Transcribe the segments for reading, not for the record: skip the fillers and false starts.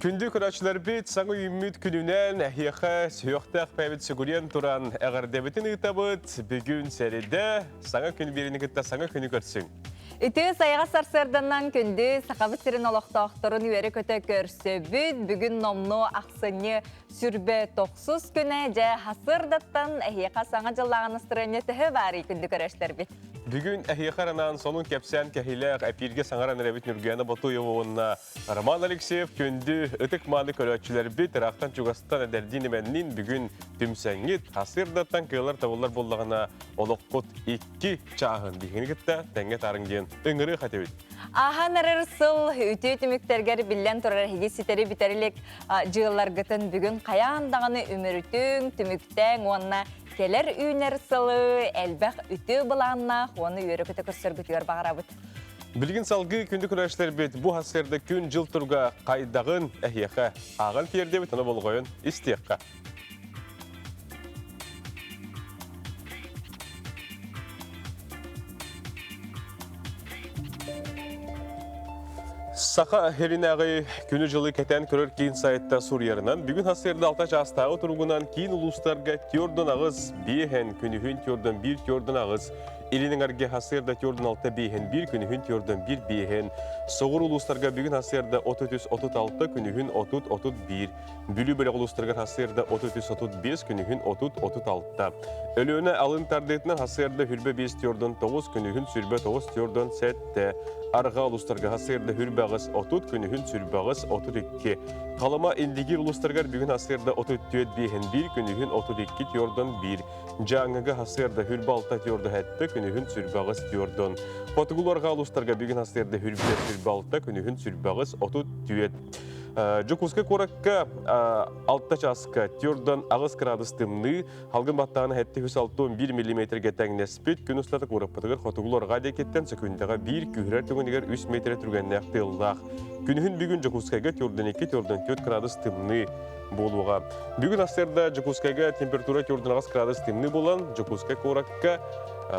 Күндү көрөөччүлэрбит, саҥа үүммүт күнүнэн эһиэхэ сүһүөхтээх бэйэбит сүгүрүйэн туран эҕэрдэбитин ыытабыт. Бүгүн сэрэдэ, саҥа күн биэриини кытта саҥа күнү көрсүҥ. Үтүө сайаҕас сарсыарданан күндү Сахабыт сирин олохтоохторун үөрэ-көтө көрсөбүт. Бүгүн номнуо ахсынньы сүрбэ тохсус күнэ дьэ сарсыардаттан эһиэхэ саҥа дьыллааҕы настырыанньа төһө баарый күндү көрөөччүлэрбит? Бүгүн эһиэхэ анаан сонун кэпсээн кэһиилээх эпииргэ саҥаран эрэбит Ньургуяна Ботуева уонна Роман Алексеев күндү ытык-мааны көрөөччүлэрбит ыраахтан-чугастан эдэрдиин-эмэнниин бүгүн түмсэҥҥит, хасыырдаттан кыаллар-табыллар буоллаҕына олоххут икки чааһын биһигини кытта тэҥҥэ таарыҥ диэн ыҥырыах этибит. Ааһан эрэр сыл үтүө түмүктэргэр биллэн турар эһиги ситэри бүтэр илик дьыалларгытын бүгүн хайаан даҕаны үмүрүтүҥ, түмүктээҥ уонна кэлэр үүнэр сылы элбэх үтүө былааннаах уонна үөрэ-көтө көрсөргүтүгэр баҕарабыт. Билигин салгыы күндү көрөөччүлэрбит бу сарсыарда күн-дьыл туруга хайдаҕын эһиэхэ ааҕан тиэрдэбит, ону болҕойон истиэххэ. Саха сиринээҕи күнү-дьылы кэтээн көрөр киин сайтта суруйарынан, бүгүн сарсыарда алта чаастааҕы туругунан киин улуустарга тиордон аҕыс, биэһэн, күнүһүн тиордон биир тиордон аҕыс, Илин эҥэргэ сарсыарда түөрдүн алта биэһин биир, күнүһүн түөрдүн биир биэһин. Соҕуруу улуустарга бүгүн сарсыарда 33-36, күнүһүн 30-31. Бүлүү бөлөх улуустарыгар сарсыарда 33-35, күнүһүн 30-36. Өлүөнэ алын тардыытынан сарсыарда хүрбэ биэс түөрдүн тоҕус, күнүһүн сүрбэ тоҕус түөрдүн сэттэ. Арҕаа улуустарга сарсыарда хүрбэ аҕыс отут, күнүһүн сүрбэ аҕыс 32. Халыма Индигиир улуустарыгар бүгүн сарсыарда 34 биэһин биир, күнүһүн 32 түөрдүн биир. Дьааҥыга сарсыарда хүрбэ алта түөрдө сэттэ, күнүһүн сүрбэ аҕыс түөрдөн. Хотугуларга улуустарга бүгүн сарсыарда хүрбэ сүрбэ алта, күнүһүн сүрбэ аҕыс 34. Дьокуускай куоракка алта чааска түөрдөн аҕыс градус тымныы, халгын баттаҕына сэттэ үс алта он биир миллиметргэ тэҥнэспит. Күн устата куораппытыгар хотугуларга диэкиттэн сөкүндэҕэ биир күүһүрэр түгэнигэр үс метрэ түргэннээх тыаллаах. Күнүһүн бүгүн Дьокуускайга түөрдөн икки, түөрдөн түөрт градус тымныы буолуоҕа. Бүгүн сарсыарда Дьокуускайга температура 48 градус тымныы буолан, Дьокуускай куоракка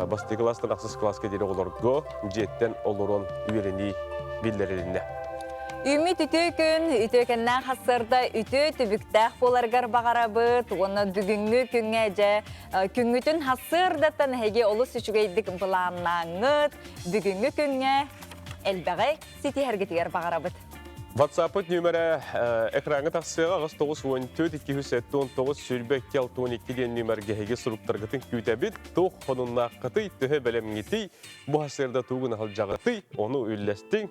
бастакы кылаастан ахсыс кылааска диэри оҕолорго дьиэттэн олорон үөрэнии биллэрилиннэ. Үүммүт үтүө күн, үтүөкэннээх сарсыарда үтүө түбүктээх буоларыгар баҕарабыт уонна бүгүҥҥү күҥҥэ дьэ күҥҥүтүн сарсыардаттан эһиги олус үчүгэйдик былааннааҥҥыт, бүгүҥҥү күҥҥэ элбэҕи ситиһэргитигэр баҕарабыт. WhatsApp-ыт нүөмэрэ экраҥҥа тахсыаҕа 894 279 22 62 диэн нүөмэргэ эһиги суруктаргытын күүтэбит. Туох хонуннааххытый, төһө бэлэмҥитий, бу сарсыарда тугун аһылдьаҕытый, ону үллэстиҥ.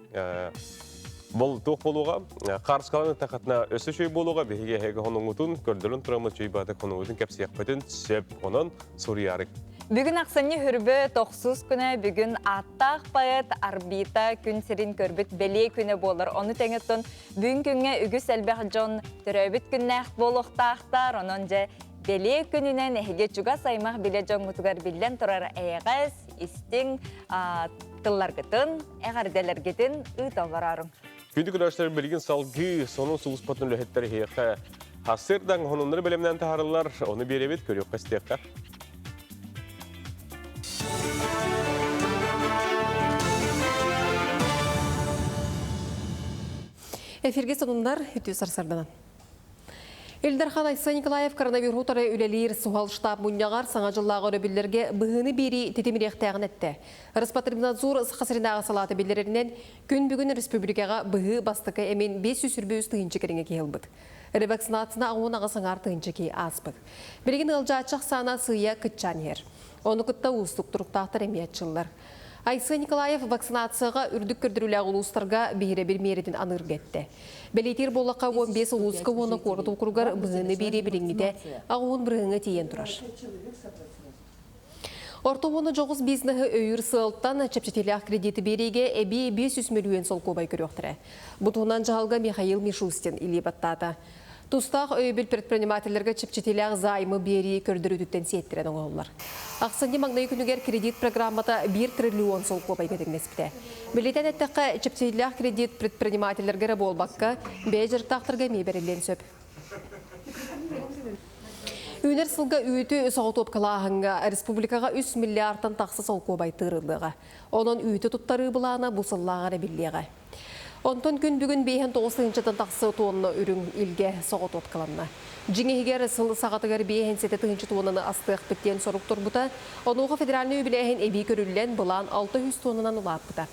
Бол туох буолуоҕа, хаарыскалан ытахатына өссө үчүгэй буолуоҕа, биһиги эһиги хонуҥҥутун, көрдөрөн тураммыт үчүгэй баҕатык хонуҥҥутун кэпсиэхпитин сөп. Онон суруйаарыҥ. Бүгүн ахсынньы хүрбө тохсус күнэ бүгүн ааттаах поэт Арбита күн сирин көрбүт бэлиэ күнэ буолар. Ону тэҥэттэн бүгүн күҥҥэ үгүс элбэх дьон төрөөбүт күннээх буолуохтаахтар. Онон дьэ бэлиэ күнүнэн эһиги чугас аймах билэ дьоҥҥутугар биллэн турар эйэҕэс, истиҥ тылларгытын, эҕэрдэлэргитин ыыта олорооруҥ. Күндү көрөөччүлэр билигин салгыы сонун сулуспатын үлэһиттэр эһиэхэ сарсыардаҥ сонуннары бэлэмнээн таһаараллар. Ону биэрэбит, көрүөххэ истиэххэ. Эфирге сонуннар үтүө сарсарданан. Ил Дархан Айсен Николаев коронавирус утары үлэлиир суһал штаб мунньаҕар саҥа дьыллааҕы өрөбүллэргэ быһыыны биэрии тэтимириэхтээҕин эттэ. Роспотребнадзор Саха сиринээҕи салаата биллэрэринэн, күн бүгүн республикаҕа быһыы бастакы эмин 523 тыһыынча кэриҥэ киһи ылбыт. Ревакцинацияны 18 аҥаар тыһыынча киһи ааспыт. Билигин ыалдьааччы ахсаана сыыйа кыччаан иһэр. Ону кытта уустук туруктаахтар эмиэ аччыллар. Айсен Николаев вакцинацияҕа үрдүк көрдөрүүлээх улуустарга биһирэбил миэрэтин аныырга эттэ. Бэлиэтиир буоллахха, 15 улууска уонна куорат округар быһыыны биэрии билиҥҥитэ аҕыһын бырыһыаҥҥа тиийэн турар. Орто уонна дьоҕус бизнеһы өйүүр сыалтан чэпчэтиилээх кредити биэриигэ эбии 500 мөлүйүөн солкуобай көрүөхтэрэ. Бу туһунан дьаһалга Михаил Мишустин илии баттаата. Тустаах өйөбүл предпринимателлэргэ чэпчэтиилээх займы биэрии көрдөрүүтүттэн сиэттэрэн оҥоһуллар. Ахсынньы маҥнайгы күнүгэр кредит программата 1 триллион солкуобайга тэҥнэспитэ. Билитэн эттэххэ, чэпчэтиилээх кредит предпринимателлэргэ эрэ буолбакка, бэйэ дьарыктаахтарга эмиэ бэриллиэн сөп. Үүнэр сылга үүтү соҕотуопкалааһыҥҥа республикаҕа 3 миллиардтан тахса солкуобай тыырыллыаҕа. Онон үүтү туттарыы былаана бу сыллааҕар эбиллиэҕэ. Онтон күн бүгүн 59 тыһыынчаттан тахса туонна үрүҥ илгэ соҕотуопкаланна. Дьиҥ иһигэр сыл саҕатыгар 57 тыһыынча туоннаны астыахпыт диэн сорук турбута. Онуоха федеральнай үбүлээһин эбии көрүллэн, былаан 600 туоннанан улааппыта.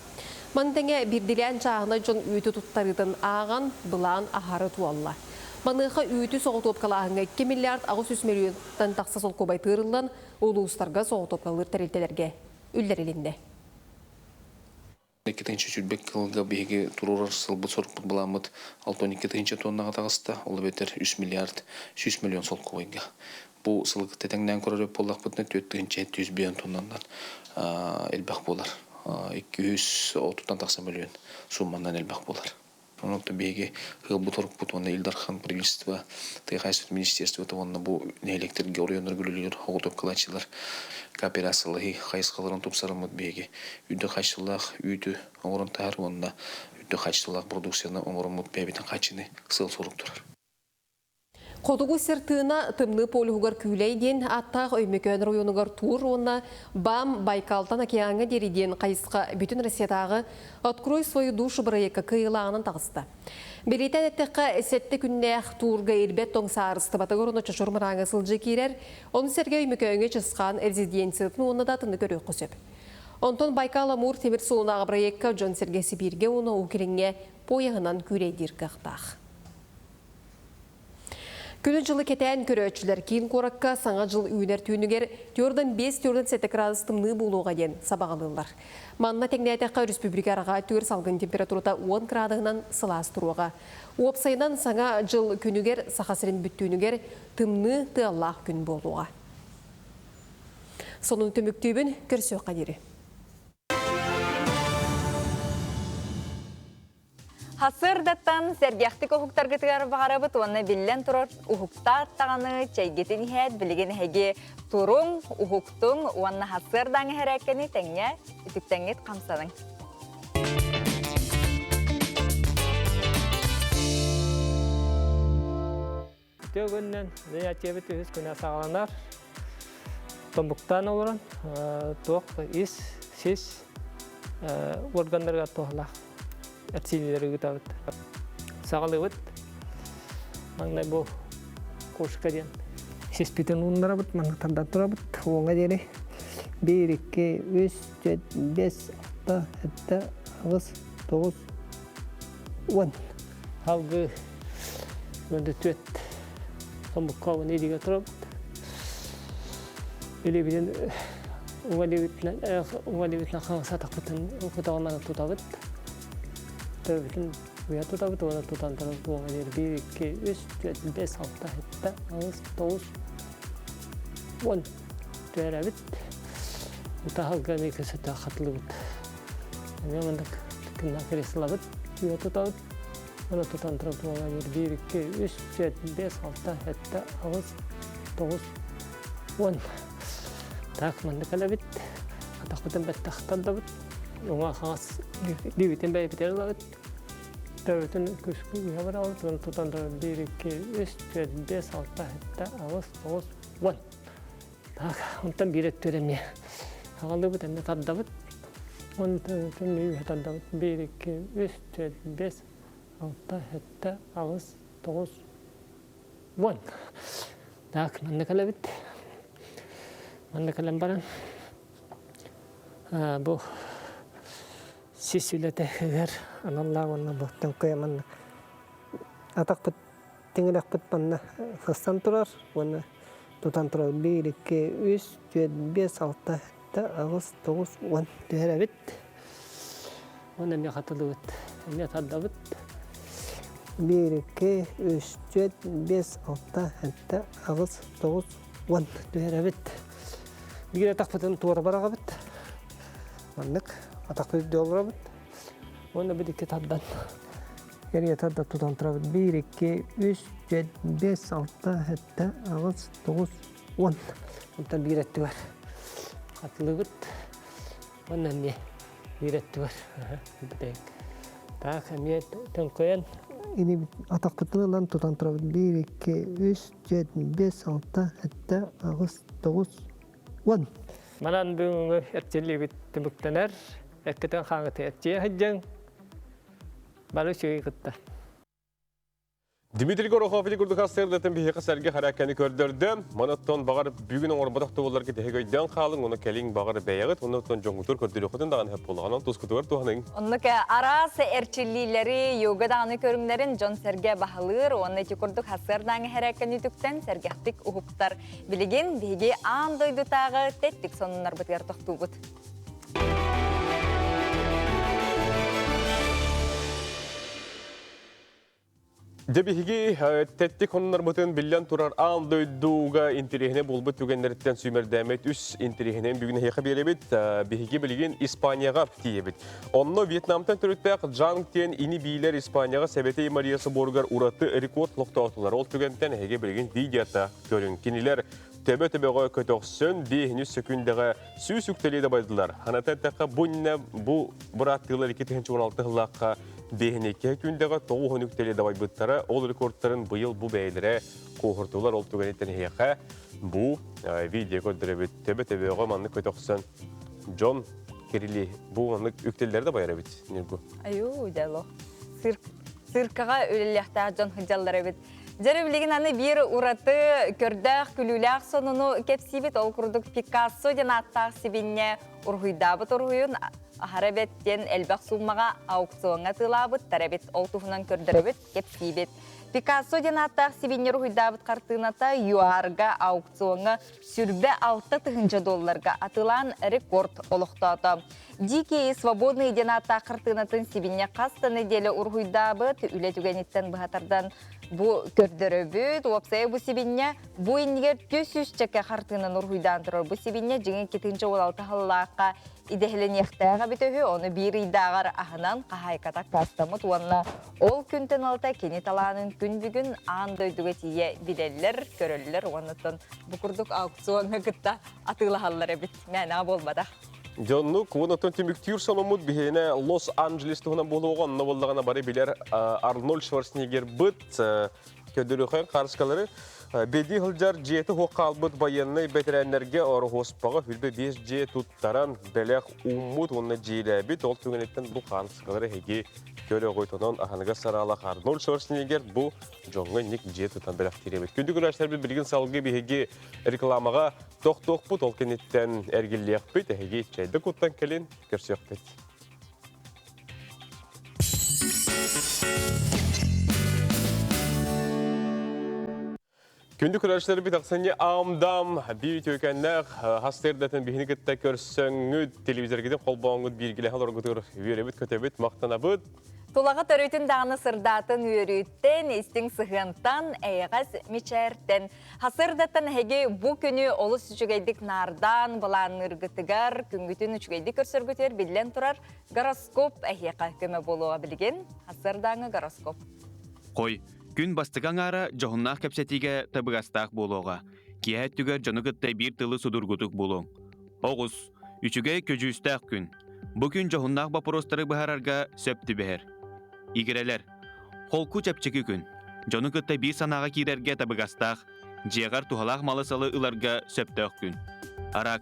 Маны тэҥэ биирдилээн чааһынай дьон үүтү туттарыытын ааҕан, былаан аһары туолла. Маныаха үүтү соҕотуопкалааһыҥҥа 2 миллиард 800 миллионтан тахса солкуобай тыырыллан, улуустарга соҕотуопкалыыр тэрилтэлэргэ үллэрилиннэ. 2 тыһыынча сүүрбэ кылга биһиги туруорар сылбыт-сорукпут былааммыт 62 тыһыынча тоннаҕа таҕыста, ол эбэтэр 3 миллиард 100 миллион солкуобайга. Бу сылы кытта тэҥнээн көрөр буоллахпытына 4 700 тоннанан элбэх буолар. 230-тан тахса миллион сумманан элбэх буолар. Онон биһиги ыалбыт орукпут уонна Ил Дархан правительство, тыа хаһаайыстыбатын министерствота уонна бу нэһилиэктэргэ оройуоннарга үлэлиир оҕотуопкалааччылар кооперациялаһыы хайысхаларын тупсарыммыт биһиги үрдүк хаачыстыбалаах үүтү оҥорон таһар уонна үрдүк хаачыстыбалаах продукцияны оҥороммут бэйэбитин хааччыны сыал-сорук турар. Хотугу сир тыына Тымныы полюһугар күүлэй диэн ааттаах Өймөкөөн оройуонугар туур уонна БАМ Байкалтан океаҥҥа диэри диэн хайысха бүтүн Россиятааҕы «Открой свою душу» бырайыакка кыайыылааҕынан таҕыста. Бэлиэтээн эттэххэ, сэттэ күннээх туурга ирбэт тоҥ саарыстыбатыгар уонна чочур мырааҥҥа сылдьыы киирэр, ону сэргэ Өймөкөөҥҥө Чысхаан резиденциятын уонна да атыны көрүөххэ сөп. Онтон Байкал-Амур тимир суолунааҕы бырайыакка дьон-сэргэ Сибииргэ уонна Уһук Илиҥҥэ поеһынан күүлэйдиир кыахтаах. Күнү-дьылы кэтээн көрөөччүлэр киин куоракка Саҥа дьыл үүнэр түүнүгэр түөртэн биэс түөртэн сэттэ градус тымныы буолуоҕа диэн сабаҕалыыллар. Манна тэҥнээтэххэ өрөспүүбүлүкэ арҕаа өттүгэр салгын температурата 10 градуһунан сылаас туруоҕа. Уопсайынан Саҥа дьыл күнүгэр Саха сирин бүттүүнүгэр тымныы тыаллаах күн буолуоҕа. Сонун түмүктүүбүн, көрсүөххэ диэри. Хасырдаттан сэргэхтик уһуктаргытыгар баҕарабыт уонна биллэн турар уһуктаат даҕаны чэйгитин иһээт билигин эһиги туруҥ, уһуктуҥ уонна хасыардаҥ эһэрээккэни тэҥҥэ үтүктэҥҥит хамсаныҥ. Үтүө күнүнэн занятиебыт үһүс күнэ саҕаланар. Тобуктаан олорон туох ис, сис органнарыгар туһалаах эрчиллиилэри ыытабыт. Саҕалыыбыт. Маҥнай бу кошка диэн. Сиспитин ууннарабыт, манна тардан турабыт. Уоҥа диэри. Биир, икки, үс, түөрт, биэс, алта, сэттэ, аҕыс, тоҕус, уон. Салгыы түөрт хомукка уон илиигэ турабыт. Илиибитин уҥа илиибитинэн уҥа илиибитинэн хаҥас атахпытын кутаҕынан тутабыт. Төбөбүтүн уйа тутабыт уонна тутан туран уоҥа диэри биир, икки, үс, түөрт, биэс, алта, сэттэ, аҕыс, тоҕус, уон түһэрэбит. Утаһалга эмиэ көсөтө хатылыбыт. Эмиэ маннык кынна креслобыт уйа тутабыт. Уонна тутан турабыт уоҥа диэри биир, икки, үс, түөрт, биэс, алта, сэттэ, аҕыс, тоҕус, уон. Так, маннык кэлэбит. Атахпытын бэттэх тардабыт. Уҥа хаҥас дибитин бэйэбитигэр ылабыт. Төбөтүн күскү үһэ барабыт. Уонна тутан турабыт биир, икки, үс, түөрт, биэс, алта, сэттэ, аҕыс, тоҕус, уон. Так, онтон биир өттүгэр эмиэ аҕалыыбыт, эмиэ тардабыт. Онтон үһэ тардабыт. Биир, икки, үс, түөрт, биэс, алта, сэттэ, аҕыс, тоҕус, уон. Так, манна кэлэбит. Манна кэлэн баран бу сис үлэтигэр аналлаах уонна бу төҥкөйө манна атахпыт тиҥилэхпит манна сыстан турар уонна тутан турар биир икки үс түөрт биэс алта сэттэ аҕыс тоҕус уон түһэрэбит уонна эмиэ хатылыбыт эмиэ тардабыт биир икки үс түөрт биэс алта сэттэ аҕыс тоҕус уон түһэрэбит биир атахпытын туора бараҕабыт маннык атахпыт үрдү олоробут уонна бит икки тардан Кэрийэ тарда тутан турабыт. Биир, икки, үс, түөрт, биэс, алта, сэттэ, аҕыс, тоҕус, уон. Онтон биир өттүгэр хатылыбыт. Уонна эмиэ биир өттүгэр. Бүтэйик. Так, эмиэ төҥкөйөн. Ини атахпытын ылан тутан турабыт. Биир, икки, үс, түөрт, биэс, алта, сэттэ, аҕыс, тоҕус, уон. Манан бүгүҥҥү эрчиллиибит түмүктэнэр. Эккитин хаҥыты эрчийэ сылдьыҥ. Бары үчүгэй кытта. Дмитрий Горохов ити курдук сырдатын биһиэхэ сэргэ харакканы көрдөрдө. Манаттан баҕар бүгүн оҥорботох туолларга тэһэ көйдөөн хаалыҥ, оны кэлиҥ баҕар бэйэҕит, оннуттан дьоҥҥутур көрдөрүөххүтүн даҕаны сөп буолаҕынан тускутугар туһаныҥ. Оннук араас эрчиллиилэри, йога даҕаны көрүҥнэрин дьон-сэргэ баһылыыр уонна ити курдук хасыардааҥы хэрээккэни үтүктэн сэргэхтик уһуктар. Билигин биһиги аан дойдутааҕы тэттик сонуннарбытыгар тохтуубут. Дьэ биһиги тэттик хоннорбутун биллэн турар аан дойдуга интэриэһинэй буолбут түгэннэриттэн сүүмэрдээммит үс интэриэһинэйин бүгүн эһиэхэ биэрэбит. Биһиги билигин Испанияҕа тиийэбит. Онно Вьетнамтан төрүттээх Джанг диэн ини-биилэр Испанияҕа Сэбэтэй Мария соборугар ураты рекорд олохтоотулар. Ол түгэнтэн эһиги билигин видеота көрүҥ. Кинилэр төбө-төбөҕө көтөхсөн биэһини сөкүндэҕэ 100 үктэлии дабайдылар. Ханата эттэххэ, бу иннэ бу бырааттыылар 2016 сыллаахха биэһиникке күндэҕэ 90 үктэлии дабайбыттара. Ол рекордтарын быйыл бу бэйэлэрэ куоһурдулар. Ол түгэниттэн эһиэхэ бу видео көрдөрөбүт. Төбө-төбөҕө маннык көтөхсөн дьон кирили бу маннык үктэллэри да байар эбит Ньургу. Аюу, дьало. Циркаҕа үлэлиэхтээх дьон сылдьаллар эбит. Дьэ, билигин аны биир ураты көрдөөх, күлүүлээх сонуну кэпсиибит. Ол курдук Пикассо диэн ааттаах сибинньэ уруһуйдаабыт уруһуйун аһара эбэт диэн элбэх сууммаҕа аукциоҥҥа атыылаабыттар эбит. Ол туһунан көрдөрөбүт, кэпсиибит. Пикассо диэн ааттаах сибинньэ уруһуйдаабыт хартыыната ЮАР-га аукциоҥҥа 26 тыһыынча долларга атыылаан рекорд олохтоото. «Дикие и свободные» диэн ааттаах хартыынатын сибинньэ хас да нэдиэлэ уруһуйдаабыт, үлэ түгэниттэн быһа тардан бу көрдөрөбүт. Уопсайа бу сибинньэ бу иннигэр 300 чэкэ хартыынан уруһуйдаан турар. Бу сибинньэ дьиҥин 2016 сыллаахха идэһэлэниэхтээх эбит үһү, ону биир ыйдааҕар аһынан хаһаайката аккаастаммыт уонна ол күнтэн алта кини талаанын күн бүгүн аан дойдуга тиийэ билэллэр, көрөллөр уонна бу курдук аукциоҥҥа кытта атыылаһаллар эбит. Мээнэҕэ буолбатах. Дьоннук, уонна түмүктүүр сонуммут биһиэнэ Лос-Анджелес туһунан буолуоҕа, онно буоллаҕына бары билэр Арнольд Шварценеггер быт көдөрүхэн харыскалары беди сылдьар дьиэти хуох хаалбыт военнай бэтэрээннэргэ ороһуоспаҕа хүлбэ биэс дьиэ туттаран бэлэх ууммут уонна дьиэлээбит ол түгэниттэн бу хаанскалары эһиги көрө аһыныгас сараалах Арнольд Шварценеггер бу дьоҥҥо ник дьиэ тутан бэлэхтиир эбит. Күндү көрөөччүлэрбит билигин салгыы биһиги рекламаҕа тохтуохпут, ол кэнниттэн эргиллиэхпит, эһиги чэйдэ куттан кэлин көрсүөхпүт. Күндү көрөөччүлэрбит ахсынньы аамдам биир үтүөкэннээх хастырдатын биһини кытта көрсөҥҥүт телевизоргытын холбооҥҥут бииргилэһэ олоргутугар үөрэбит көтөбүт махтанабыт. Тулаҕа төрүтүн даҕаны сырдаатын үөрүүттэн, истиҥ сыһыантан, эйэҕэс мичээртэн. Хасырдаттан эһиги бу күнү олус үчүгэйдик наардаан, былаанныыргытыгар, күҥҥүтүн үчүгэйдик көрсөргүтүгэр биллэн турар гороскоп эһиэхэ көмө буолуоҕа билигин. Хасырдааҥы гороскоп. Хой, күн бастакы аҥаара дьоһуннаах кэпсэтиигэ табыгастаах буолуоҕа. Киэһэ өттүгэр дьону кытта биир тылы судургутук булуҥ. Оҕус, үчүгэй көдьүүстээх күн. Бу күн дьоһуннаах боппуруостары быһаарарга сөп түбэһэр. Игирэлэр, холку чэпчэки күн. Дьону кытта биир санааҕа киирэргэ табыгастаах, дьиэҕэр туһалаах малы-салы ыларга сөптөөх күн. Арак,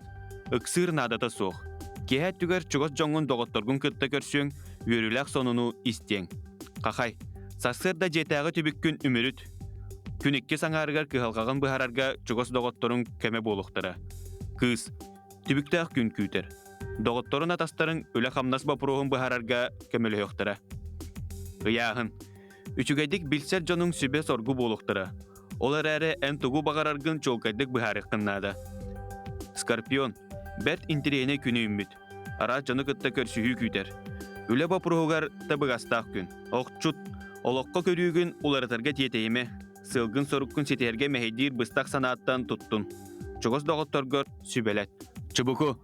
ыксыыр наадата суох. Киэһэ өттүгэр чугас дьоҥҥун доҕотторгун кытта көрсүөҥ, үөрүүлээх сонуну истиэҥ. Хахай, сарсыарда дьиэтээҕи түбүккүн үмүрүт. Күн иккис аҥаарыгар кыһалҕаҕын быһаарарга чугас доҕотторуҥ көмө буолуохтара. Кыыс, түбүктээх күн күүтэр. Доҕотторун атастарыҥ үлэ-хамнас боппуруоһун быһаарарга көмөлөһүөхтэрэ. Ыйааһын. Үчүгэйдик билсэр дьонуҥ сүбэ-соргу буолуохтара. Ол эрээри эн тугу баҕараргын чуолкайдык быһаарыаххын наада. Скорпион. Бэрт интэриэһинэй күнү үүммүт. Араас дьону кытта көрсүһүү күүтэр. Үлэ боппуруоһугар табыгастаах күн. Охчут. Олоххо көрүүгүн уларытарга тиэтэйимэ. Сыалгын-соруккун ситиһэргэ мэһэйдиир быстах санааттан туттун. Чугас доҕотторгор сүбэлэт. Чубуку.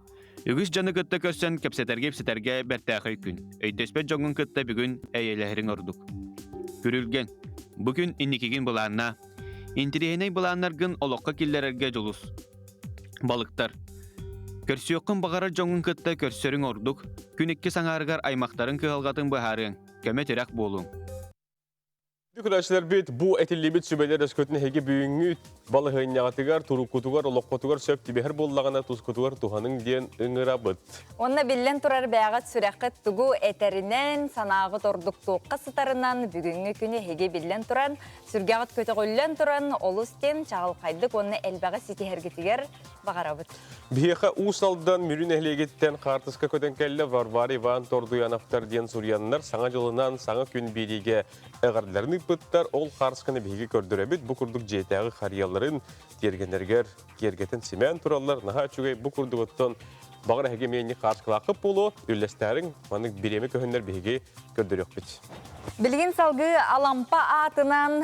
Үгүс дьону кытта көрсөн кэпсэтэргэ-ипсэтэргэ бэртээхэй күн. Өйдөспөт дьоҥҥун кытта бүгүн эйэлэһэриҥ ордук. Күрүлгэн. Бу күн инникигин былааннаа. Интэриэһинэй былааннаргын олоххо киллэрэргэ дьулус. Балыктар. Көрсүөххүн баҕарар дьоҥҥун кытта көрсөрүҥ ордук. Күн иккис аҥаарыгар аймахтарыҥ кыһалҕатын быһаарыаҥ, көмө-тирэх буолуоҥ. Күрәчилэрбит бу этиллибит сүбэлэр өскөтүн эһиги бүгүҥҥү балаһыанньаҕытыгар, туруккутугар, олоххутугар сөп түбэһэр буоллаҕына тускутугар туһаныҥ диэн ыҥырабыт. Онно биллэн турар бэйэҕит сүрэххит тугу этэринэн, санааҕыт ордук туохха сытарынан бүгүҥҥү күнү эһиги биллэн туран, сүргэҕит көтөҕүллэн туран олус диэн чаҕылхайдык уонна элбэҕи ситиһэргитигэр баҕарабыт. Биһиэхэ Уус Алдан Мүрү нэһилиэгиттэн хаартыска көтөн кэллэ Варвара Иван Тордуяновтар диэн суруйаннар саҥа дьылынан саҥа күн биэриигэ эҕэрдэлэрин ыыппыттар. Ол хаартысканы биһиги көрдөрөбүт. Бу курдук дьиэтээҕи харыйаларын тиэргэннэригэр киэргэтэн симээн тураллар. Наһаа үчүгэй бу курдук оттон баҕар эһиги эмиэ инник хаартыскалааххыт буолуо. Үллэстээриҥ. Маннык бириэмэ көһүннэр биһиги көрдөрүөхпүт. Билигин салгыы Алампа аатынан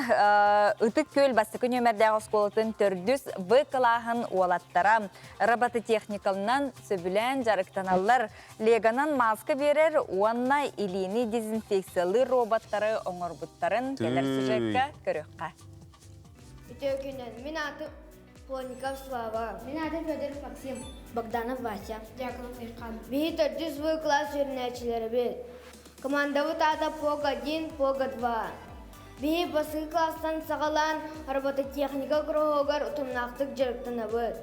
Ытык Күөл бастакы нүөмэрдээх оскуолатын төрдүс В кылааһын уолаттара робототехникалынан сөбүлээн дьарыктаналлар. Леганан мааска биэрэр уонна илиини дезинфекциялыыр роботтары оҥорбуттарын кэлэр сюжекка көрүөххэ. Үтүө күнүн. Мин аатым Плотников Слава. Мин аатым Федоров Максим. Богданов Вася. Дьяконов Айхан. Биһи төрдүс В класс үөрэнээччилэрэбит. Командабыт аата ПОГ-1, ПОГ-2. Биһи бастакы класстан саҕалаан робототехника куруһуогар утумнаахтык дьарыктанабыт.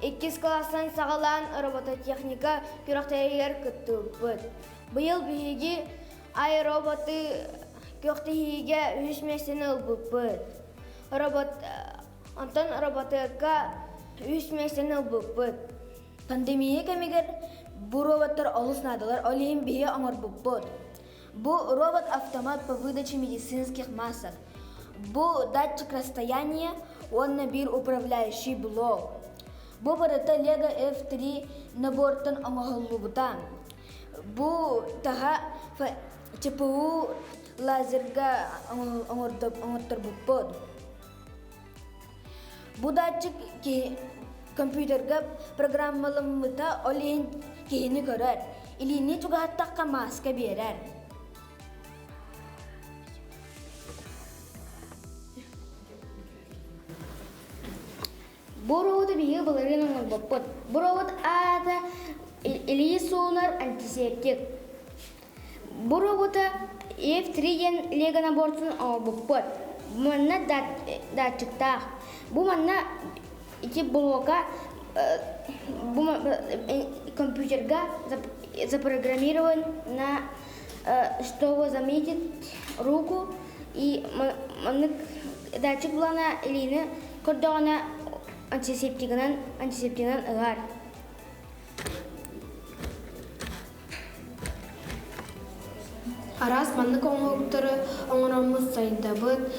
Иккис класстан саҕалаан робототехника күрэхтэһиитигэр кыттыбыппыт. Быйыл биһиги ай-роботы күрэхтэһиигэ үһүс миэстэни ылбыппыт. Робот, онтон роботыка үс миэстэни ылбыппыт. Пандемия кэмигэр бу роботтар олус наадалар, ол иһин биһиги оҥорбуппут. Бу робот-автомат по выдаче медицинских масок. Бу датчик расстояния уонна биир управляющий блок. Бу барыта Lego F3 набортан оҥоһуллубута. Бу таһа ЧПУ лазерга оҥорторбуппут. Бу датчик киһи компьютерга программаламмыта, ол иһин киһини көрөр. Илиини чугаһаттахха мааска биэрэр. Бу роботу биһиги былырыын оҥорбуппут. Бу робот аата илии суунар антисептик. Бу роботу F3 диэн лего набортун оҥорбуппут. Манна датчиктаах. Бу манна ити блока бу компьютерга запрограммирован на чтобы заметить руку и маннык датчик булана илиини көрдөҕүнэ антисептигынан антисептигынан ыгар. Араас маннык оҥоһуктары оҥороммут сайдабыт,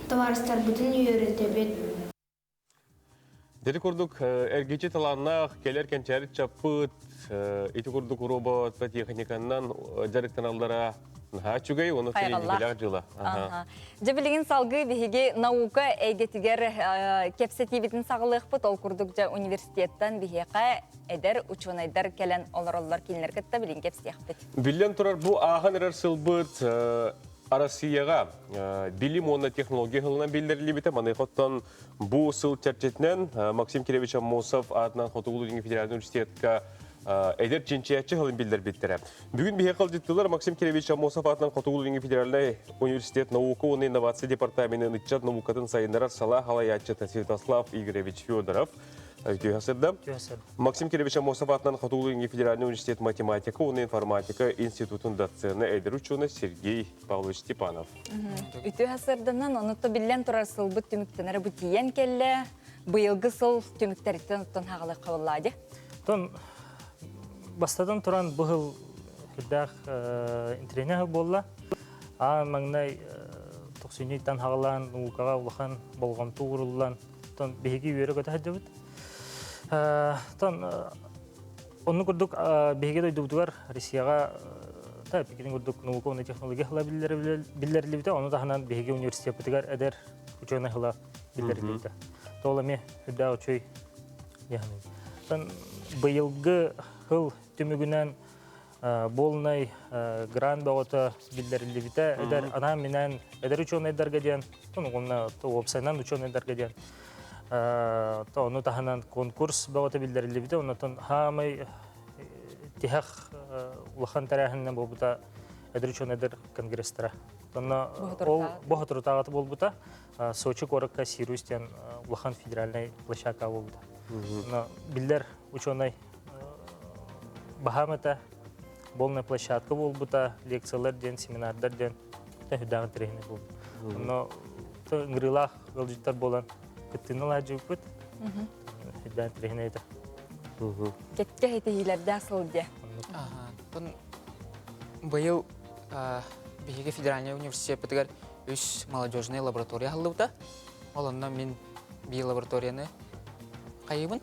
табаарыстарбытын үөрэтэбит. Дери курдук эргичи талааннаах кэлэр кэнчээри чаппыт ити курдук робот техниканнан дьарыктаналлара наһаа үчүгэй уонна Хайҕаллаах. дьыла. Дьэ билигин салгыы биһиги наука эйгэтигэр кэпсэтиибитин саҕалыахпыт. Ол курдук дьэ университеттан биһиэхэ эдэр учуонайдар кэлэн олороллор кинилэр кытта билин кэпсиэхпит. Биллэн турар бу ааһан эрэр сылбыт Россияҕа билим уонна технология сылынан биллэриллибитэ. Маныаха оттон бу сыл чэрчитинэн Максим Кирович Аммосов аатынан Хотугу-Илиҥҥи федеральнай университетка эдэр чинчийээччи сылын биллэрбиттэрэ. Бүгүн биһиэхэ ыалдьыттыылар Максим Кирович Аммосов аатынан Хотугу-Илиҥҥи федеральнай университет наука уонна инновация департаменын ыччат наукатын сайыннарар салаа салайааччыта Святослав Игоревич Федоров, Үтүө сырда. Максим Кирович Аммосов аатынан Хотугу-Илиҥҥи федеральнай университет математика уонна информатика институтун доцена, эдэр учуонай Сергей Павлович Степанов. Үтүө сырданан, онуттан биллэн турар сылбыт түмүктэнэрэ бу тиийэн кэллэ. Быйылгы сыл түмүктэриттэн оттон хаҕалыахха буоллаа дии. Тон бастатан туран бу сыл сүрдээх интэриэһинэй сыл буолла. Аан маҥнай тохсунньуйтан хаҕалаан наукаҕа улахан болҕомто ууруллан, тон биһиги үөрэ-көтө сылдьабыт. Тон онну курдук биһиги дойдубутугар Россияҕа та Пекин курдук наука уонна технология сыла биллэриллибитэ, ону таһынан биһиги университеппытыгар эдэр учуонай сыла биллэриллибитэ. Тоол эмиэ үрдээх үчүгэй дьаһаныы. Быйылгы сыл түмүгүнэн буолунай грант бөҕөтө биллэриллибитэ. Эдэр анаан-минээн эдэр учуонайдарга диэн, уонна уопсайынан учуонайдарга диэн ону таһынан конкурс бөҕөтө биллэриллибитэ. Оннотон хаамай тиһэх улахан тэрээһининэн буолбута эдэр учуонайдар конгресстара. Онно ол бу буолбута. Сочи куоракка Сириус диэн улахан федеральнай площадка буолбута. Онно биллэр ученый баһаам этэ, полная площадка буолбута, лекциялар диэн, семинардар диэн хүдээҕин тэрээһинэ буолбут. Онно ыҥырыылаах ыалдьыттар буолан кыттыыны ылаадьыбыппыт. Хүдээн тэрээһинэ этэ. Кэккэ этиһиилэрдээх сыл дьэ. Тон быйыл биһиги федеральный университеппытыгар үс молодежная лаборатория аһыллыбыта. Ол онно мин биир лабораторияны хайыбын,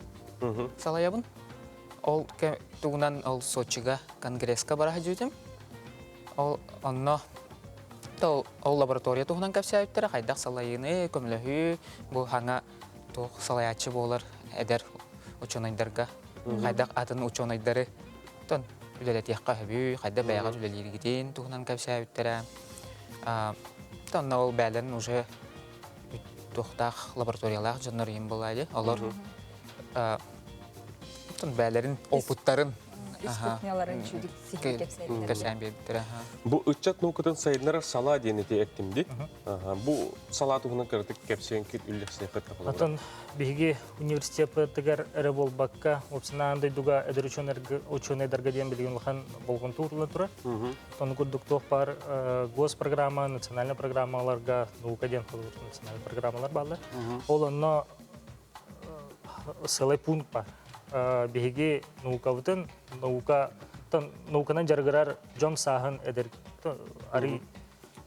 салайабын. Ол тугунан ол Сочига конгресска бара сылдьыбытым. Ол онно ол лаборатория туһунан кэпсээбиттэрэ, хайдах салайыыны, көмөлөһүү, бу хаҥа туох салайааччы буолар эдэр учуонайдарга, хайдах атын учуонайдары тон үлэлэтиэххэ сөбүй, хайдах бэйэҕит үлэлииргитин туһунан кэпсээбиттэрэ. Онно ол бээлэрин уже туохтаах лабораториялаах дьоннор иһин буолаайы. Олор бээлэрин опыттарын Үс кухняларын чүдүк сиһи кэпсээн биэрбиттэрэ. Бу ыччат наукатын сайыннарар салаа диэн ити эттим ди. Бу салаа туһунан кыратык кэпсээн кит үллэхсиэххит Отон биһиги университеппытыгар эрэ буолбакка, уопсанаан дойдуга эдэр учуонайдарга диэн билигин улахан болҕомто уурулла турар. Ону курдук туох баар госпрограмма, национальная программаларга наука диэн национальный программалар бааллар. Ол онно сылай пункт бар. Биһиги наукабытын наука науканан дьарыгырар дьон сааһын эдэр арый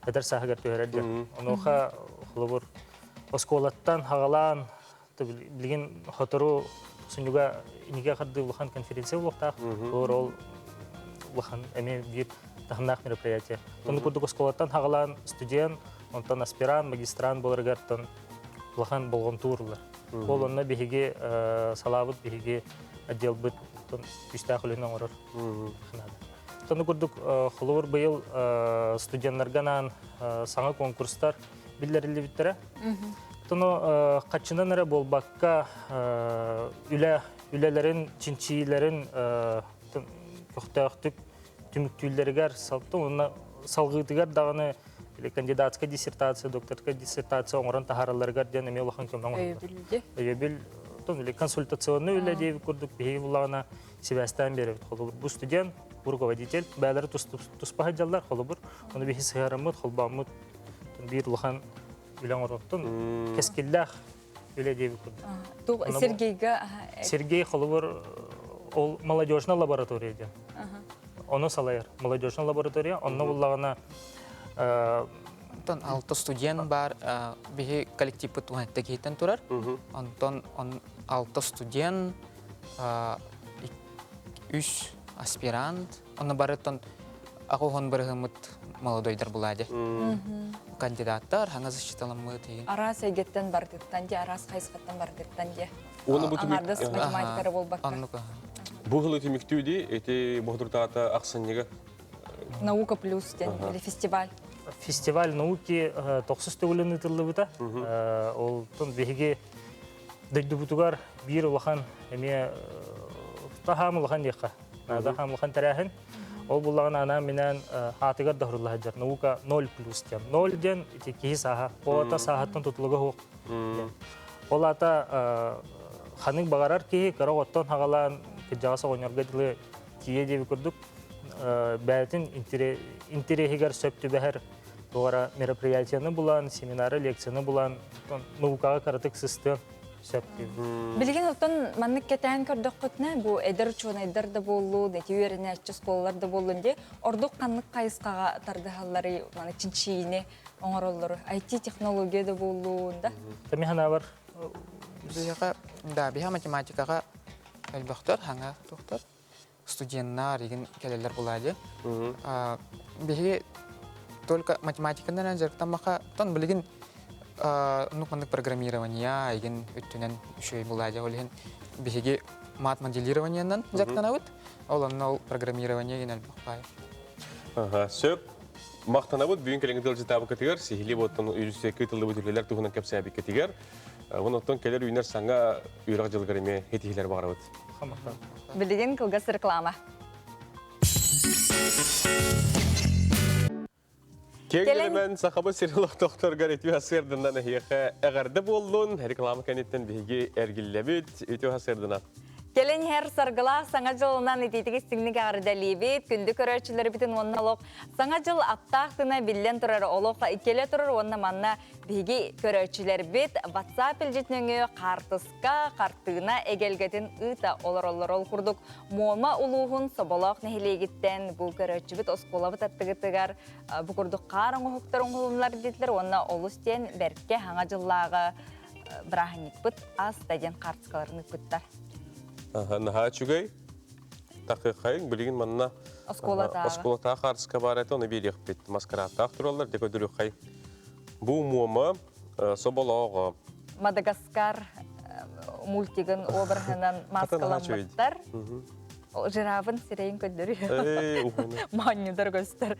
эдэр сааһыгар түһэрэр диэн. Онуоха холобур оскуолаттан хагалаан билигин хотору тохсунньуга инигэ хардыы улахан конференция буолуохтаах. Ол ол улахан эмиэ биир таһымнаах мероприятие. Ону курдук оскуолаттан хагалаан студент, онтон аспирант, магистрант буоларыгар улахан болҕомто ууруллар. Ол онно биһиги салаабыт биһиги отделбыт күүстээх үлэни оҥорор наада. Тону курдук холобур быйыл студенттарга анаан саҥа конкурстар биллэриллибиттэрэ. Тону хаччынан эрэ буолбакка үлэ үлэлэрин чинчиилэрин көхтөөхтүк түмүктүүллэригэр уонна салгыытыгар даҕаны кандидатскай диссертация, докторскай диссертация оҥорон таһааралларыгар диэн эмиэ улахан көмө оҥоһуллар. Өйөбүл или консультационный үлэ диэбит курдук биһиги буллаҕына сибээстээн биэрэбит. Холобур, бу студент, бу руководитель бэйэлэрэ туспа сылдьаллар, холобур, ону биһи сыһыараммыт, холбооммут биир улахан үлэ оҥоруохтун кэскиллээх үлэ диэбит курдук. Сергейга Сергей холобур ол молодежная лаборатория диэн. Ону салайар. Молодежная лаборатория. Онно буллаҕына Онтон алта студент бар, биһи коллективпыт уһанта киһиттэн турар. Онтон алта студент, үс аспирант, онно барыттан аҕуһун бырыһыммыт молодойдар булади. Кандидаттар, хаҥа защиталаммыт. Араас эйгэттэн бардыттан де, араас хайысхаттан бардыттан де. Аңардас математикары болбакка. Бу хылы түмүктүү ди, эти боһдуртаата ахсынньыга Наука плюс ден, или фестиваль. Фестиваль науки тохсус төгүлүн ыытыллыбыта. Ол тон биһиги дойдубутугар биир улахан эмиэ таһаам улахан диэххэ. Таһаам улахан тэрээһин. Ол буллаҕына анаан минээн аатыгар да хурулла сылдьар. Наука 0 плюс диэн. 0 диэн ити киһи сааһа. Ол сааһыттан тутулуга суох. Ол аата ханык баҕарар киһи кыра оҕоттон хагалаан кырдьаҕас оҕонньорго дылы тиийэ диэби курдук бэйэтин интэриэһигэр сөп түбэһэр туора мероприятияны булан, семинары, лекцияны булан, наукаҕа кыратык сыстыан сөп диэн. Билигин оттон маннык кэтээн көрдөххүтүнэ, бу эдэр учуонайдар да буоллун, эти үөрэнээччи оскуолалар да буоллун дии, ордук ханнык хайысхаҕа тардыһалларый, маны чинчийиини оҥороллору, IT-технология да буоллун да? Тами ханаабар Биһиэхэ, да, биһиэхэ математикаҕа элбэхтэр, хаҥа туохтар. Студеннар игин кэлэллэр булади. Биһиги только математиканан дьарыктаммаха, тон билигин ну маннык программирование игин үттүнэн үчүгэй булади. Ол иһин биһиги мат моделированиенан дьарыктанабыт. Ол онно ол программирование игин элбэх баай. Ага, сөп. Махтанабыт бүгүн кэлиҥҥи тылдьытаабыккытыгар, сиһилии буоттан үрүсүккэ ыытыллыбыт үлэлэр туһунан кэпсээбиккитигэр, онон кэлэр үүнэр саҥа үөрэх дьылыгар эмиэ һитиһиилэр баҕарабыт. Билигин кылгас реклама. Киэҥ нэлэмэн Сахабыт сирин олохтоохторугар үтүө сарсыарданан эһиэхэ эҕэрдэ буоллун. Реклама кэнниттэн биһиги эргиллэбит. Үтүө сарсыарданан. Кэлэн иһэр саргылаах Саҥа дьылынан итиитик истиҥник эҕэрдэлиибит. Күндү көрөөччүлэрбитин уонна олох Саҥа дьыл аптаах тына биллэн турар олох кэлэ турар уонна манна биһиги көрөөччүлэрбит WhatsApp илдьит нөҥүө хаартыска, хартыына эгэлгэтин ыыта олороллор. Ол курдук Муома улууһун Соболоох нэһилиэгиттэн бу көрөөччүбүт оскуолабыт аттыгытыгар бу курдук хаар оҥоһуктар оҥоһулуннар диэтилэр уонна олус диэн бэркэ саҥа дьыллааҕы бырааһынньыкпыт ааста диэн хаартыскаларын ыыппыттар. Наһаа үчүгэй. Такыхайын билигин манна оскуолатааҕы оскуолатааҕы хаартыска баар этэ, ону биэриэхпит. Маскарадтаах тураллар, дьэ көдүрүххай. Бу Муома соболооҕо. Мадагаскар мультигын обраһынан маскаламмыттар. Жирафын сирэйин көрдөрүө. Моонньудар көстөр.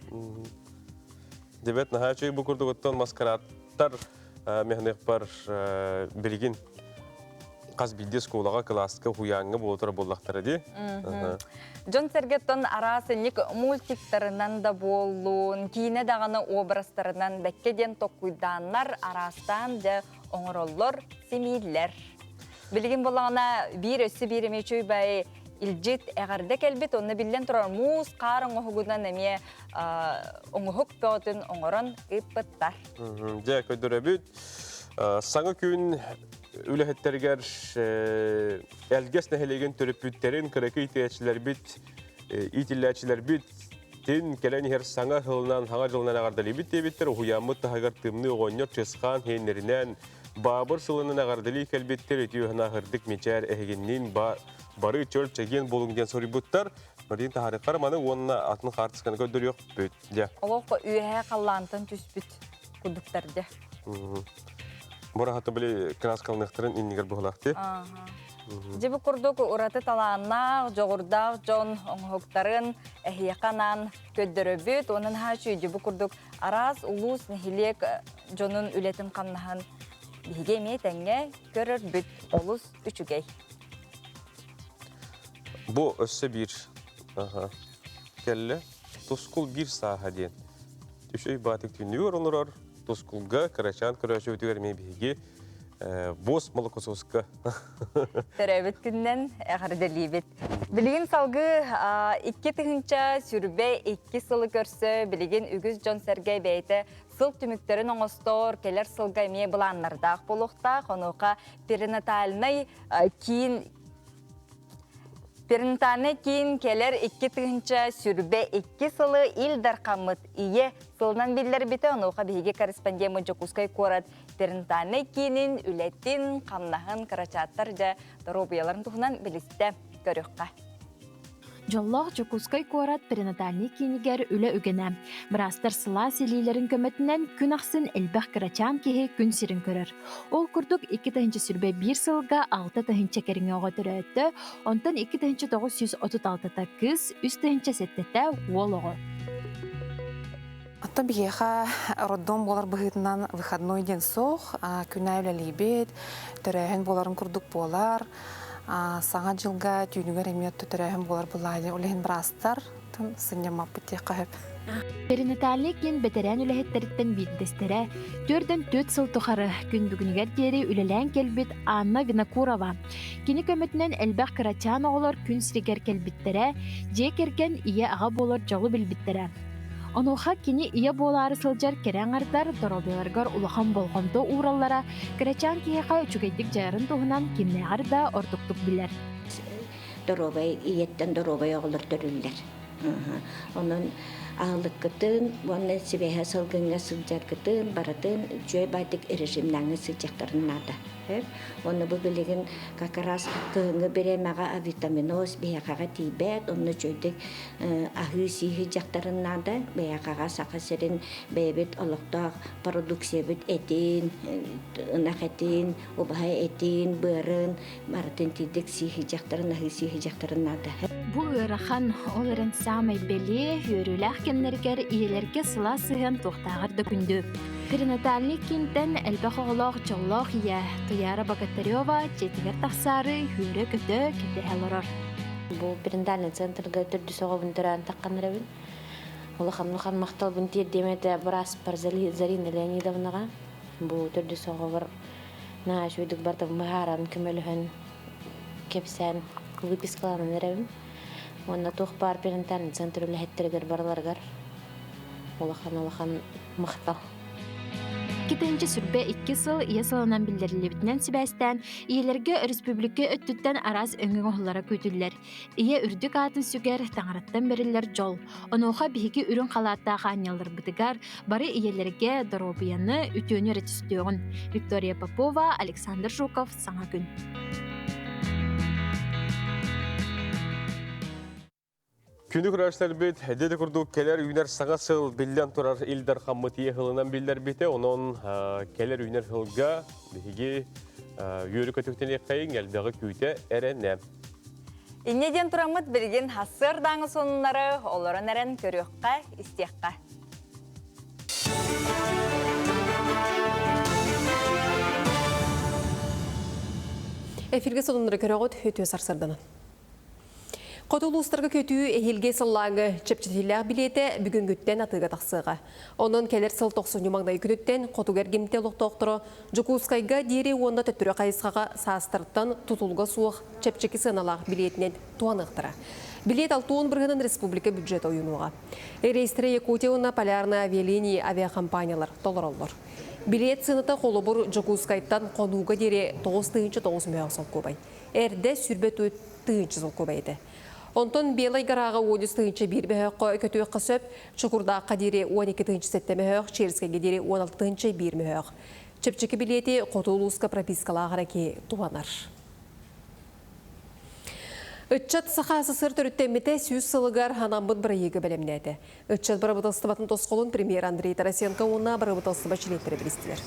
Дебет наһаа үчүгэй бу курдук оттон маскарадтар механикпар билигин хас биирдии оскуолаҕа, кылааска, уһуйааҥҥа буола турар буоллахтара дии. Дьон сэргэттэн араас инник мультиктарынан да буоллун, киинэ даҕаны образтарынан бэккэ диэн токкуйдааннар араастаан дьэ оҥороллор, симииллэр. Билигин буоллаҕына биир өссө биир эмиэ үчүгэй илдьит эҕэрдэ кэлбит, онно биллэн турар муус хаар оҥоһугунан эмиэ оҥоһук бөҕөтүн оҥорон ыыппыттар. Дьэ, көрдөрөбүт. Саҥа күн үлэһиттэригэр Элгэс нэһилиэгин төрөппүттэрин, кыракый иитээччилэрбит, иитиллээччилэрбит тин кэлэн иһэр саҥа сылынан, саҥа дьылынан эҕэрдэлиибит диэбиттэр, уһуйааммыт таһыгар тымныы оҕонньор Чысхаан иһиннэринэн Баабыр сылынан эҕэрдэлии кэлбиттэр, үтүө санаа сырдык мичээр эһигинниин бары чөл чэгиэн буолуҥ диэн суруйбуттар. Марин таһаарыаххар маны уонна атын хаартысканы көрдөрүөхпүт дьэ. Олох үөһээ халлаантан түспүт курдуктар дьэ. Бу били краскалыныахтарын иннигэр быһылаахты. Дьэ бу курдук ураты талааннаах, дьоҕурдаах дьон оҥоһуктарын эһиэхэ анаан көрдөрөбүт. Онон хаачы бу курдук араас улуус, нэһилиэк дьонун үлэтин-хамнаһын биһиги эмиэ тэҥҥэ көрөрбүт олус үчүгэй. Бу өссө биир кэллэ. Тускул биир сааһа диэн. Үчүгэй баатык түннүгэр олорор Тускулга кырачаан көрөөчүбүтүгэр эмиэ биһиги босс молокососка Төрөөбүт күннэн эҕэрдэлиибит. Билигин салгыы 2022 сылы көрсө билигин үгүс дьон-сэргэ бэйэтэ сыл түмүктэрин оҥостор, кэлэр сылга эмиэ былааннардаах буолуохтаах. Онуоха перинатальнай киин Перинатальнай киин кэлэр 2022 сылы Ил Дархаммыт Ийэ сылынан биллэрбитэ. Онуоха биһиги корреспондеммыт Дьокуускай куорат перинатальнай киинин үлэтин, хамнаһын, кырачааттар дьэ доруобуйаларын туһунан билистэ. Көрүөххэ. Дьоллоох Дьокуускай куорат перинатальнай киинигэр үлэ үгэнэ. Быраастар сылаас илиилэрин көмөтүнэн күн ахсын элбэх кырачаан киһи күн сирин көрөр. Ол курдук 2021 сылга 6 тыһыынча кэриҥэ оҕо төрөөтө, онтон 2936-та кыыс, 3 7-тэ уол оҕо. Оттон биһиэхэ роддом буолар быһыытынан выходной диэн суох, күнэ үлэлиибит, төрөөһүн буоларын курдук буолар. Саҥа дьылга түүнүгэр эмиэ төрөөһүн буолар булаа ол иһин быраастар сынньаммаппыт диэххэ сөп. Перинатальный киин бэтэрээн үлэһиттэриттэн биирдэстэрэ, 44 сыл тухары күн бүгүнүгэр диэри үлэлээн кэлбит Анна Винокурова. Кини көмөтүнэн элбэх кырачаан оҕолор күн сиригэр кэлбиттэрэ, дьиэ кэргэн ийэ-аҕа буолар дьолу билбиттэрэ. Онуоха кини ийэ буолаары сылдьар кэрэ аҥардар доруобуйаларыгар улахан болҕомто уураллара, кырачаан киһиэхэ үчүгэйдик дьайарын туһунан кимнээҕэр да ордуктук билэр. Доруобай ийэттэн доруобай оҕолор төрүүллэр. Онон аһылыккытын уонна сибээһэ салгыҥҥа сылдьаргытын барытын үчүгэй баайдык режимнээҥҥэ сылдьыахтарын наада. Уонна бу билигин как раз кыһыҥҥы бириэмэҕэ авитаминоз биһиэхэҕэ тиийбэт, онно үчүгэйдик аһыы-сии дьахтарын наада. Биһиэхэҕэ Саха сирин бэйэбит олохтоох продукциябыт этин, ынах этин, убаһа этин, быарын барытын тиийдик сии дьахтарын, аһыы сии дьахтарын наада. Бу ыарахан, ол эрэн саамай бэлиэ, үөрүүлээх кэмнэригэр ийэлэргэ сылаас сыһыан туохтааҕар да күндү. Перинатальный киинтэн элбэх оҕолоох дьоллоох ийэ Туяра Богатырева дьиэтигэр тахсаары үөрэ-көтө кэтэһэ олорор. Бу перинатальный центрга төрдүс оҕобун төрөөн тахханнарабын. Улахан улахан махталбын тиэрдиэм этэ бырааспар Зарина Леонидовнаҕа. Бу төрдүс оҕобор наһаа үчүгэйдик барытын быһааран, көмөлөһөн, кэпсээн выпискаланан эрэбин. Уонна туох баар перинатальный центр үлэһиттэригэр барыларыгар улахан улахан махтал. 2022 сыл Ийэ сылынан биллэриллибитинэн сибээстээн, ийэлэргэ өрөспүүбүлүкэ өттүттэн араас өҥө оҥоһуллара күүтүллэр. Ийэ үрдүк аатын сүгэр, таҥараттан бэриллэр дьол. Онуоха биһиги үрүҥ халааттаах аанньалларбытыгар бары ийэлэргэ доруобуйаны, үтүөнү эрэ түстүөҕүн. Виктория Попова, Александр Жуков, Саҥа күн. Күнү көрөөччүлэрбит эдэ курдук кэлэр үүнэр саҥа сыл биллэн турар Ил Дархаммыт ийэ сылынан биллэрбитэ. Онон кэлэр үүнэр сылга биһиги үөрү көтүктэниэххэйиҥ, элбэҕи күүтэ эрэнэ. Инньэ диэн тураммыт билигин сарсыардааҥы сонуннары олорон эрэн көрүөххэ, истиэххэ. Эфиргэ сонуннары көрөҕүт, үтүө сарсарданан. Хоту улуустарга көтүү эһиилги сыллааҥы чэпчэтиилээх билиэтэ бүгүҥҥүттэн атыыга тахсыаҕа. Онон кэлэр сыл тохсунньу маҥнай күнүттэн хотугу эргимтэ олохтоохторо Дьокуускайга диэри уонна төттөрү хайысхаҕа саастартан тутулуга суох чэпчэки сыаналаах билиэтинэн туһаныахтара. Билиэт 60 бырыһыанын республика бюджета уйунуоҕа. Рейстэрэ Якутия уонна Полярные авиалинии авиакомпаниялар толороллор. Билиэт сыаната холобур Дьокуускайтан Хонууга диэри 9 900 мөһөөх солкуобай. Эрдэ 24 тыһыынча солкуобай этэ. Онтон Белай Гораҕа 13 тыһыынча 1 мөһөөххө көтүөххэ сөп, Чокурдаахха диэри 12 тыһыынча 7 мөһөөх, Черскэйгэ диэри 16 тыһыынча 1 мөһөөх. Чэпчэки билиэти хоту улууска пропискалаах эрэ киһи туһанар. Ыччат Саха СССР төрүттэммитэ 100 сылыгар анаммыт бырайыагы бэлэмнээтэ. Ыччат бырабыыталыстыбатын тосхолун премьер Андрей Тарасенко уонна бырабыыталыстыба чилиэттэрэ билистилэр.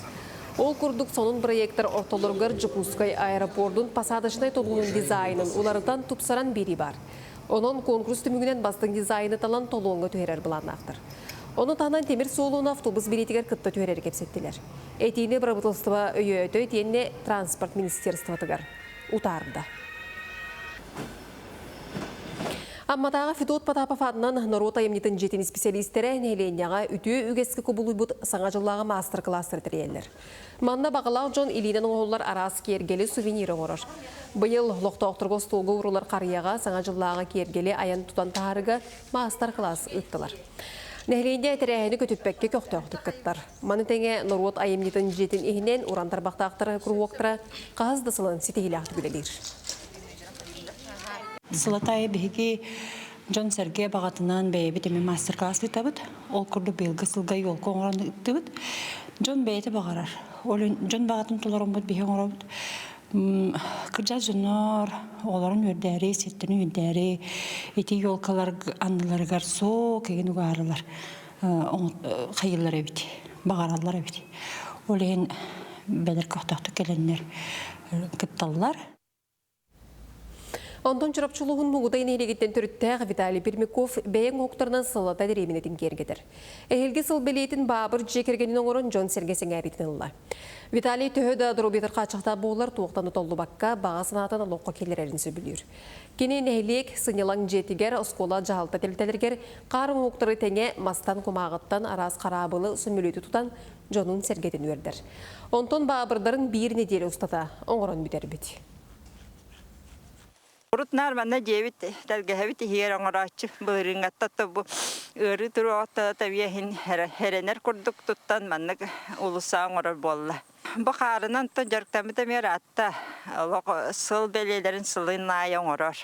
Ол курдук сонун проектор ортолоругар Дьокуускай аэропордун посадочнай толуонун дизайнын уларытан тупсаран биэрии баар. Онон конкурс түмүгүнэн бастыҥ дизайны талан толуоҥҥа түһэрэр былааннаахтар. Ону таһынан тимир суолуна автобус билиэтигэр кытта түһэрэри кэпсэттилэр. Этиини бырабыыталыстыба өйөөтө итиэннэ транспорт министерствотыгар утаарда. Амматааҕы Федот Потапов аатынан норуот айымньытын дьиэтин исписэлиистэрэ нэһилиэнньэҕэ үтүө үгэскэ кубулуйбут саҥа дьыллааҕы маастар-кылаастары тэрийэллэр. Манна баҕалаах дьон илиинэн оҥоһуллар араас киэргэли сувенир оҥорор. Быйыл олохтоохторго остуолга уурулар харыйаҕа саҥа дьыллааҕы киэргэли айан тутан таһаарыыга маастар-кылаас ыыттылар. Нэһилиэнньэ тэрээһини көтүппэккэ көхтөөхтүк кыттар. Маны тэҥэ норуот айымньытын дьиэтин иһинэн уран тарбахтаахтар куруһуоктара хаһыс да сылын ситиһиилээхтик үлэлиир. Сылатай биһиги дьон-сэргэ баҕатынан бэйэбит эмэ мастер-класс ыытабыт. Ол курдук быйылгы сылга елка оҥорон ыыттыбыт. Дьон бэйэтэ баҕарар. Ол дьон баҕатын толороммут биһи оҥоробут. Кырдьаҕас дьоннор оҕолорун үөрдээри, сиэттэрин үөрдээри ити елкалар анныларыгар суох игин угаарылар хайыылар эбит, баҕараллар эбит. Ол иһин бэлэр көхтөөхтүк кэлэннэр кытталлар. Онтон Чурапчы улууһун Мугудай нэһилиэгиттэн төрүттээх Виталий Пермяков бэйэҥ оһуктарынан сыллата дэриэбинэтин киэргэтэр. Эһиилги сыл бэлиэтин Баабыр дьиэ кэргэнин оҥорон дьон-сэргэ сэҥээриитин ылла. Виталий төһө да доруобуйатыгар хааччахтаах буоллар, туохтан да толлубакка, баҕа санаатын олоххо киллэрэрин сөбүлүүр. Кини нэһилиэк сынньалаҥ дьиэтигэр, оскуола дьаһалта тэрилтэлэригэр хаар оҥоһуктары тэҥэ мастан, кумааҕыттан араас хараабылы, сөмөлүөтү тутан дьонун-сэргэтин үөрдэр. Онтон баабырдарын биир нэдиэлэ устата оҥорон бүтэрбит. Урут наар манна дьиэбит тэлгэһэбит иһигэр оҥорооччу былырыыҥҥаттан бу ыарыы туруоҕуттан тэбиэһин эрэнэр курдук туттан маннык уулусса оҥорор буолла. Бу хаарынан дьарыктаммыт эмиэ ыраатта. Олох сыл бэлиэлэрин сылын аайы оҥорор.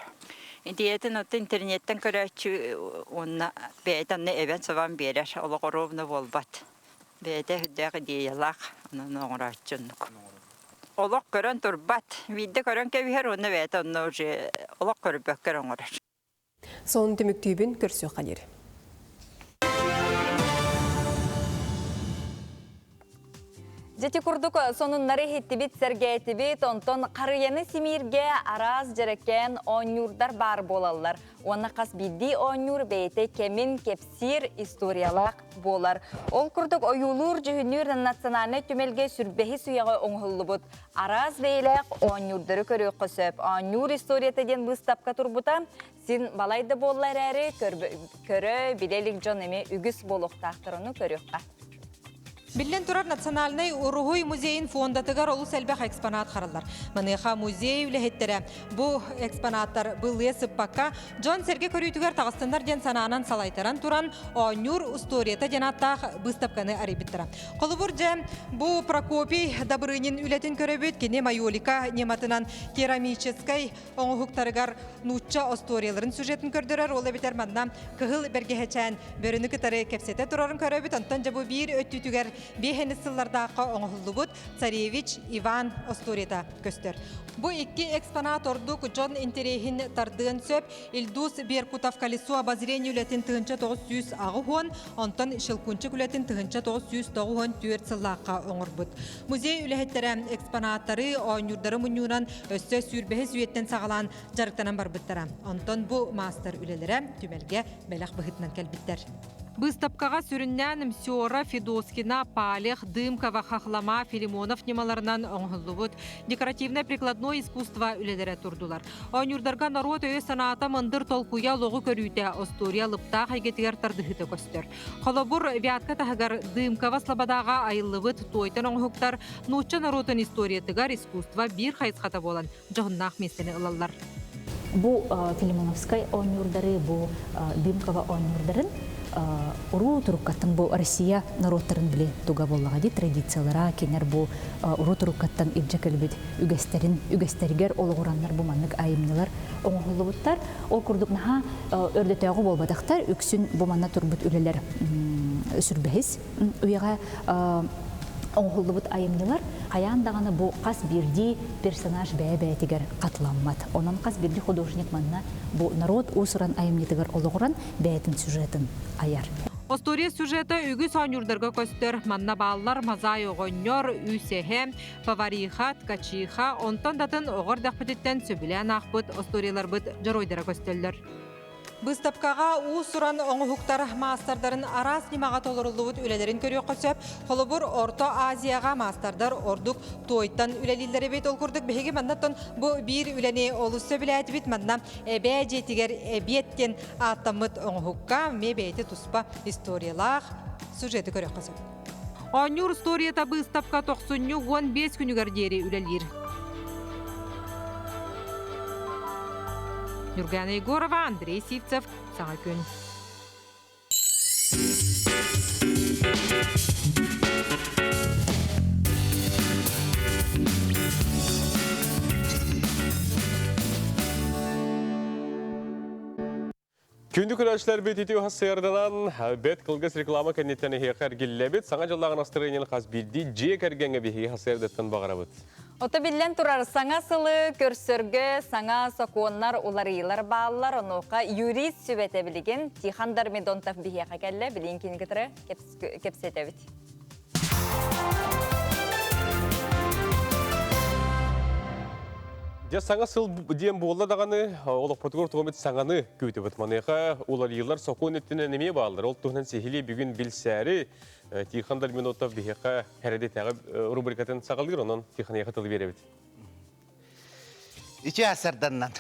Идиэтин оттон интернеттэн көрөөччү уонна бэйэтэ онно эбэн-сабан биэрэр. Олох оруобуна буолбат. Бэйэтэ үрдээх идеялаах, онон оҥорооччу оннук. Олох көрөн турбат. Биирдэ көрөн кэбиһэр уонна бэйэтэ онно уже олох көрбөккө эрэ оҥорор. Сонун түмүктүүбүн көрсүөххэ диэри. Дьити курдук сонуннары иһиттибит, сэргээтибит, онтон харыйаны симииргэ араас дьэрэкээн оонньуурдар баар буолаллар. Уонна хас биирдии оонньуур бэйэтэ кэмин кэпсиир историялаах буолар. Ол курдук ойуулуур-дьүһүннүүр национальнай түмэлгэ сүрбэһис үйэҕэ оҥоһуллубут араас бэйэлээх оонньуурдары көрүөххэ сөп. Оонньуур историята диэн быыстапка турбута син балай да буолла эрээри, көрө, билэ илик дьон эмиэ үгүс буолуохтаахтар, ону көрүөххэ. Биллэн турар, Национальнай уруһуй музейын фондатыгар олус элбэх экспонат хараллар. Маныаха музей үлэһиттэрэ бу экспонаттар былыа сыппакка, дьон-сэргэ көрүүтүгэр таҕыстыннар диэн санаанан салайтаран туран, оонньуур устуоруйата диэн ааттаах быыстапканы арыйбыттара. Холобур, дьэ, бу Прокопий Добрынин үлэтин көрөбүт. Кини майолика ньыматынан керамическай оҥоһуктарыгар нуучча остуоруйаларын сюжетын көрдөрөр, ол эбэтэр манна кыһыл бэргэһэчээн бөрөнү кытары кэпсэтэ турарын көрөбүт. Онтон дьэ бу биир өттүтүгэр биэһэнис сыллардаахха оҥоһуллубут царевич Иван остуоруйата көстөр. Бу икки экспонат ордук дьон интэриэһин тардыан сөп. Ильдус Беркутов колесо обозрения үлэтин 1980, онтон Щелкунчик үлэтин 1994 сыллаахха оҥорбут. Музей үлэһиттэрэ экспонаттары, оонньуурдары мунньуунан өссө сүүрбэһис үйэттэн саҕалаан дьарыктанан барбыттара. Онтон бу маастар үлэлэрэ түмэлгэ бэлэх быһыытынан кэлбиттэр. Быыстапкаҕа сүрүннээн Мсера, Федоскина, Палех, Дымкова, Хахлама, Филимонов ньымаларынан оҥоһуллубут декоративнай-прикладной искусство үлэлэрэ турдулар. Оонньуурдарга норуот өйө-санаата мындыр толкуйа олоҕу көрүүтэ, остуоруйа алыптаах эйгэтигэр тардыһыыта көстөр. Холобур, Вятка таһыгар Дымкова Слободаҕа айыллыбыт туойтан оҥоһуктар нуучча норуотун историятыгар искусство биир хайысхата буолан дьоһуннаах миэстэни ылаллар. Бу Филимоновскай оонньуурдары, бу Дымкова оонньуурдарын уруу туруккаттан бу Россия норуоттарын били туга буоллаҕа дии традициялара кинилэр бу уруу туруккаттан илдьэ кэлбит үгэстэрин үгэстэригэр олоҕураннар бу маннык айымньылар оҥоһуллубуттар. Ол курдук наһаа өрдөтөөҕү буолбатахтар, үксүн бу манна турбут үлэлэр сүрбэһис үйэҕэ оҥоһуллубут айымньылар хайаан даҕаны бу хас биирдии персонаж бэйэ-бэйэтигэр хатыламмат. Онон хас биирдии художник манна бу норуот уус-уран айымньытыгар олоҕуран бэйэтин сюжетын айар. Остуоруйа сюжета үгүс оонньуурдарга көстөр. Манна бааллар Мазай оҕонньор, Үс эһэ, Повариха, Ткачиха, онтон да атын оҕо эрдэхпититтэн сөбүлээн аахпыт остуоруйаларбыт дьоруойдара көстөллөр. Быыстапкаҕа уус-уран оҥоһуктар маастардарын араас ньымаҕа толоруллубут үлэлэрин көрүөххэ сөп. Холобур, Орто Азияҕа маастардар ордук туойтан үлэлииллэр эбит. Ол курдук биһиги маннаттан бу биир үлэни олус сөбүлээтибит. Манна эбээ дьиэтигэр эбиэт диэн ааттаммыт оҥоһукка эмиэ бэйэтэ туспа историялаах сюжеты көрүөххэ сөп. Оонньуур устуоруйата быыстапка тохсунньу 15 күнүгэр диэри үлэлиир. Нюргана Егорова, Андрей Сивцев, Саҥа күн. Күндү көрөөччүлэрбит ити сыарданан бэт кылгас реклама кэнниттэн эһиэхэ эргиллэбит. Саҥа дьыллааҕы настроениены хас биирдии дьиэ кэргэҥҥэ биһиги хасыардаттан баҕарабыт. Ото биллэн турар саҥа сылы көрсөргө саҥа сокуоннар уларыйыылар бааллар. Онуоха юрист сүбэтэ билигин Тихон Дормидонтов биһиэхэ кэллэ. Билигин кини кытары кэпсэтэбит. Дьэ саҥа сыл диэн буолла даҕаны, олохпутугар тугу саҥаны күүтүбүт. Маныаха уларыйыылар сокуон өттүнэн эмиэ бааллар. Ол туһунан сиһилии бүгүн билсээри Тихон Дальминотов биһиэхэ Хэрэдитээҕи рубрикатын саҕалыыр, онон Тихон эйиэхэ тылы биэрэбит. Үтүө асарданнан.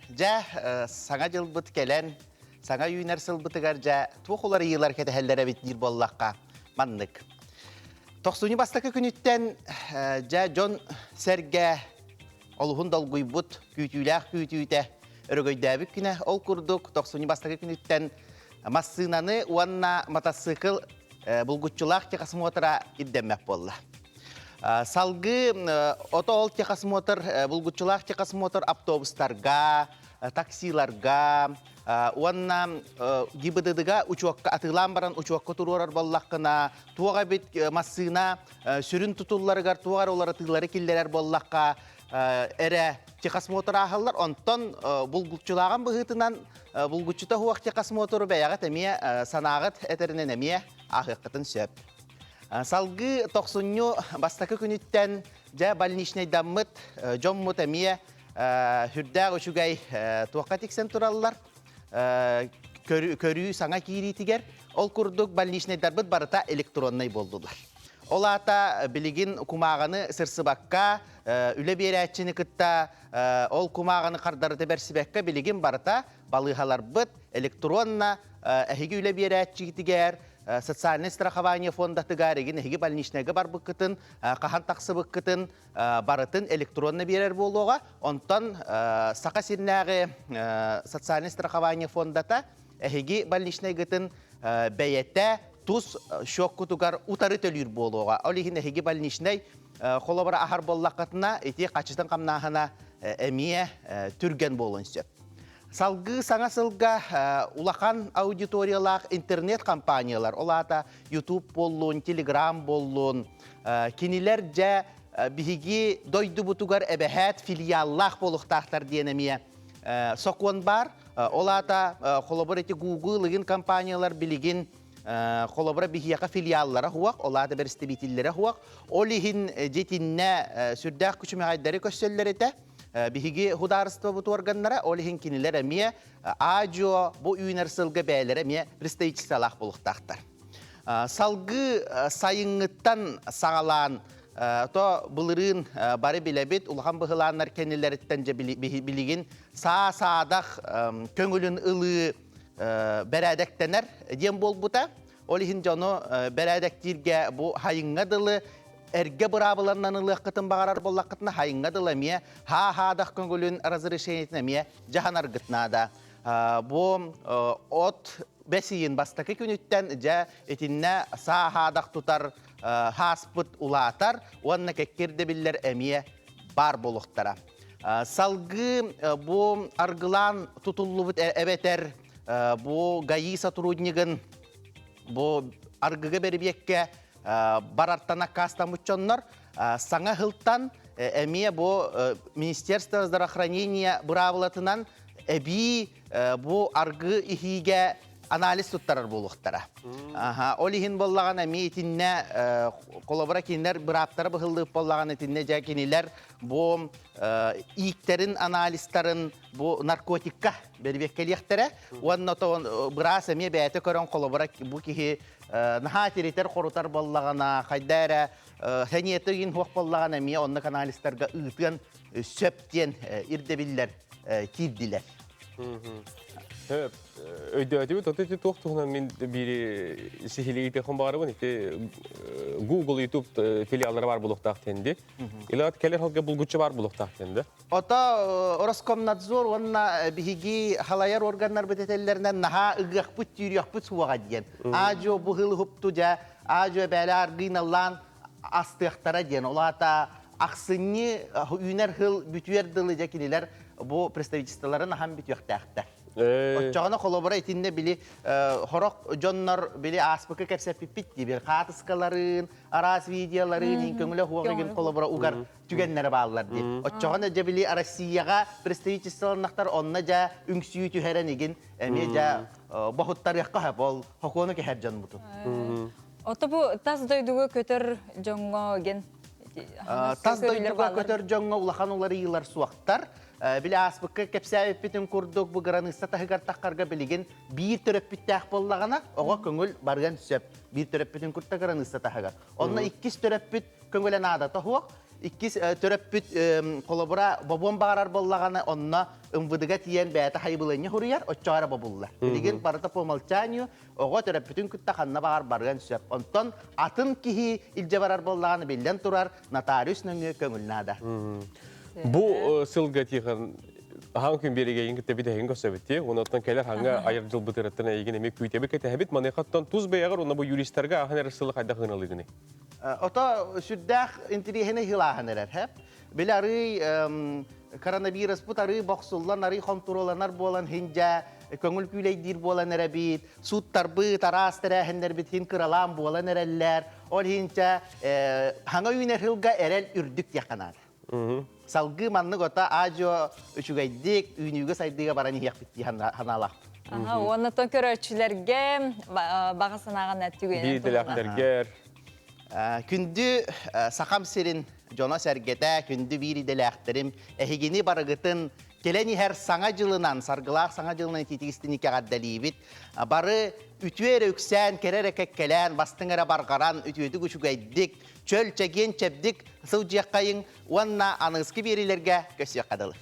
Дьэ, саҥа дьылбыт кэлэн, саҥа үүнэр сылбытыгар дьэ туох уларыйыылар кэтэһэллэр эбит диир буоллахха, маннык. Тохсунньу бастакы күнүттэн дьэ дьон сэргэ олуһун долгуйбут, күүтүүлээх күүтүүтэ өрөгөйдөөбүт күнэ. Ол курдук тохсунньу бастакы күнүттэн массыынаны уонна матасыыкыл булгуччулаах техосмотра ирдэммэт буолла. Салгыы ото ол техосмотр, булгуччулаах техосмотр автобустарга, таксиларга уонна ГИБДД-га учуокка атыылаан баран учуокка туруорар буоллаххына, туох эбит массыына сүрүн тутулларыгар туох эрэ уларытыылары киллэрэр буоллахха эрэ техосмотр ааһаллар. Онтон булгуччулааҕын быһыытынан булгуччута суох техосмотру бэйэҕит эмиэ санааҕыт этэринэн эмиэ ааһыаххытын сөп. Салгыы тохсунньу бастакы күнүттэн дьэ больничнайдаммыт дьоммут эмиэ сүрдээх үчүгэй туохха тиксэн тураллар. Көрүү саҥа киириитигэр ол курдук больничнайдарбыт барыта электроннай буоллулар. Ол аата билигин кумааҕыны сырсыбакка, үлэ биэрээччини кытта ол кумааҕыны хардарыта бэрсибэккэ билигин барыта балыыһаларбыт электронно эһиги үлэ биэрээччигитигэр социальнай страхование фондатыгар игин эһиги больничнайга барбыккытын, хаһан тахсыбыккытын барытын электронно биэрэр буолуоҕа. Онтон Саха сиринээҕи социальнай страхование фондата эһиги больничнайгытын бэйэтэ тус счеккутугар утары төлүүр буолуоҕа. Ол иһин эһиги больничнай холобура аһар буоллаххытына, ити хачытын хамнааһына эмиэ түргэн буолуон сөп. Салгыы саҥа сылга улахан аудиториялаах интернет-компаниялар, ол аата YouTube буоллун, Telegram буоллун, кинилэр дьэ биһиги дойдубутугар эбэһээт филиаллаах буолуохтаахтар диэн эмиэ сокуон баар. Ол аата холобур ити Google игин компаниялар билигин холобура биһиэхэ филиаллара хуох, ол аата бэрэстэбиитиллэрэ хуох. Ол иһин дьитиннэ сүрдээх күчүмэҕэйдэри көрсөллөр этэ. Биһиги судаарыстыбабыт органнара, ол иһин кинилэр эмиэ аадьуо бу үүнэр сылга бэйэлэрэ эмиэ представительстволаах буолуохтаахтар. Салгыы сайыҥҥыттан саҕалаан то былырыын бары билэбит, улахан быһылааннар кэннилэриттэн дьэ билигин саа-саадах көҥүлүн ылыы бэрээдэктэнэр диэн буолбута. Ол иһин дьону бэрээдэктииргэ бу хайыҥҥа дылы эргэ быраабыланнан ылыаххытын баҕарар буоллаххытына хайыҥҥа дылы эмиэ һаа-һаадах көҥүлүн разрешениетин эмиэ дьаһанаргыт наада. Бу от бэс ыйын бастакы күнүттэн дьэ итиннэ саа-һаадах тутар хааспыт улаатар уонна кэккэ ирдэбиллэр эмиэ баар буолуохтара. Салгыы бу аргылаан тутуллубут эбэтэр бу ГАИ сотруднигын бу аргыга бэрибиэккэ барартан аккаастаммыт дьоннор саҥа сылтан эмиэ бу Министерство здравоохранения быраабылатынан эбии бу аргы иһиигэ анализ туттарар буолуохтара. Ол иһин буоллаҕына эмиэ итиннэ холобура кинилэр бырааптара быһыллыбыт буоллаҕына итиннэ дьэ кинилэр бу ииктэрин анализтарын бу наркотикка бэрибиэккэлиэхтэрэ уонна быраас эмиэ бэйэтэ көрөн холобура бу киһи наһаа тиритэр-хорутар буоллаҕына хайда эрэ сэниэтэ ыйын суох буоллаҕына эмиэ оннук анализтарга ыытыан сөп диэн ирдэбиллэр киирдилэр. Өйдөөтүбүт, ото ити туох туһунан мин биири сиһилии ыытыахпын баҕарабын. Ити Google, YouTube филиаллара баар буолуохтаах диэн Илаат кэлэр халга булгуччу баар буолуохтаах диэн да. Ото Роскомнадзор уонна биһиги халайар органнарбыт этэллэринэн наһаа ыгыахпыт, түүрүөхпүт суоҕа диэн. Аадьуо бу хылыһупту дьэ, аадьуо бээлэ аргыыналлаан астыахтара диэн. Ол аата ахсынньы үүнэр хыл бүтүөр дылы дьэ кинилэр бу представительстволарын ахан бүтүөхтээхтэр. Оччоҕуна холобура итиннэ били хорох дьоннор били ааспыкка кэпсэппиппит дии били хаатыскаларын, араас видеоларын, иин көҥүлэ хуоҕигин холобура угар түгэннэрэ бааллар дии. Оччоҕуна дьэ били Россияҕа представительстволаннахтар онно дьэ үҥсүү түһэрэн игин эмиэ дьэ боһуттарыахха сөп ол хокуону кэһэр дьонмутун. Ото бу тас дойдуга көтөр дьоҥҥо ген Тас дойдуга көтөр дьоҥҥо улахан уларыйыылар суохтар. Били ааспыкка кэпсээбиппитин курдук бу граныысса таһыгар таххарга билигин биир төрөппүттээх буоллаҕына оҕо көҥүл барыан сөп. Биир төрөппүтүн кытта граныысса таһыгар. Онно иккис төрөппүт көҥүлэ наадата суох. Иккис төрөппүт холобура бобуон баҕарар буоллаҕына онно МВД-га тиийэн бэйэтэ хайыбылыанньа суруйар, оччоҕо эрэ бобуллар. Билигин барыта по умолчанию оҕо төрөппүтүн кытта ханна баҕар барыан сөп. Онтон атын киһи илдьэ барар буоллаҕына биллэн турар нотариус нөҥүө көҥүл наада. Бу сылга Тихон аһаан күн биэригейин кытта бүтэһигин көрсөбүт Онон кэлэр хаҥа айар дьылбыт ырыттан эйигин эмиэ күүтэбит кэтэһэбит. Маныхаттан тус бэйэҕэр уонна бу юристарга ахан эрэр сылы хайдах ыналыгыный? Ото сүрдээх интириэһинэй хылааһын эрэр, хэп. Били арый коронавируспут арый бохсуллан, арый хонтуруоланар буолан хиндьэ көҥүл күүлэйдиир буолан эрэбит, сууттарбыт, араас тэрээһиннэрбит хин кыралаан буолан эрэллэр. Ол иһинчэ хаҥа үүнэр сылга эрэл үрдүк диэххэ наада. Салгыы маннык ото аадьуо үчүгэйдик үүнүүгэ-сайдыыга баран иһиэхпит дии санаалаахпыт. Аха, уонна тон көрөөччүлэргэ баҕа санааҕын түгэнэн Биирдэлээхтэргэр. Күндү Сахам сирин дьоно-сэргэтэ, күндү биир идэлээхтэрим, эһигини барыгытын кэлэн иһэр саҥа дьылынан, саргылаах саҥа дьылынан итиитигистини кэҕэрдэлиибит. Бары үтүө эрэ үксээн, кэрэ эрэ кэккэлээн, бастыҥ эрэ барҕаран, үтүөтүк үчүгэйдик, чөл, чэгиэн, чэбдик сылдьыаххайыҥ уонна аныгыскы биэриилэргэ көрсүөххэ дылы.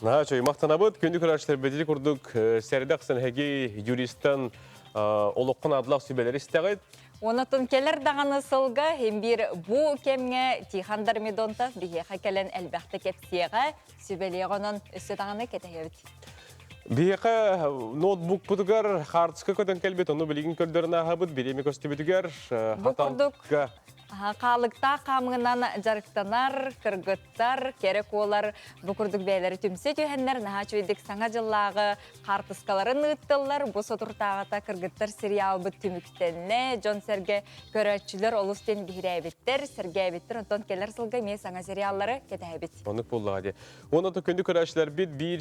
Наһаа үчүгэй махтанабыт. Күндү көрөөччүлэр бэдили курдук сэрдэх сэнэһэги юристан олоххун адлах сүбэлэри истэҕит. Онотон кэлэр даҕаны сылга имбир бу кэмҥэ Тихон Дормидонтов биһиэхэ кэлэн элбэхтэ кэпсиэҕэ, сүбэлиэҕэ онон өссө даҕаны кэтэһэбит. Биһиэхэ ноутбукпутугар хаартыска көтөн кэлбит, ону билигин көрдөрөн ааһабыт, бириэмэ көстүбүтүгэр Бу курдук хаалыктаах хаамыынан дьарыктанар кыргыттар, кэрэ куолар бу курдук бэйэлэри түмсэ түһэннэр наһаа үчүгэйдик саҥа дьыллааҕы хаартыскаларын ыыттыллар. Бу соторутааҕыта кыргыттар сериалбыт түмүктэннэ. Дьон-сэргэ көрөөччүлэр олус диэн биһирээбиттэр, сэргээбиттэр. Онтон кэлэр сылга эмиэ саҥа сериаллары кэтэһэбит. Оннук буоллаҕа дии. Уонна күндү көрөөччүлэрбит биир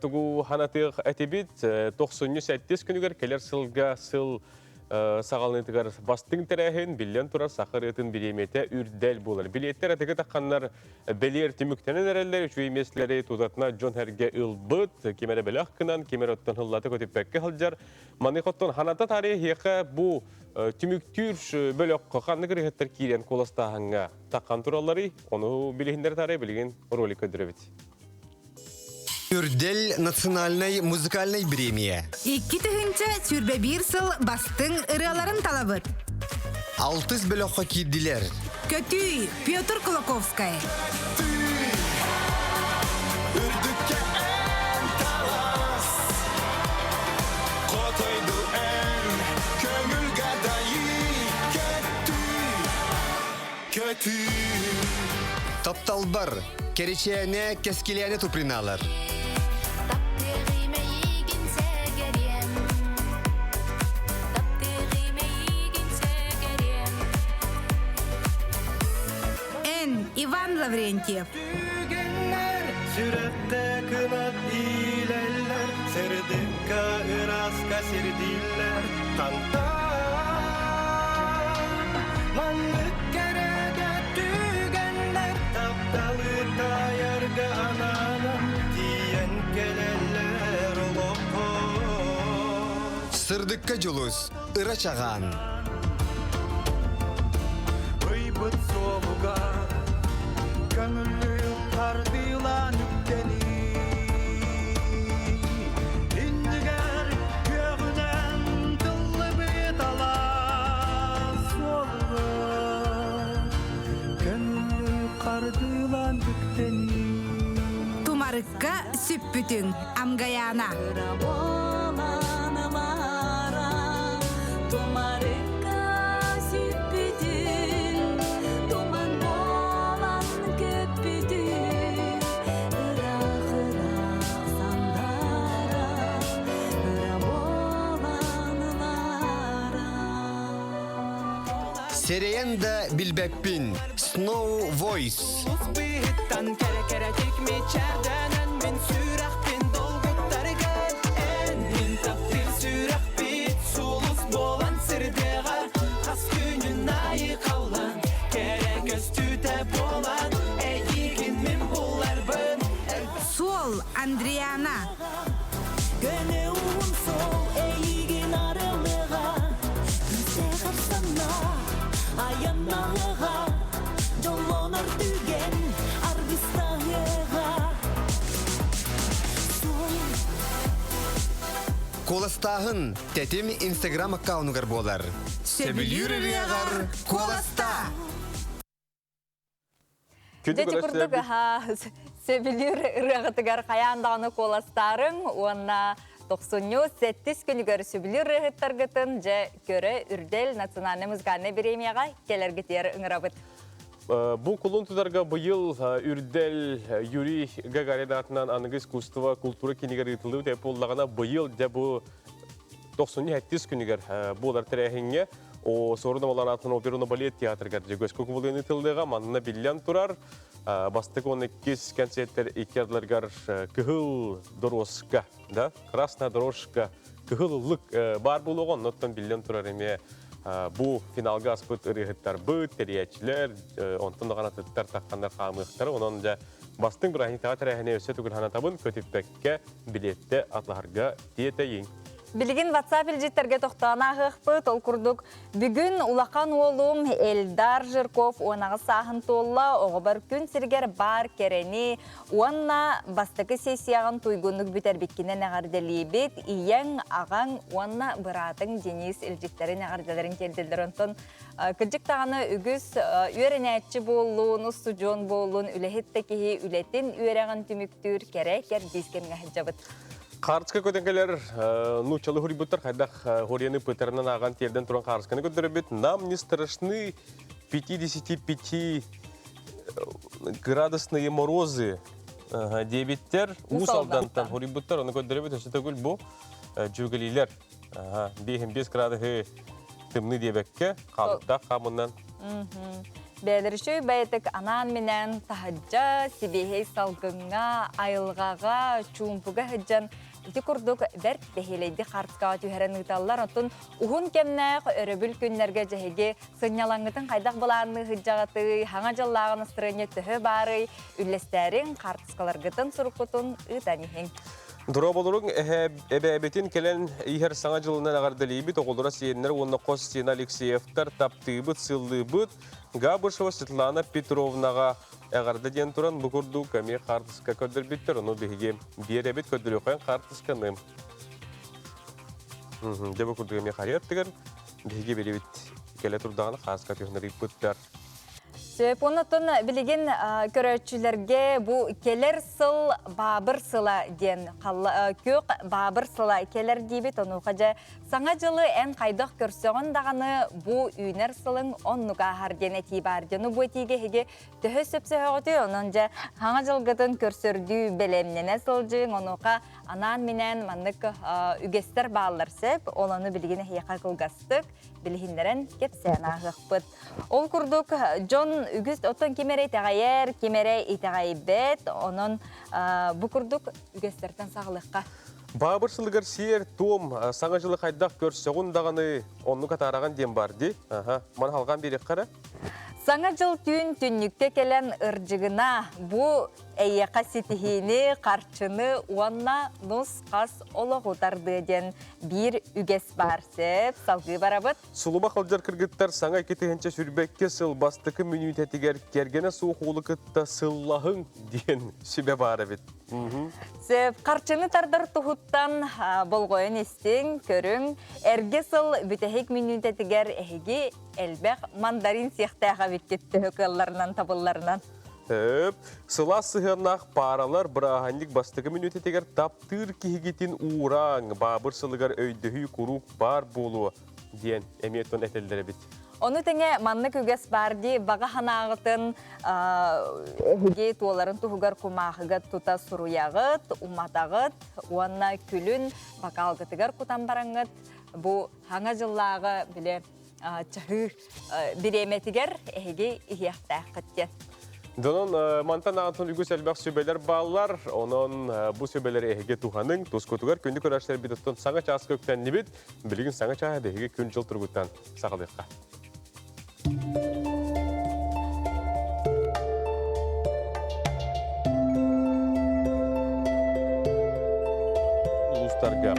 тугу ханатыах этибит. Тохсунньу сэттис күнүгэр кэлэр сылга сыл саҕаланыытыгар бастыҥ тэрээһин биллэн турар саха ырыатын бириэмийэтэ үрдэл буолар. Билиэттэр атыгы тахханнар бэлиэр түмүктэнэн эрэллэр, үчүгэй миэстэлэри тутатына дьон эргэ ылбыт, ким эрэ бэлэх гынан, ким эрэ оттон ыллата көтүппэккэ сылдьар. Маныаха оттон ханата таарыйа эһиэхэ бу түмүктүүр бөлөххө ханнык ырыаһыттар киирэн куоластааһыҥҥа таххан туралларый? Ону билиһиннэр таарыйа билигин ролик көрдөрөбүт. Үрдэл национальнай музыкальнай бириэмийэ. 2021 сыл бастыҥ ырыаларын талабыт. Алтыс бөлөххө киирдилэр. Көтүй, Петр Кулаковскай. Үрдүккэ эн талас, хотойду эн, көҥүлгэ дайыы, көтүй, көтүй. Тапталбар, Кэричээнэ, кэскилээнэ туприналар. Эн, Иван Лаврентьев. Сүрэххэ кынат иилэллэр, сырдыкка ыраска сирдииллэр, тантан маннык кэрэгэ түгэннэр тапталы таайарга анаанан тиийэн кэлэллэр олоххо. Сырдыкка дьулус, ыра чаҕаан. Ыйбыт суолугар көҥүллүү хардыылаан үктэнии. Иннигэр күөҕүнэн тыллыбыт алаас суолугар көҥүллүү хардыылаан үктэнии. Тумарыкка сүппүтүҥ, Амгаяна. Сэрэйэн да билбэппин. Snow Voice. Кэрэ-кэрэтик мичээрдэнэн мин сүрэхпин долгуттаргар эн мин таптыыр сүрэхпит сулус буолан сирдээҕэ хас күнүн айы халлан кэрэ көстүүтэ буолан эйигин мин буларбын Суол Андриана. Көнө уун сол эйигин арылыга күүстээх арсанна айаннаһыга дьоллонор түгэн аргыстаһыга Куоластааһын Тэтим Инстаграм аккаунугар буолар. Сөбүлүүр ырыаҕар куоласта! Дьэ курдук сөбүлүүр ырыаҕытыгар хайаан даҕаны куоластаарыҥ уонна тохсунньу сэттис күнүгэр сөбүлүүр ырыаһыттаргытын дьэ көрө Үрдэл национальнай музыкальнай бириэмийэҕэ кэлэргитигэр ыҥырабыт. Бу кулун тутарга быйыл Үрдэл Юрий Гагарин аатынан аныгы искусство култуура кинигэр ыытыллыбыт эп буоллаҕына быйыл дьэ бу 97 күнүгэр буолар тэрээһиҥҥэ Суорун Омоллоон аатынан операны балет театрыгар Дьөгүөскэ кубулуйан ыытыллыаҕа. Манна биллэн турар бастакы уонна иккис концерттэр икки ардыларыгар кыһыл доруоска, да, красная дорожка, кыһыл ыллык баар буолуоҕа. Оннуттан биллэн турар эмиэ. Бу финалга аспыт ырыаһыттарбыт, тэрийээччилэр, онтон даҕаны атыттар тахханнар хаамыахтара. Онон дьэ бастыҥ бырааһынньыктааҕы тэрээһини өссө төгүл санатабын, көтүппэккэ билиэттэ атлаһарга тиэтэйиҥ. Билигин WhatsApp илдьиттэргэ тохтоон ааһыахпыт. Ол курдук, бүгүн улахан уолум Эльдар Жирков уонаҕыс сааһын туолла, оҕобор күн сиригэр баар кэрэни уонна бастакы сессияҕын туйгуннук бүтэрбиккинэн эҕэрдэлиибит. Ийэҥ, аҕаҥ уонна быраатыҥ Денис илдьиттэрин эҕэрдэлэрин тиэрдэллэр. Онтон кырдьык даҕаны үгүс үөрэнээччи буоллун, устудьуон буоллун, үлэһит да киһи үлэтин, үөрэҕин түмүктүүр кэрэ кэрдиис кэмҥэ сылдьабыт. Хаарыска көтөн кэлэр нууччалы хуруйбуттар хайдах хорияны пытарынан ааҕан тиэрдэн туран хаарысканы көрдөрөбүт. Нам не страшны 55 градусные морозы диэбиттэр. Уус Алдантан хуруйбуттар, оны көрдөрөбүт өссө төгүл бу дьүөгэлиилэр. 5 градуһы тымныы диэбэккэ, хаалыктаах хаамынан. Бэйэлэришүй бэйэтик анаан-минээн таһыдьа, сибиэһэй салгыҥҥа, айылҕаҕа, чуумпуга сылдьан ити курдук бэрт бэһиэлэйдик хартыскаҕа түһэрэн ыыталлар. Оттон уһун кэмнээх өрөбүл күннэргэ дьэһиги сынньалаҥҥытын хайдах былаанныы сылдьаҕытый, хаҥа дьыллааҕы настырыанньа төһө баарый, үллэстээриҥ, хартыскаларгытын суруккутун ыытан иһиҥ. Дорооболоруҥ эбээбитин кэлэн иһэр Саҥа дьылынан эҕэрдэлиибит, оҕолоро сиэннэр уонна хос сиэнэ Алексеевтар таптыыбыт, сыллыыбыт. Габышева Светлана Петровнаҕа эҕэрдэ диэн туран бу курдук эмиэ хаартыска көрдөрбүттэр, ону биһиги биэрэбит, көрдөрүөххэ хаартысканы. Дьэ бу курдук эмиэ харыйа аттыгар биһиги билибит кэлэ турдаҕына хааска түһүнэр ыыппыттар. Сөп, оннуттан билигин көрөөччүлэргэ бу кэлэр сыл баабыр сыла диэн күөх баабыр сыла кэлэр диибит. Онуоха дьэ саҥа дьылы эн хайдах көрсөҕүн даҕаны бу үүнэр сылыҥ оннук ааһар диэн этии баар. Дьону бу этиигэ эһиги төһө сөпсөһөҕүтүй? Онон дьэ саҥа дьылгытын көрсөрдүү бэлэмнэнэ сылдьыҥ. Онуоха анаан-минээн маннык үгэстэр бааллар сөп. Ол ону билигин эһиэхэ кылгастык билиһиннэрэн кэпсээн ааһыахпыт. Ол курдук дьон үгүс оттон ким эрэ итэҕэйэр, ким эрэ итэҕэйбэт. Онон бу курдук үгэстэртэн саҕалыахха. Баабыр сылыгар сиэр туом саҥа дьылы хайдах көрсөҕүн даҕаны оннук атаараҕын диэн бар дии. Аха, маны халҕаан биэриэххэ эрэ. Саҥа дьыл түүн түннүккэ кэлэн ырдьыгына бу эйиэхэ ситиһиини, харчыны уонна нус-хас олоҕу тардыа диэн биир үгэс баар сөп. Салгыы барабыт. Сулума халдьар кыргыттар саҥа 2022 сыл бастакы мүнүүтэтигэр кэргэнэ суох уолу кытта сыллаһыҥ диэн сүбэ баар эбит. Сөп. Харчыны тардар туһуттан болҕойон истиҥ, көрүҥ. Эргэ сыл бүтэһик мүнүүтэтигэр эһиги элбэх мандарин сиэхтээх эбиккит төһө кыалларынан табылларынан. Сөп. Сылаас сыһыаннаах пааралар бырааһынньык бастакы мүнүүтэтигэр таптыыр киһигитин уурааҥ, баабыр сылыгар өйдөһүү куруук баар буолуо диэн эмиэ тон этэллэр эбит. Ону тэҥэ маннык үгэс баар дии баҕа санааҕытын эһиги туоларын туһугар кумаахыга тута суруйаҕыт, уматаҕыт уонна күлүн бакаалгытыгар кутан бараҥҥыт бу хаҥа дьыллааҕы били чаһыы бириэмэтигэр эһиги иһиэхтээххит диэн. Донон мантан аҕантан үгүс элбэх сүбэлэр бааллар. Онон бу сүбэлэри эһиги туһаныҥ. Тускутугар күндү көрөөччүлэрбит оттон саҥа чааска үктэннибит. Билигин саҥа чааһы биһиги күн-дьыл туругуттан саҕалыахха. Улуустарга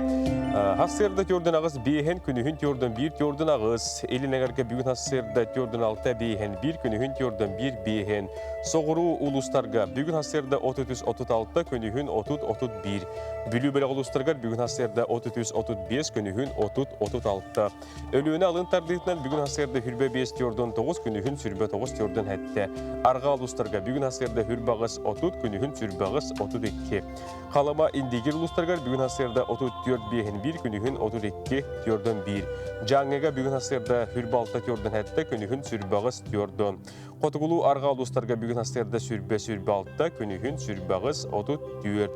Хассыырда түрдүн аҕыс биэһин, күнүһүн түрдүн биир түрдүн аҕыс, илин эҥэргэ бүгүн хассыырда түрдүн алта биэһин, биир күнүһүн түрдүн биир биэһин. Соҕуруу улуустарга бүгүн хассыырда 33-36, күнүһүн 30-31. Бүлүү бөлөх улуустарыгар бүгүн хассыырда 33-35, күнүһүн 30-36. Өлүөнэ алын тардыытынан бүгүн сарсыарда хүрбэ 5 төрдөн 9, күнүһүн сүрбэ 9 төрдөн хэттэ. Арҕаа улуустарга бүгүн сарсыарда хүрбэ аҕыс 30, күнүһүн сүрбэ аҕыс 32. Халыма Индигир улуустарыгар бүгүн сарсыарда 34 биэһин 1, күнүһүн 32 төрдөн 1. Дьааҥыга бүгүн сарсыарда хүрбэ 6 төрдөн хэттэ, күнүһүн сүрбэ аҕыс төрдөн. Хотугулуу арҕаа улуустарга бүгүн сарсыарда сүрбэ сүрбэ алта, күнүһүн сүрбэ аҕыс, 34.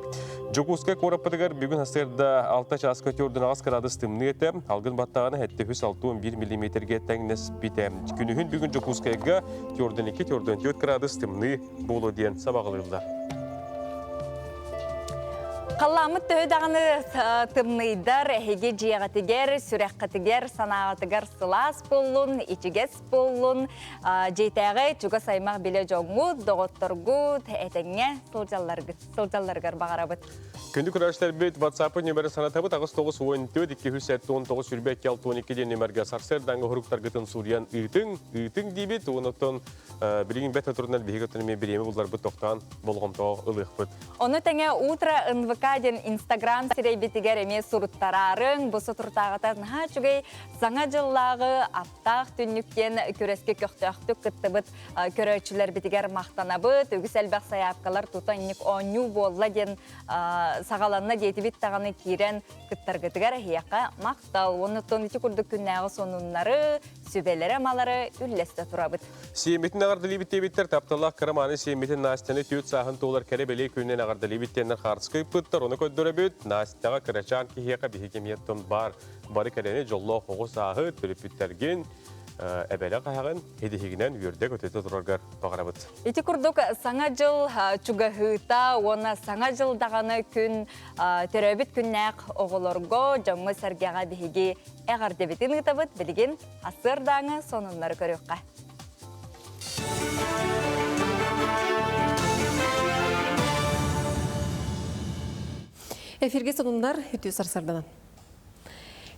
Дьокуускай куораппытыгар бүгүн сарсыарда 6 чааска 4 градус тымныы этэ, алгын баттаҕына 761 миллиметргэ тэҥнэспитэ. Күнүһүн бүгүн Дьокуускайга 42-44 градус тымныы буолуо диэн сабаҕалыыллар. Халлааммыт төһө даҕаны тымныйдар, эһиги дьиэҕитигэр, сүрэххитигэр, санааҕытыгар сылаас буоллун, ичигэс буоллун, дьиэтээҕи чугас аймах билэ дьоҥҥут, доҕотторгут этэҥҥэ сылдьалларыгар баҕарабыт. Күндү көрөөччүлэрбит WhatsApp нөмөрү санатабыт 894 279 22 62 диэн нөмөргө сарсыардааҥы уһуруктаргытын суруйан ыытыҥ, ыытыҥ диибит. Онон билигин бэт турунан биһиги өттүнэн эмиэ бириэмэ булларбыт тохтоон болҕомтоҕо ылыахпыт. Ону тэҥэ Утро НВК диэн Инстаграм сирэйбитигэр эмиэ суруттараарыҥ. Бу соторутааҕыта наһаа үчүгэй Саҥа дьыллааҕы аптаах түннүк диэн күрэскэ көхтөөхтүк кыттыбыт көрөөччүлэрбитигэр махтанабыт. Үгүс элбэх сайаапкалар тута инник оонньуу буолла диэн саҕаланна диэтибит даҕаны киирэн кыттаргытыгар эһиэхэ махтал. Оннуттан ити курдук күннээҕи сонуннары, сүбэлэри-амалары үллэстэ турабыт. Сиэммитин аҕардалыыбыт диэбиттэр, тапталлаах кыра мааны сиэммитин Настяны түөрт сааһын туолар кэрэ бэлиэ күнүнэн аҕардалыыбыт диэннэр хаартыска ыыппыттар, ону көрдөрөбүт. Настяҕа кырачаан киһиэхэ биһиги эмиэ баар бары кэрэни, дьоллоох оҕо сааһы, төрөппүттэргин, эбэлэ хаһаҕын хидиһигинэн үөрдэ-көтүтэ тураргар баҕарабыт. Ити курдук Саҥа дьыл чугаһыыта уонна Саҥа дьыл даҕаны күн төрөөбүт күннээх оҕолорго, дьоҥҥо-сэргэҕэ биһиги эҕэрдэбитин ыытабыт. Билигин Ассыардааҥы сонуннары көрүөххэ. Эфирге сонуннар үтүө сарсарданан.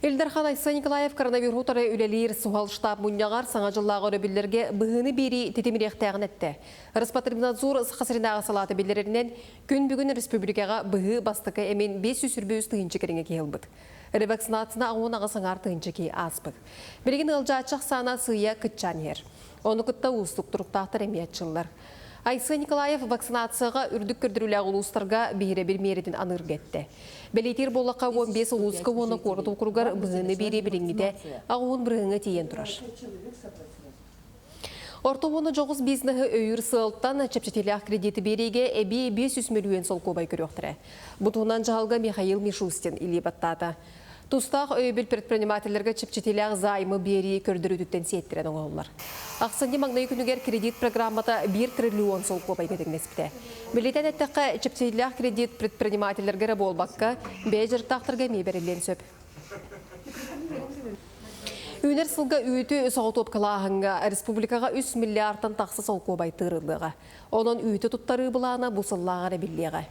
Ил Дархан Айсен Николаев коронавирус утары үлэлиир суһал штаб мунньаҕар саҥа дьыллааҕы өрөбүллэргэ быһыыны биэрии титимириэхтээҕин эттэ. Роспотребнадзор Саха сиринээҕи салаата биллэрэринэн, күн бүгүн республикаҕа быһыы бастакы эмин 523 тыһыынча кэриҥэ киһи ылбыт. Ревакцинацияны 18 аҥаар тыһыынча киһи ааспыт. Билигин ыалдьааччы ахсаана сыыйа кыччаан иһэр. Ону кытта уустук туруктаахтар эмиэ аччыллар. Айсен Николаев вакцинацияҕа үрдүк көрдөрүүлээх улуустарга биһирэбил миэрэтин аныырга эттэ. Бэлиэтиир буоллахха, 15 улууска уонна куорат округар быһыыны биэрии билиҥҥитэ аҕыһын бырыһыаҥҥа тиийэн турар. Орто уонна дьоҕус бизнеһы өйүүр сыалтан чэпчэтиилээх кредити биэриигэ эбии 500 мөлүйүөн солкуобай көрүөхтэрэ. Бу туһунан дьаһалга Михаил Мишустин илии баттаата. Тустаах өйөбүл предпринимателлэргэ чэпчэтиилээх займы биэрии көрдөрүүтүттэн сиэттэрэн оҥоһуллар. Ахсынньы маҥнайгы күнүгэр кредит программата 1 триллион солкуобайга тэҥнэспитэ. Билитэн эттэххэ, чэпчэтиилээх кредит предпринимателлэргэ эрэ буолбакка, бэйэ дьарыктаахтарга эмиэ бэриллиэн сөп. Үүнэр сылга үүтү соҕотуопкалааһыҥҥа республикаҕа 3 миллиардтан тахса солкуобай тыырыллыаҕа. Онон үүтү туттарыы былаана бу сыллааҕар эбиллиэҕэ.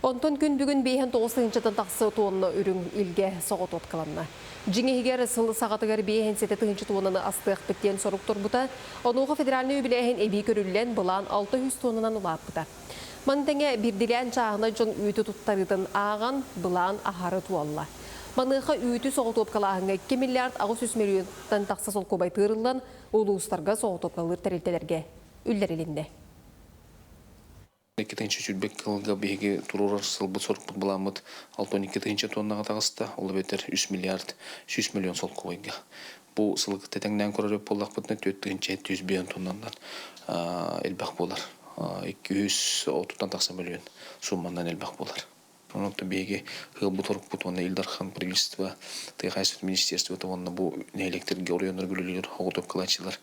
Онтон күн бүгүн 59 тыһыынчаттан тахса тонна үрүҥ илгэ соҕотуопкаланна. Дьиҥ иһигэр сыл саҕатыгар 57 тыһыынча туоннаны астыахпыт диэн сорук турбута. Онуоха федеральнай үбүлээһин эбии көрүллэн, былаан 600 туоннанан улааппыта. Маны тэҥэ биирдилээн чааһынай дьон үүтү туттарыытын ааҕан, былаан аһары туолла. Маныаха үүтү соҕотуопкалааһыҥҥа 2 миллиард 800 миллионтан тахса солкуобай тыырыллан, улуустарга соҕотуопкалыыр тэрилтэлэргэ үллэрилиннэ. 2 сүүрбэ кылга биһиги туруорар сылбыт-сорукпут былааммыт 62 тыһыынча туоннаҕа таҕыста, ол эбэтэр 3 миллиард 100 миллион солкуобайга. Бу сылы кытта тэҥнээн көрөр буоллахпытына 4 700 миллион тоннанан элбэх буолар. 230-тан тахса миллион сумманан элбэх буолар. Онон биһиги ыалбыт орукпут уонна Ил Дархан правительство, тыа хаһаайыстыбатын министерствота уонна бу нэһилиэктэргэ оройуоннарга үлэлиир оҕотуопкалааччылар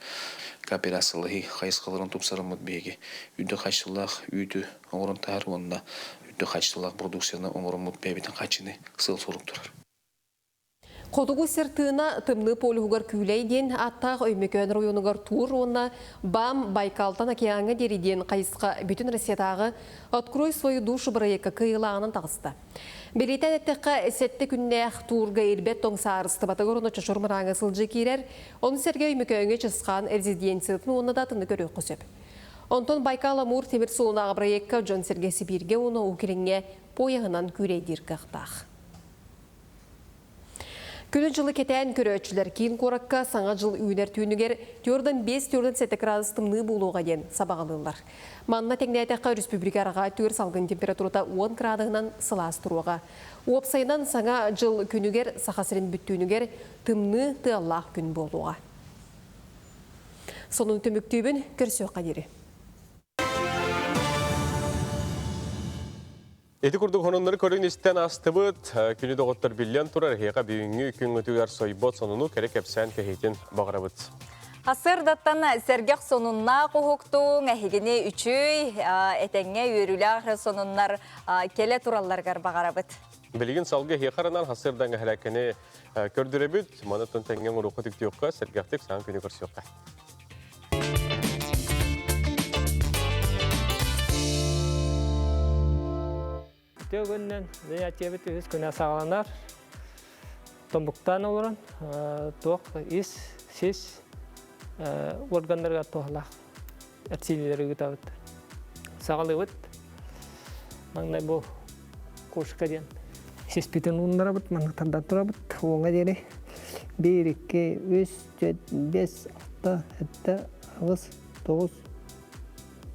кооперациялаһыы хайысхаларын тупсараммыт биһиги үрдүк хаачыстыбалаах үүтү оҥорон таһар уонна үрдүк хаачыстыбалаах продукцияны оҥороммут бэйэбитин хааччыныы сыал-сорук турар. Хотугу сир тыына Тымныы полюһугар Күүлэй диэн ааттаах Өймөкөөн оройуонугар туур уонна БАМ Байкалтан океаҥҥа диэри диэн хайысха бүтүн Россиятааҕы «Открой свою душу» бырайыакка кыайыылааҕынан таҕыста. Бэлиэтээн эттэххэ, сэттэ күннээх туурга ирбэт тоҥ саарыстыбатыгар уонна чочур мырааҥҥа сылдьыы киирэр, ону сэргэ Өймөкөөҥҥө Чысхаан резиденциятын уонна да атыны көрүөххэ сөп. Онтон Байкал-Амур тимир суолунааҕы бырайыакка дьон-сэргэ Сибииргэ уонна Уһук Илиҥҥэ поеһынан күүлэйдиир кыахтаах. Күнү-дьылы кэтээн көрөөччүлэр киин куоракка Саҥа дьыл үүнэр түүнүгэр 4-5-4-7 градус тымныы буолуоҕа диэн сабаҕалыыллар. Манна тэҥнээтэххэ, өрөспүүбүлүкэ арҕаа өттүгэр салгын температурата 10 градуһунан сылаас туруоҕа. Уопсайынан, Саҥа дьыл күнүгэр Саха сирин бүттүүнүгэр тымныы, тыаллаах күн буолуоҕа. Сонун түмүктүүбүн, көрсүөххэ диэри. Ити курдук сонуннары көрөн-истэн астыбыт. Күнү доҕоттор биллэн турар, эһиэхэ бүгүҥҥү күҥҥүтүгэр сойбот сонуну кэрэ кэпсээн кэһиитин баҕарабыт. Сырдаттан сэргэх сонуннаах уһуктуҥ, эһигини үчүй, этэҥҥэ үөрүүлээх сонуннар кэлэ туралларыгар баҕарабыт. Билигин салгы эһиэхэ хасырдан эһэлэккэни көрдөрөбүт. Маны тэҥҥэ оҥоруохха түктүөххэ, сэргэхтик саҥа күнү көрсүөххэ. Төгүннэн занятиебит үһүс күнэ саҕаланар. Тобуктаан олорон туох ис, сис органнарыгар туһалаах эрчиллиилэри ыытабыт. Саҕалыыбыт. Маҥнай бу кошка диэн сиспитин ууннарабыт, манна тардан турабыт. Уоҥа диэри 1, 2, 3, 4, 5, 6, 7, 8, 9,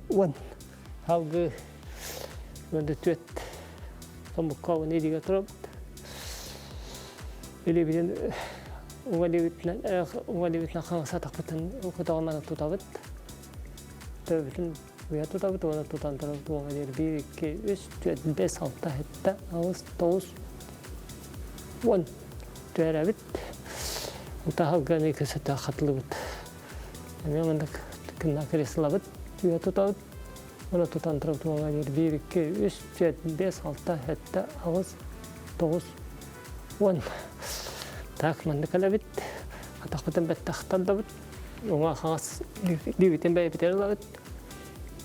10. Алгы 14 томукка уон илиигэ турабыт. Илиибитин уҥа илиибитинэн уҥа илиибитинэн хаҥас атахпытын көтөҕөн тутабыт. Төбөбүтүн уйа тутабыт уонна тутан турабыт уоҥа диэри 1, 2, 3, 4, 5, 6, 7, 8, 9, 10 түһэрэбит. Утаһалганы көсөтө хатылыбыт. Эмиэ маннык кынна креслобыт үйэ тутабыт. Оны тутан турабыт уоҥа диэри 1, 2, 3, 4, 5, 6, 7, 8, 9, 10. Так, маннык элэбит. Атахпытын бэттэх тардабыт. Уҥа хаҥас лиибитин бэйэбитигэр ылабыт.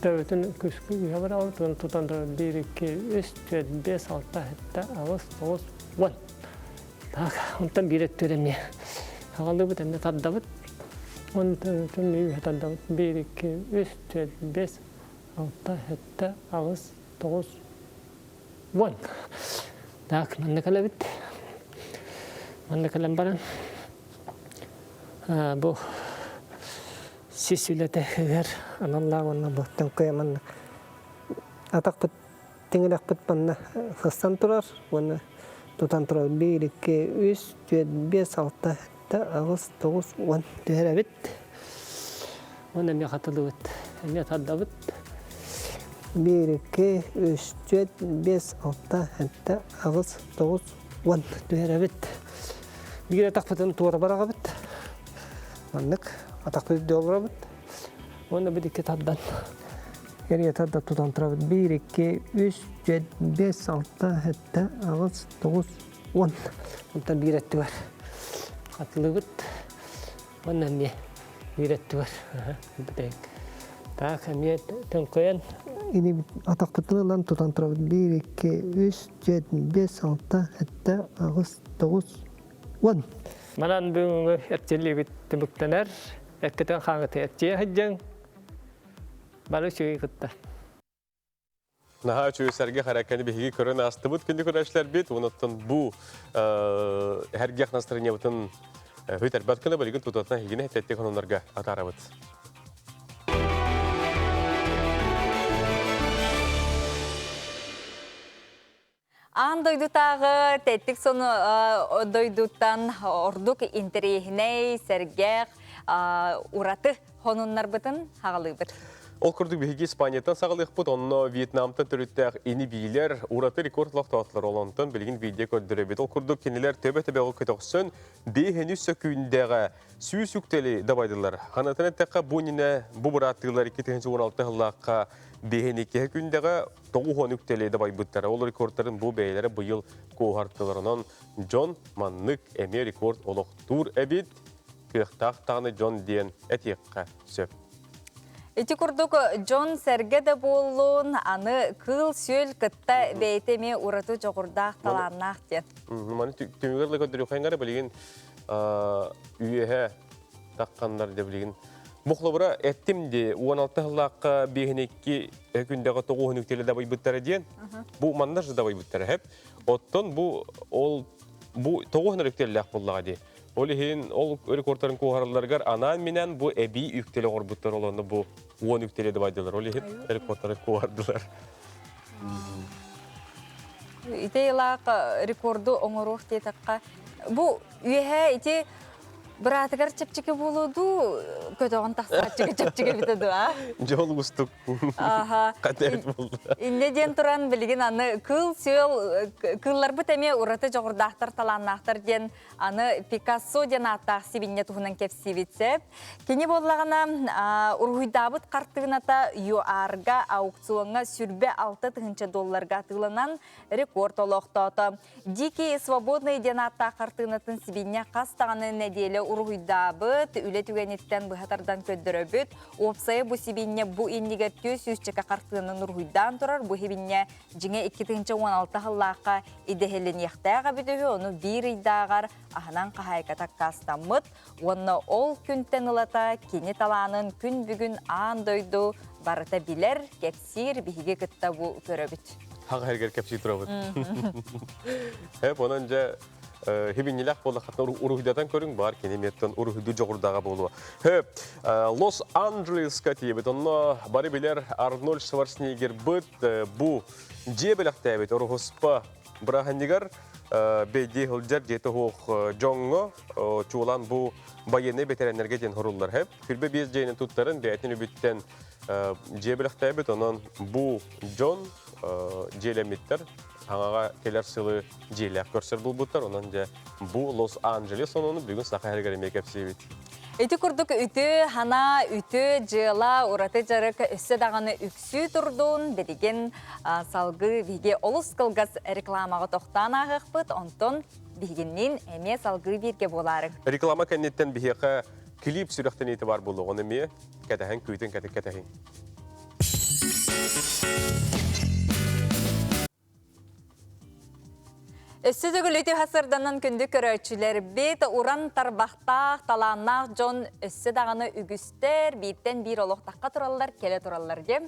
Төбөтүн күскү үһэ барабыт. Оны тутан турабыт 1, 2, 3, 4, 5, 6, 7, 8, 9, 10. Так, онтон биир өттүгэр эмиэ аҕаллыбыт, эмиэ тардабыт. Онтон үһэ тардабыт. 1, 2, 3, 4, 5, 6, 7, 8, 9, 10. Так, манна кэлэбит. Манна кэлэн баран бу сис үлэтигэр аналлаах уонна бу төҥкөйө манна атахпыт Тиҥилэхпит манна сыстан турар уонна тутан турар 1, 2, 3, 4, 5, 6, 7, 8, 9, 10 түһэрэбит. Уонна эмиэ хатылыбыт, эмиэ тардабыт. 1, 2, 3, 4, 5, 6, 7, 8, 9, 10 түһэрэбит. Биир атахпытын туора бараҕабыт. Маннык атахпыт үрдү олоробут. Уонна бидикки тардан Эрийэ тарда тутан турабыт. 1, 2, 3, 4, 5, 6, 7, 8, 9, 10. Онтон биир өттүгэр хатылыбыт. Уонна эмиэ биир өттүгэр. Бүтэйик. Так, эмиэ төҥкөйөн. Ини атахпытын ылан тутан турабыт. 1, 2, 3, 4, 5, 6, 7, 8, 9, 10. Манан бүгүҥҥү эрчиллиибит түмүктэнэр. Эккитин хаҥыты эрчийэ сылдьыҥ. Бары үчүгэй кытта. Наһаа үчүгэй сэргэ харакканы биһиги көрөн астыбыт күндү көрөөччүлэрбит. Онуттан бу эргэх настроениябытын хүтэрбэт гына билигин тутатына хигине тэттик хонуннарга атаарабыт. Аан дойдутааҕы тэттик сону дойдуттан ордук интэриэһинэй, сэргэх, ураты хонуннарбытын хаҕалыыбыт. Ол курдук биһиги Испанияттан саҕалыахпыт, онно Вьетнамтан төрүттээх ини-биилэр ураты рекорд олохтоотулар. Ол онтон билигин видео көрдөрөбүт. Ол курдук кинилэр төбө-төбөҕө көтөхсөн, биэһини сөкүүндэҕэ 100 үктэли дабайдылар. Ханатан эттэххэ, бу иннинэ бу бырааттыылар 2016 сыллаахха биэһин иккиһэ күндэҕэ 90 үктэли дабайбыттара. Ол рекордтарын бу бэйэлэрэ быйыл куоһартылар. Онон дьон маннык эмиэ рекорд олохтуур эбит. Кыахтаах даҕаны дьон диэн этиэххэ сөп. Ити курдук дьон сэргэ да буоллун, аны кыыл-сүөл кытта бэйэтэ эмиэ ураты дьоҕурдаах, талааннаах диэн. Маны түмүгэр көрдөрүөххэ билигин үөһэ тахханнар де билигин Бухлабыра эттим де 16 сыллаахха биэһин күндэҕэ тоҕуһун үктэлэ дабайбыттара диэн. Бу манна же дабайбыттара хеп. Оттон бу ол бу тоҕуһун үктэллээх буллаҕа дии. Ол иһин ол рекордтарын куоһаралларыгар анаан-минээн бу эбии үктэли оҥорбуттар, ол онно бу 10 үктэли дабайдылар. Ол иһин рекордтарын куоһардылар. Ити ылаах рекорду оҥоруох диэтэххэ, бу үөһэ ити. Быраатыгар чэпчэки буолуо дуу, көтөҕөн тахсааччыга чэпчэки эбитэ дуу, а? Дьол устук. Аха. Хатээт булла. Иннэ диэн туран билигин аны кыыл-сүөл кыылларбыт эмиэ ураты дьоҕурдаахтар, талааннаахтар диэн аны Пикассо диэн ааттаах сибинньэ туһунан кэпсиибит сөп. Кини буоллаҕына уруһуйдаабыт хартыыната ЮАР-га аукциоҥҥа 26 тыһыынча долларга атыыланан рекорд олохтоото. Дикий свободный диэн ааттаах хартыынатын сибиинньэ хас даҕаны нэдиэлэ уруһуйдаабыт, үлэ түгэниттэн быһа тардан көрдөрөбүт. Уопсайа бу сибиинньэ бу иннигэр 400 хартыынаны уруһуйдаан турар. Бу сибиинньэ дьиҥэ 2016 сыллаахха идэһэлэниэхтээх эбит үһү, ону биир ыйдааҕар аһынан хаһаайката аккаастаммыт. Уонна ол күнтэн ылата кини талаанын күн бүгүн аан дойду барыта билэр, кэпсиир, биһиги кытта бу көрөбүт. Хаҕа эргэр кэпсии турабыт. Хэп, онон дьэ хибиннилэх буоллаххытына уруһуйдатан көрүҥ бар кини меттен уруһуйду дьоҕурдаҕа буолуо. Хөп, Лос-Анджелеска тиийбит. Онно бары билэр Арнольд Шварценеггер быт бу дьиэ бэлэхтээбит уруһуспа бырааһынньыгар бэйдии сылдьар дьиэтэ суох дьоҥҥо чуолаан бу байыаннай бэтэрээннэргэ диэн хоруллар. Хэп, күрбэ биэс дьиэни туттарын бэйэтин үбүттэн дьиэ бэлэхтээбит. Онон бу дьон дьиэлэммиттэр хаҥаҕа кэлэр сылы дьиэлээх көрсөр булбуттар. Онон дьэ бу Лос-Анджелес сонуну бүгүн саха иһигэр эмиэ кэпсиибит. Ити курдук үтүө хана, үтүө дьыала, ураты дьарык өссө даҕаны үксүү турдун, билигин салгыы биһиги олус кылгас рекламаҕа тохтоон ааһыахпыт, онтон биһигинниин эмиэ салгыы бииргэ буолаарыҥ. Реклама кэнниттэн биһиэхэ клип сүрэхтэниитэ бар буолуоҕун эмиэ кэтэһэн күүтүн кэтэһиҥ. Өссө төгүл үтүө сырданан күндү көрөөччүлэрбит, уран тарбахтаах, талааннаах дьон өссө даҕаны үгүстэр, бииртэн биир олох тахха тураллар, кэлэ тураллар диэн.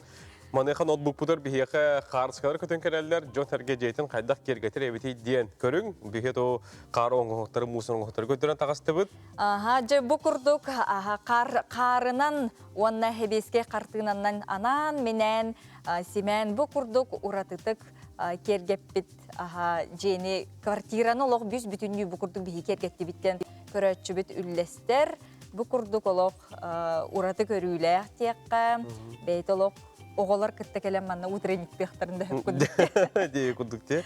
Маныаха ноутбукпутар биһиэхэ хаарыскалар көтөн кэлэллэр, дьон сэргэ дьиэтин хайдах киэргэтэр эбитий диэн көрүҥ. Биһиэ то хаар оҥоһуктары, муус оҥоһуктары көрдөрөн таҕыстыбыт. Аха, дьэ бу курдук аха, хаар, хаарынан уонна хэбиэскэй хартыынанан анаан-минээн симээн бу курдук уратытык киэргэппит дьиэни квартираны олох бүс бүтүннүү бу курдук биһи киэргэттибиттэн көрөөччүбүт үллэстэр бу курдук олох ураты көрүүлээх диэххэ бэйэтэ олох оҕолор кытта кэлэн манна утренниктыахтарын да курдук дии курдук те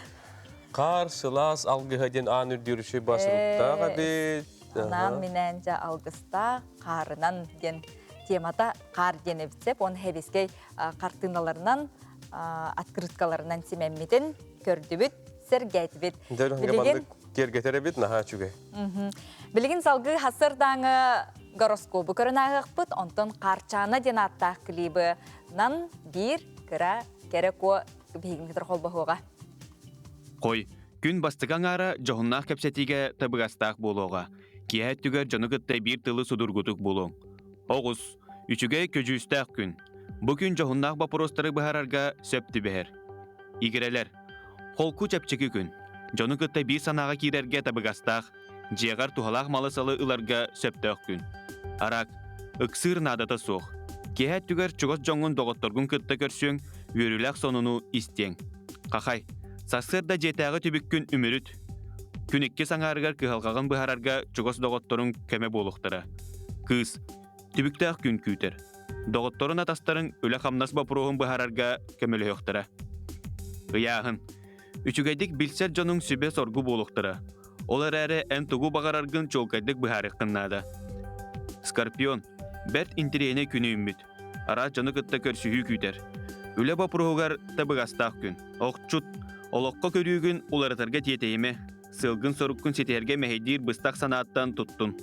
Хаар сылаас алгыһа диэн аан үрдүүр үчүгэй басыруктаах эбит. Анаан минээн дьэ алгыстаах хаарынан диэн темата хаар диэн эбит сеп. Он хэбискэй хартыыналарынан, открыткаларынан симэммитин көрдүбүт, сэргээтибит. Билигин киэргэтэр эбит, наһаа үчүгэй. Билигин салгыы хасырдааҥы гороскобу көрөн ааһыахпыт, онтон Хаарчаана диэн ааттаах клибы нан биир кыра кэрэ куо биһигин кытары холбоһуоҕа. Хой, күн бастакы аҥаара дьоһуннаах кэпсэтиигэ табыгастаах буолуоҕа. Киэһэ өттүгэр дьону кытта биир тылы судургутук булуҥ. Оҕус, үчүгэй көдьүүстээх күн. Бу күн дьоһуннаах боппуруостары быһаарарга сөп түбэһэр. Игирэлэр, холку чэпчэки күн. Дьону кытта биир санааҕа киирэргэ табыгастаах, дьиэҕэр туһалаах малы-салы ыларга сөптөөх күн. Арак, ыксыыр наадата суох. Киэһэ өттүгэр чугас дьоҥҥун доҕотторгун кытта көрсүөҥ, үөрүүлээх сонуну истиэҥ. Хахай, сарсыарда дьиэтээҕи түбүккүн үмүрүт. Күн иккис аҥаарыгар кыһалҕаҕын быһаарарга чугас доҕотторуҥ көмө буолуохтара. Кыыс, түбүктээх күн күүтэр. Доҕотторун атастарыҥ үлэ-хамнас боппуруоһун быһаарарга көмөлөһүөхтэрэ. Ыйааһын. Үчүгэйдик билсэр дьонуҥ сүбэ-соргу буолуохтара. Ол эрээри эн тугу баҕараргын чуолкайдык быһаарыаххын наада. Скорпион. Бэрт интэриэһинэй күнү үүммүт. Араас дьону кытта көрсүһүү күүтэр. Үлэ боппуруоһугар табыгастаах күн. Охчут. Олоххо көрүүгүн уларытарга тиэтэйимэ. Сыалгын-соруккун ситиһэргэ мэһэйдиир быстах санааттан туттун.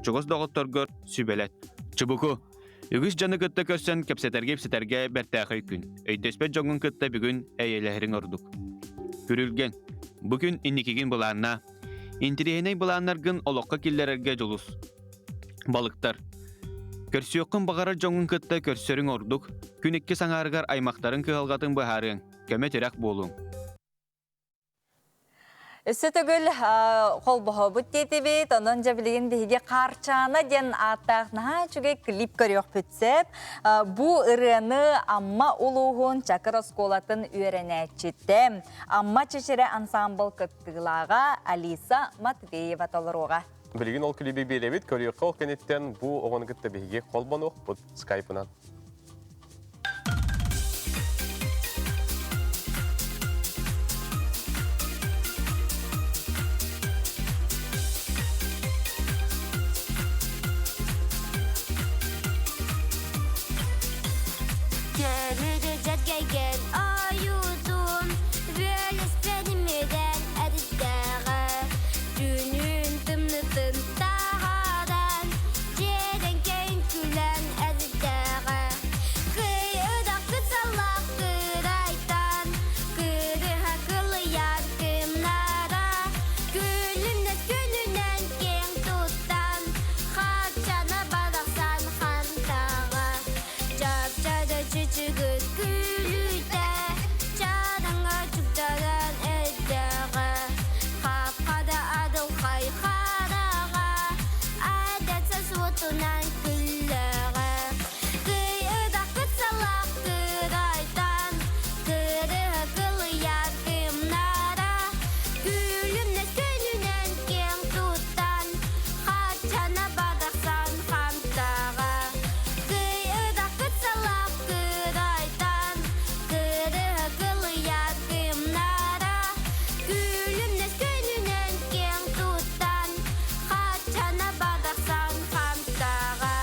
Чугас доҕотторгор сүбэлэт. Чубуку. Үгүс дьону кытта көрсөн кэпсэтэргэ-ипсэтэргэ бэртээхэй күн. Өйдөспөт дьоҥҥун кытта бүгүн эйэлэһэриҥ ордук. Күрүлгэн. Бу күн инникигин былааннаа. Интэриэһинэй былааннаргын олоххо киллэрэргэ дьулус. Балыктар. Көрсүөххүн баҕарар дьоҥҥун кытта көрсөрүҥ ордук. Күн иккис аҥаарыгар аймахтарыҥ кыһалҕатын быһаарыаҥ, көмө-тирэх буолуоҥ. Өссө төгүл холбоһобут диэтибит, онон дьэ билигин биһиги Хаарчаана диэн ааттаах наһаа үчүгэй клип көрүөхпүт сөп. Бу ырыаны Амма улууһун Чакыр оскуолатын үөрэнээччитэ, Амма чэчирэ ансаамбыл кыттыылааҕа Алиса Матвеева толоруоҕа. Билигин ол клиби биэрэбит, көрүөххэ ол кэнниттэн бу оҕону кытта биһиги холбонуохпут скайпынан. Көмүрү ойуутун Вөлеспенимеден әдиттәҕэ Түүнүн тымнытын таһааран Дьиэдэн кэйин күлэн эдиттэҕэ Кый-ыдах кыталлах кырайтан Кырыһа кылыйар кымнара Күлүмнэс күнүнэн киэҥ туттан Хаччана барахсан хантаҕа Чап-чада чычыгыр күлүүтэ Чараҥа чугдаран эрдэҕэ Хапхада адылхай хараҕа Адатса суотунан күллэҕэ Кый ыдахпыт салах кырайтан Кырыһа кылыйар кымнара Күлүмнэс күнүнэн киэҥ туттан Хаччана барахсан хантаҕа Кый ыдахпыт салах кырайтан Кырыһа кылыйар кымнара Күлүмнэс күнүнэн киэҥ туттан Хаччана барахсан хантаҕа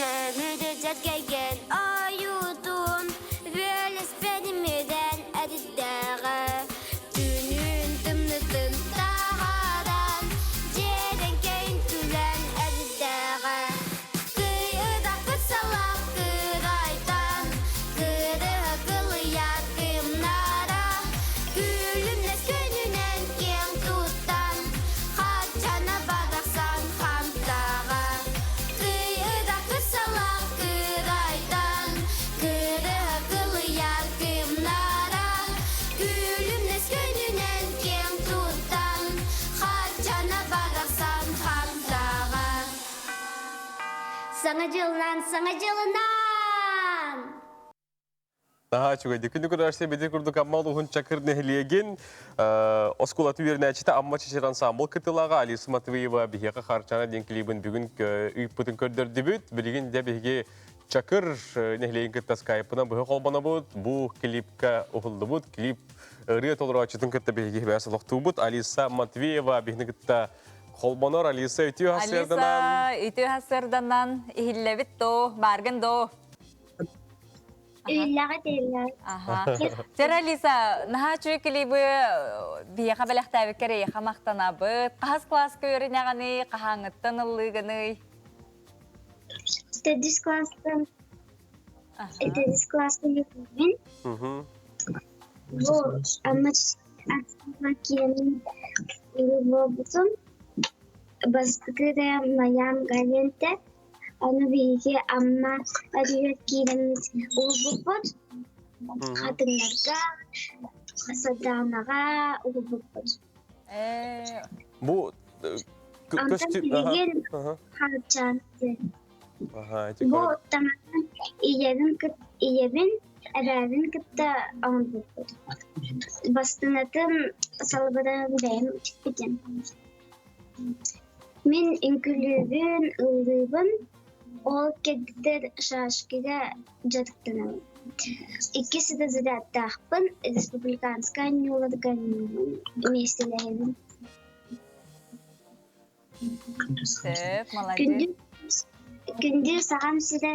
Көмүрү дьэргэйген ойуутун Вөлеспенимеден эдиттэҕэ Түүнүн тымнытын таһааран Дьиэдэн кэйин күлэн эдиттэҕэ Кый ыдахпыт салах кырайтан Кырыһа кылыйар кымнара Күлүмнэс күнүнэн киэҥ туттан Хаччана барахсан хантаҕа Кый ыдахпыт салах кырайтан Кырыһа кылыйар кымнара Күлүмнэс күнүнэн киэҥ туттан Хаччана барахсан хантаҕа Саҥа дьылынан, саҥа дьылынан! Наһаа үчүгэйдик. Күндү көрөөччү биди курдук Амма улууһун Чакыр нэһилиэгин оскуолатын үөрэнээччитэ Амма Чэчир ансамбл кытылаҕа Алиса Матвеева биһиэхэ Харчана диэн клибын бүгүн ыыппытын көрдөрдүбүт. Билигин дьэ биһиги Чакыр нэһилиэгин кытта скайпынан быһа холбонобут. Бу клипка уһуллубут. Клип ырыа толорооччутун кытта биһиги бэс олохтуубут. Алиса Матвеева биһини кытта холбонор. Алиса үтүө хасыарданан. Алиса үтүө хасыарданан иһиллэбит доо, бааргын доо. Иһиллэҕит иһиллэҕит. Аха. Чэр Алиса, наһаа үчүгэй клибы биһиэхэ бэлэхтээбиккэр эйиэхэ махтанабыт. Хаһыс класска үөрэнэҕиний, хаһааҥҥыттан ыллыыгыный? Төрдүс класстан төрдүс класска үөрэнэбин. Бу Амма киирэн буолбутум. Бастакы да Маям Галенте Аны биһиги Амма өрүһүгэр киирэммит уһулбуппут. Хатыҥнарга, Сардаанаҕа уһулбуппут. Бу Онтон билигин Харчаан Бу таҥаһын ийэбин ийэбин, эбээбин кытта оҥорбуппут. Бастыҥатын салыбырын бэйэм тикпитим. Мин үҥкүүлүүбүн, ыллыыбын, ол кэргиттэр шашкига дьарыктанабын. Иккис разрядтаахпын, республиканскай оонньууларга миэстэлэһэбин. Сөп, молодец. Күндү, күндү Сахам сирэ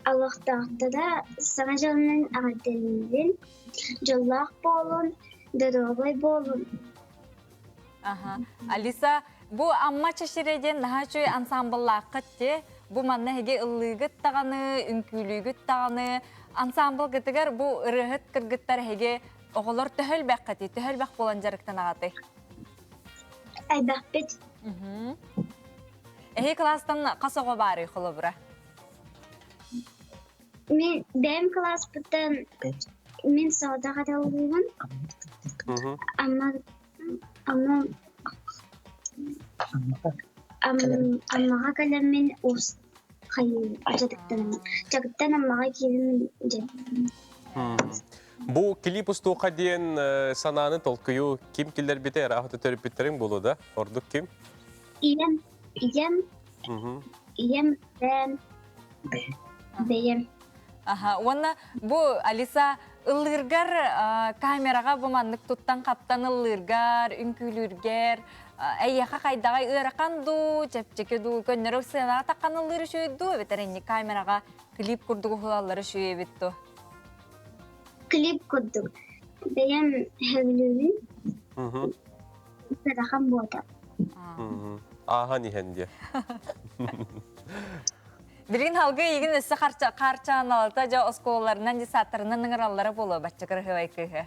олохтоохторо Саҥа дьылынан эҕэрдэлиибин, дьоллоох буолун, доруобай буолун. Аха. Алиса, Бу Амма чэчирэ диэн наһаа үчүгэй ансаамбыллааххыт дии. Бу манна эһиги ыллыыгыт даҕаны, үҥкүүлүүгүт даҕаны. Ансаамбылгытыгар бу ырыаһыт кыргыттар эһиги оҕолор төһө элбэххитий? Төһө элбэх буолан дьарыктанаҕытый? Элбэхпит. Эһиги кылаастан хас оҕо баарый холобура? Мин бэйэм кылааспыттан мин соҕотох аталлыыбын. Амма Амма Аммаҕа кэлэммин уус хайыы дьарыктанаммын дьарыктан Аммаҕа киирэммин дьарыктанабын. Бу клип устуоха диэн санааны толкуйу ким киллэрбитэ ырааһыты төрөппүттэриҥ буолуо да? Ордук ким? Ийэм, ийэм, ийэм, бэйэм, бэйэм. Аха, уонна бу Алиса ыллыыргар камераҕа бу маннык туттан-хаптан ыллыыргар, үҥкүүлүүргэр эйиэхэ хайдаҕай ыарахан дуу, чэпчэки дуу, көннөрү сыанаҕа таххан ыллыыр үчүгэй дуу, эбэтэр инник камераҕа клип курдук уһулаллар үчүгэй эбит дуу? Клип курдук. Бэйэм сөбүлүүбүн. Ыарахан буота. Ааһан иһэн диэ. Билигин халгы игин өссө харчааналата дьэ оскуолаларынан десаттарынан ыҥыраллара буолуо бачча кырыһыбай кыыһы.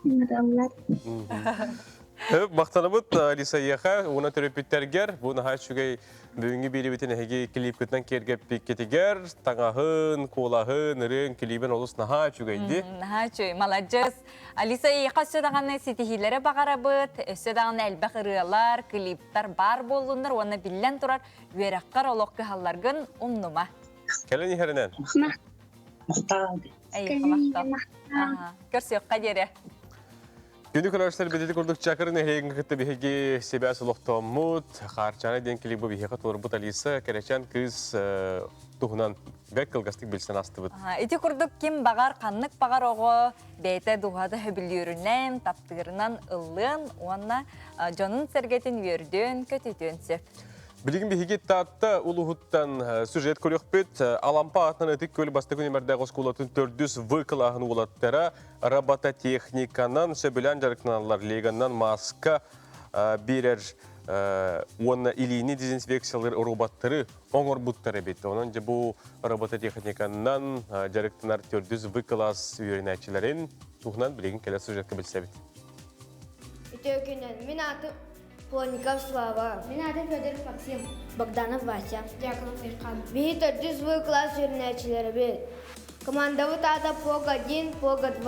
Ыҥыраллар. Махтанабыт Алиса Еха уна төрөппүттэргэр бу наһаа үчүгэй бүгүҥҥү биэриибитин эһиги клипкытынан киэргэппиккитигэр таҥаһын, куолаһын, ырыын, клибин олус наһаа үчүгэйди. Наһаа үчүгэй, маладьыс. Алиса эйиэхэ өссө даҕаны ситиһиилэри баҕарабыт, өссө даҕаны элбэх ырыалар, клиптар баар буоллуннар уонна биллэн турар үөрэххэр олох кыһалларгын умнума. Кэлин иһэринэн. Махтал. Эйиэхэ махтал. Көрсүөххэ диэри. Күндү көрөөччүлэр бидити курдук Чакыр нэһилиэгин кытта биһиги сибээс олохтооммут Хаарчаана диэн клибы биһиэхэ туорбут Алиса кэрэчээн кыыс туһунан бэрт кылгастык билсэн астыбыт. Ити курдук ким баҕар, ханнык баҕар оҕо бэйэтэ дууһата сөбүлүүрүнэн, таптыырынан ыллыан уонна дьонун-сэргэтин үөрдүөн, көтүтүөн сөп. Билигин биһиги Таатта улууһуттан сюжет көрүөхпүт. Алампа аатынан Ытык Күөл бастакы нүмердээх оскуолатын төрдүс В кылааһын уолаттара робототехниканан сөбүлээн дьарыктаналлар. Леганнан маска биэрэр уонна илиини дезинфекциялыыр роботтары оҥорбуттар эбит. Онон дьэ бу робототехниканан дьарыктанар төрдүс В кылаас үөрэнээччилэрин туһунан билигин кэлэр сюжетка билсэбит. Үтүө күнүн. Мин аатым Плотников Слава. Мин аатым Федоров Максим. Богданов Вася. Дьяконов Айхан. Биһи төрдүс В класс үөрэнээччилэрэбит. Командабыт аата ПОГ-1, ПОГ-2.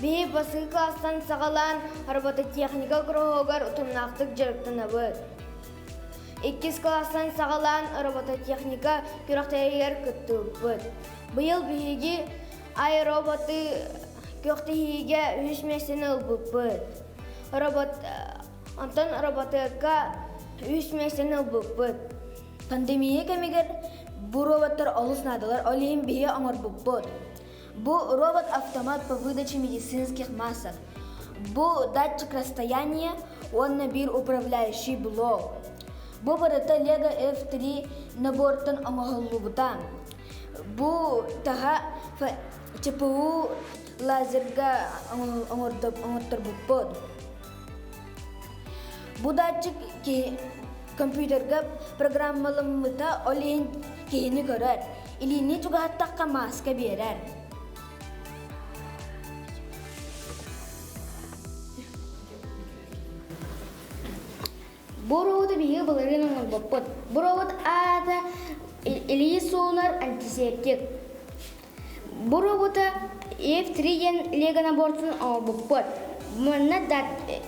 Биһи бастакы класстан саҕалаан робототехника куруһуогар утумнаахтык дьарыктанабыт. Иккис класстан саҕалаан робототехника күрэхтэһиитигэр кыттыбыппыт. Быйыл биһиги аэроботы күрэхтэһиигэ үһүс миэстэни ылбыппыт. Робот онтон роботыка үс миэстэни ылбыппыт. Пандемия кэмигэр бу роботтар олус наадалар, ол иһин биһиги оҥорбуппут. Бу робот-автомат по выдаче медицинских масок. Бу датчик расстояния уонна биир управляющий блок. Бу барыта Lego F3 набортан оҥоһуллубута. Бу таһа ЧПУ лазерга оҥорторбуппут. Бу датчик компьютерга программаламмыта, ол иһин киһини көрөр. Илиини чугаһаттахха мааска биэрэр. Бу роботу биһиги былырыын оҥорбуппут. Бу робот аата илии суунар антисептик. Бу роботу F3 диэн лего набортун оҥорбуппут. Манна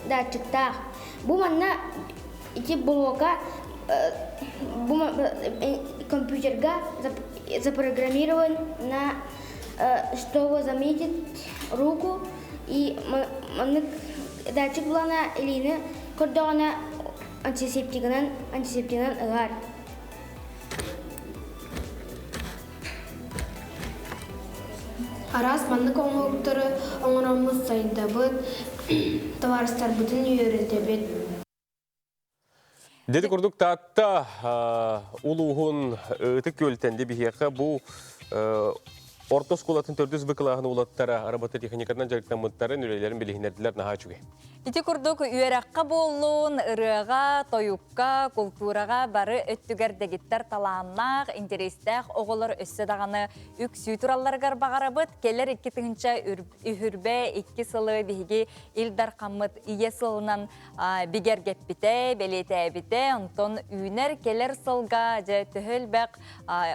датчиктаах. Бу манна ити блока бу компьютерга запрограммирован на чтобы заметить руку и маннык датчик булана илиини көрдөҕүнэ антисептигынан антисептигынан ыгар. Араас маннык оҥоһуктары оҥороммут сайдабыт, табаарыстарбытын үөрэтэбит. Деди курдук Таатта улууһун Ытык Күөлтэн биһиэхэ бу орто оскуолатын төрдүс быкылааһын уолаттара робототехникатынан дьарыктаммыттарын үлэлэрин билиһиннэрдилэр наһаа үчүгэй. Ити курдук үөрэххэ буоллун, ырыаҕа, тойукка, култуураҕа бары өттүгэр дэгиттэр талааннаах, интэриэстээх оҕолор өссө даҕаны үксүү туралларыгар баҕарабыт. Кэлэр 2000 үһүрбэ икки сылы биһиги Ил Дархаммыт ийэ сылынан бигэргэппитэ, бэлиэтээбитэ. Онтон үүнэр кэлэр сылга дьэ төһө элбэх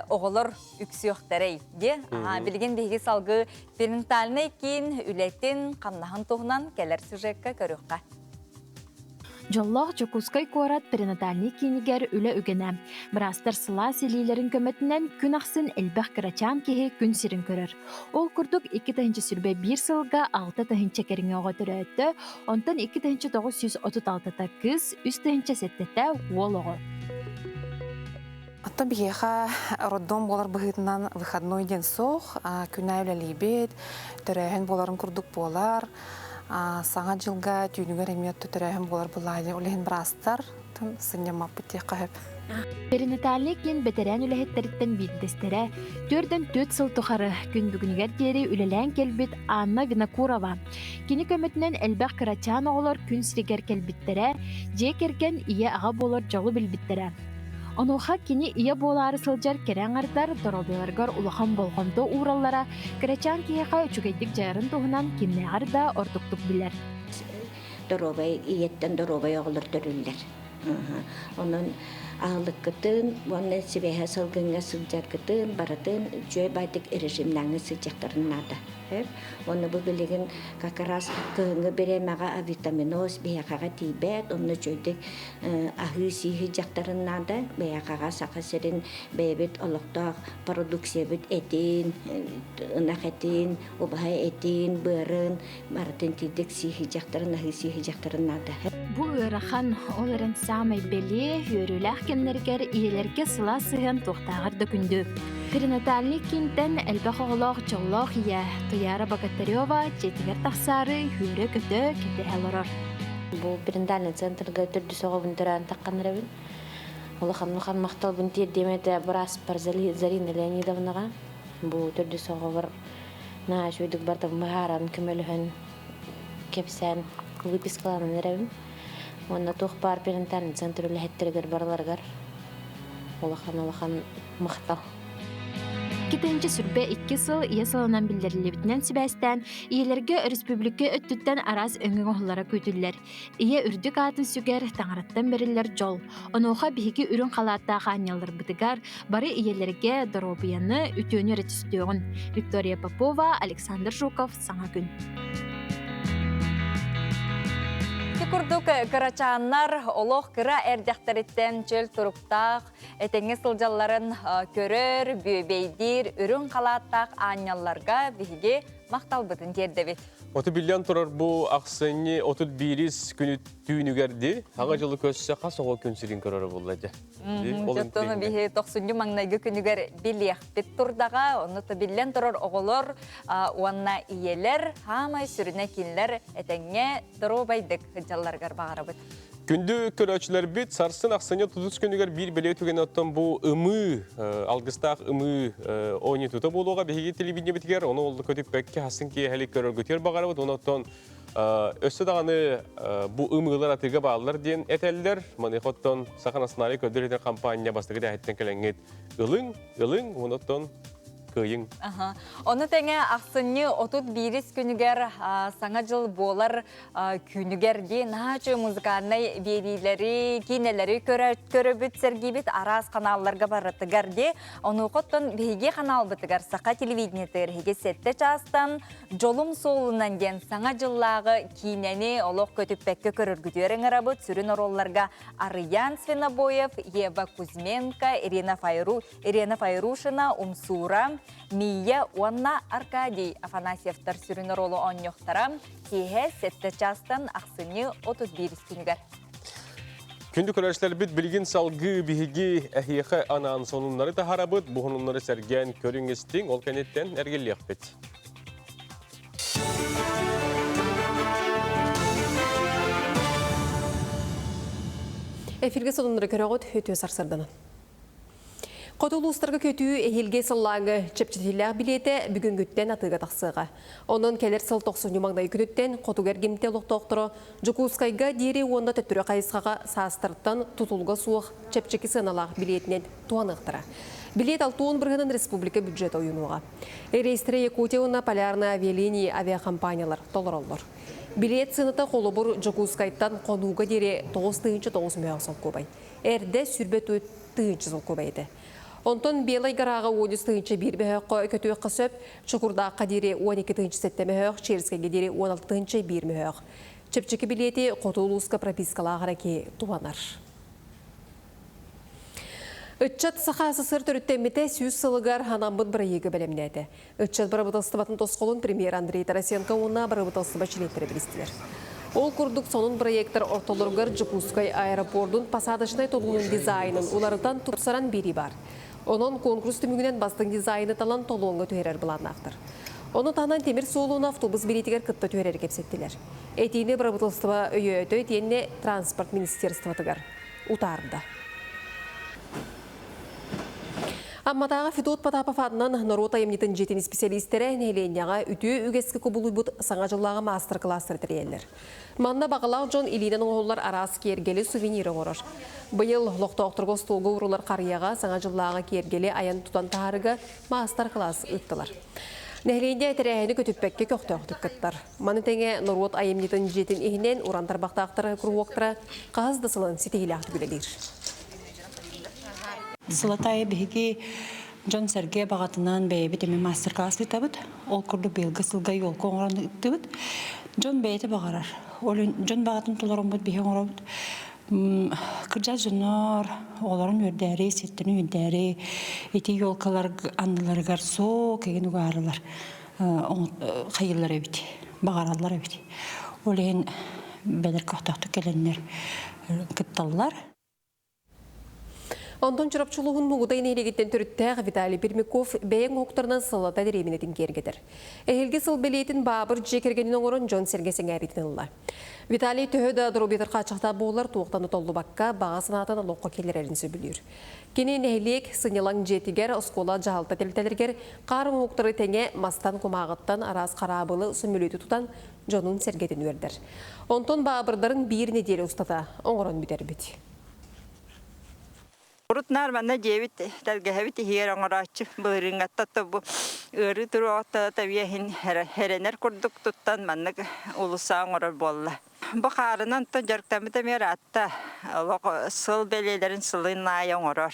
оҕолор үксүөхтэрэй диэ. Билигин биһиги салгыы Перинатальнай киин үлэтин, хамнаһын туһунан кэлэр сюжекка көрүөххэ. Дьоллоох Дьокуускай куорат перинатальнай киинигэр үлэ үгэнэ. Быраастар сылаас илиилэрин көмөтүнэн күн ахсын элбэх кырачаан киһи күн сирин көрөр. Ол курдук 2021 сылга 6 тыһыынча кэриҥэ оҕо төрөөтө, онтон 2936-та кыыс, 3 700-тэ уол оҕо. Оттон биһиэхэ роддом буолар быһыытынан выходной диэн суох, күн аайы үлэлиибит, төрөөһүн буоларын курдук буолар. Саҥа дьылга түүнүгэр эмиэ төрөөһүн буолар былаайы ол иһин быраастар сынньаммаппыт диэххэ сөп. Перинатальнай киин бэтэрээн үлэһиттэриттэн биирдэстэрэ, 44 сыл тухары күн бүгүнүгэр диэри үлэлээн кэлбит Анна Винокурова. Кини көмөтүнэн элбэх кырачаан оҕолор күн сиригэр кэлбиттэрэ, дьиэ кэргэн ийэ-аҕа буолар дьолу билбиттэрэ. Онуоха кини ийэ буолаары сылдьар кэрэ аҥардар доруобуйаларыгар улахан болҕомто уураллара кырачаан киһиэхэ үчүгэйдик дьайарын туһунан кимнээҕэр да ордуктук билэр. Доруобай ийэттэн доруобай оҕолор төрүүллэр. Онон аһылыккытын уонна сибэһэ сылгыҥҥа сылдьаргытын барытын үчүгэй баайдык режимнээҥҥэ сылдьыахтарын наада. Уонна бу билигин как раз кыһыҥҥы бириэмэҕэ авитаминоз биһиэхэҕэ тиийбэт, онно үчүгэйдик аһыы-сии дьахтарын наада. Биһиэхэҕэ Саха сирин бэйэбит олохтоох продукциябыт этин, ынах этин, убаһа этин, быарын барытын тиийдик сии дьахтарын, аһыы сии дьахтарын наада. Бу ыарахан, ол эрэн саамай бэлиэ, үөрүүлээх кэмнэригэр ийэлэргэ сылаас сыһыан туохтааҕар да күндү. Перинатальный киинтэн элбэх оҕолоох дьоллоох ийэ Туяра Богатырева дьиэтигэр тахсаары үөрэ-көтө кэтэһэ олорор. Бу перинатальный центрга төрдүс оҕобун төрөөн тахханнарабын. Улахан улахан махталбын тиэрдиэм этэ бырааспар Зарина Леонидовнаҕа. Бу төрдүс оҕобор наһаа үчүгэйдик бардым быһааран көмөлөһөн кэпсээн выпискаланан эрэбин. Уонна туох баар перинатальный центр үлэһиттэригэр барыларыгар улахан улахан махтал. 2022 сыл ийэ сылынан биллэриллибитинэн сибээстээн, ийэлэргэ өрөспүүбүлүкэ өттүттэн араас өҥө оҥоһуллара күүтүллэр. Ийэ үрдүк аатын сүгэр, таҥараттан бэриллэр дьол. Онуоха биһиги үрүҥ халааттаах аанньалларбытыгар бары ийэлэргэ доруобуйаны, үтүөнү эрэ түстүөҕүн. Виктория Попова, Александр Жуков, Саҥа күн. Ити курдук кырачааннар олох кыра эрдэхтэриттэн чөл туруктаах, этэҥҥэ сылдьалларын көрөр, бүөбэйдиир, үрүҥ халааттаах аанньалларга биһиги махталбытын тиэрдэбит. Оту биллэн турар бу ахсынньы 31 күнү түүнүгэрди саҥа дьылы көрсө хас оҕо күн сирин көрөрө булла дьэ. Дьоттону биһи тохсунньу маҥнайгы күнүгэр билиэхпит турдаҕа, онно то биллэн турар оҕолор уонна ийэлэр хаамай сүрүнэ кинилэр этэҥҥэ доруобайдык сылдьалларыгар баҕарабыт. Күндү көрөөччүлэрбит, сарсын ахсынньы 30 күнүгэр биир бэлиэ түгэн оттон бу ымыы, алгыстаах ымыы оонньуутута буолуоҕа биһиги телевидениебитигэр, ону ол көтүппэккэ хасын киэһэлик көрөргүтүгэр баҕарабыт, онон өссө даҕаны бу ымыылар атыыга бааллар диэн этэллэр. Маныаха оттон Саха национальнай көрдөр компания бастакы дэһэттэн кэлэҥҥит ылыҥ, ылыҥ, онон кыайыҥ. Ону тэҥэ ахсынньы 31 күнүгэр Саҥа дьыл буолар күнүгэр дии наһаа музыкальнай биэриилэри, киинэлэри көрөбүт, сэргиибит араас каналларга барытыгар дии. Онуоха биһиги каналбытыгар Саха телевидениетыгар иһиги 7 чаастан Дьолум суолунан диэн Саҥа дьыллааҕы киинэни олох көтүппэккэ көрөргүтүгэр ыҥырабыт. Сүрүн оруолларга Арыйаан Свинобоев, Ева Кузьменко, Ирина, Файру, Ирина Файрушина, Умсуура, Мия уонна Аркадий Афанасьевтар сүрүн оруолу оонньуохтара. Киэһэ 7 чаастан ахсынньы 31 күнүгэр. Күндү көрөөччүлэрбит билигин салгыы биһиги эһиэхэ анаан сонуннары таһарабыт, бу сонуннары сэргээн көрүҥ истиҥ, ол кэнниттэн эргиллиэхпит. Эфиргэ сонуннары көрөҕүт, үтүө сарсарданан. Хоту улуустарга көтүү эһиилги сыллааҥы чэпчэтиилээх билиэтэ бүгүҥҥүттэн атыыга тахсыаҕа. Онон кэлэр сыл тохсунньу маҥнай күнүттэн хотугу эргимтэ олохтоохторо Дьокуускайга диэри уонна төттөрү хайысхаҕа саастартан тутулуга суох чэпчэки сыаналаах билиэтинэн туһаныахтара. Билиэт 60 бырыһыанын республика бюджета уйунуоҕа. Рейстэрэ Якутия уонна Полярные авиалинии авиакомпаниялар толороллор. Билиэт сыаната холобур Дьокуускайтан Хонууга диэри 9 900 мөһөөх солкуобай. Эрдэ 24 тыһыынча солкуобай этэ. Онтон Белай Гораҕа 13 тыһыынча 1 мөһөөххө көтүөххэ сөп, Чокурдаахха диэри 12 тыһыынча 7 мөһөөх, Черскэйгэ диэри 16 тыһыынча 1 мөһөөх. Чэпчэки билиэти хоту улууска пропискалаах эрэ киһи туһанар. Ыччат Саха СССР төрүттэммитэ 100 сылыгар анаммыт бырайыагы бэлэмнээтэ. Ыччат бырабыыталыстыбатын тосхолун премьер Андрей Тарасенко уонна бырабыыталыстыба чилиэттэрэ билистилэр. Ол курдук сонун проектар ортолоругар Дьокуускай аэропордун посадочнай толуонун дизайнын уларытан тупсаран биэрии баар. Онон конкурс түмүгүнэн бастыҥ дизайны талан толуоҥҥа түһэрэр былааннаахтар. Ону таһынан тимир суолун автобус билиэтигэр кытта түһэрэр кэпсэттилэр. Этиини бырабыыталыстыба өйөөтө итиэннэ транспорт министерствотыгар утаарда. Амматааҕы Федот Потапов аатынан норуот айымньытын дьиэтин исписэлиистэрэ нэһилиэнньэҕэ үтүө үгэскэ кубулуйбут саҥа дьыллааҕы маастар-кылаастары тэрийэллэр. Манна баҕалаах дьон илиинэн оҥоһуллар араас киэргэли сувенир оҥорор. Быйыл олохтоохторго остуолга уурулар харыйаҕа саҥа дьыллааҕы киэргэли айан тутан таһаарыга маастар-кылаас ыыттылар. Нэһилиэнньэ тэрээһини көтүппэккэ көхтөөхтүк кыттар. Маны тэҥэ норуот айымньытын дьиэтин иһинэн уран тарбахтаахтар куруһуоктара хаһыс да сылын ситиһиилээхтик үлэлиир. Сылатайы биһиги дьон-сэргэ баҕатынан бэйэбит эми мастер-класс ыытабыт. Ол курдук быйылгы сылга елка оҥорон ыыттыбыт. Дьон бэйэтэ баҕарар. Ол дьон баҕатын толороммут биһи оҥоробут. Кырдьаҕас дьоннор оҕолорун үөрдээри, сиэттэрин үөрдээри ити елкалар анныларыгар суох кигин угаарылар хайыылар эбит, баҕараллар эбит. Ол иһин бэлэр көхтөөхтүк кэлэннэр кытталлар. Онтон Чурапчы улууһун Мугудай нэһилиэгиттэн төрүттээх Виталий Пермяков бэйэҥ оһуктарынан сыллата дэриэбинэтин киэргэтэр. Эһиилги сыл бэлиэтин Баабыр дьиэ кэргэнин оҥорон дьон-сэргэ сэҥээриитин ылла. Виталий төһө да доруобуйатыгар хааччахтаах буоллар, туохтан да толлубакка, баҕа санаатын олоххо киллэрэрин сөбүлүүр. Кини нэһилиэк сынньалаҥ дьиэтигэр, оскуола дьаһалта тэрилтэлэригэр хаар оҥоһуктары тэҥэ мастан, кумааҕыттан араас хараабылы, сөмөлүөтү тутан дьонун-сэргэтин үөрдэр. Онтон баабырдарын биир нэдиэлэ устата оҥорон бүтэрбит. Урут наар манна дьиэбит тэлгэһэбит иһигэр оҥорооччу былырыыҥҥаттан бу ыарыы туруоҕуттан тэбиэһин эрэнэр курдук туттан маннык уулусса оҥорор буолла. Бу хаарынан дьарыктаммыт эмиэ ыраатта. Олох сыл бэлиэлэрин сылын аайы оҥорор.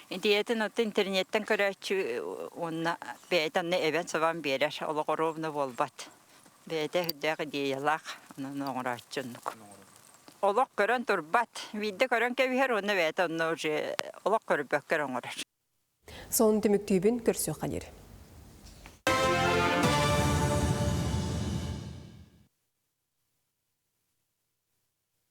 Идиэйэтин оту интернеттэн көрөөччү уонна бэйэтэ онно эбэн-сабан биэрэр. Олох ровно буолбат. Бэйэтэ үрдээх идеялаах, онон оҥорооччу оннук. Олох көрөн турбат. Биирдэ көрөн кэбиһэр уонна бэйэтэ онно уже олох көрбөккө эрэ оҥорор. Сонун түмүктүүбүн көрсүөххэ диэри.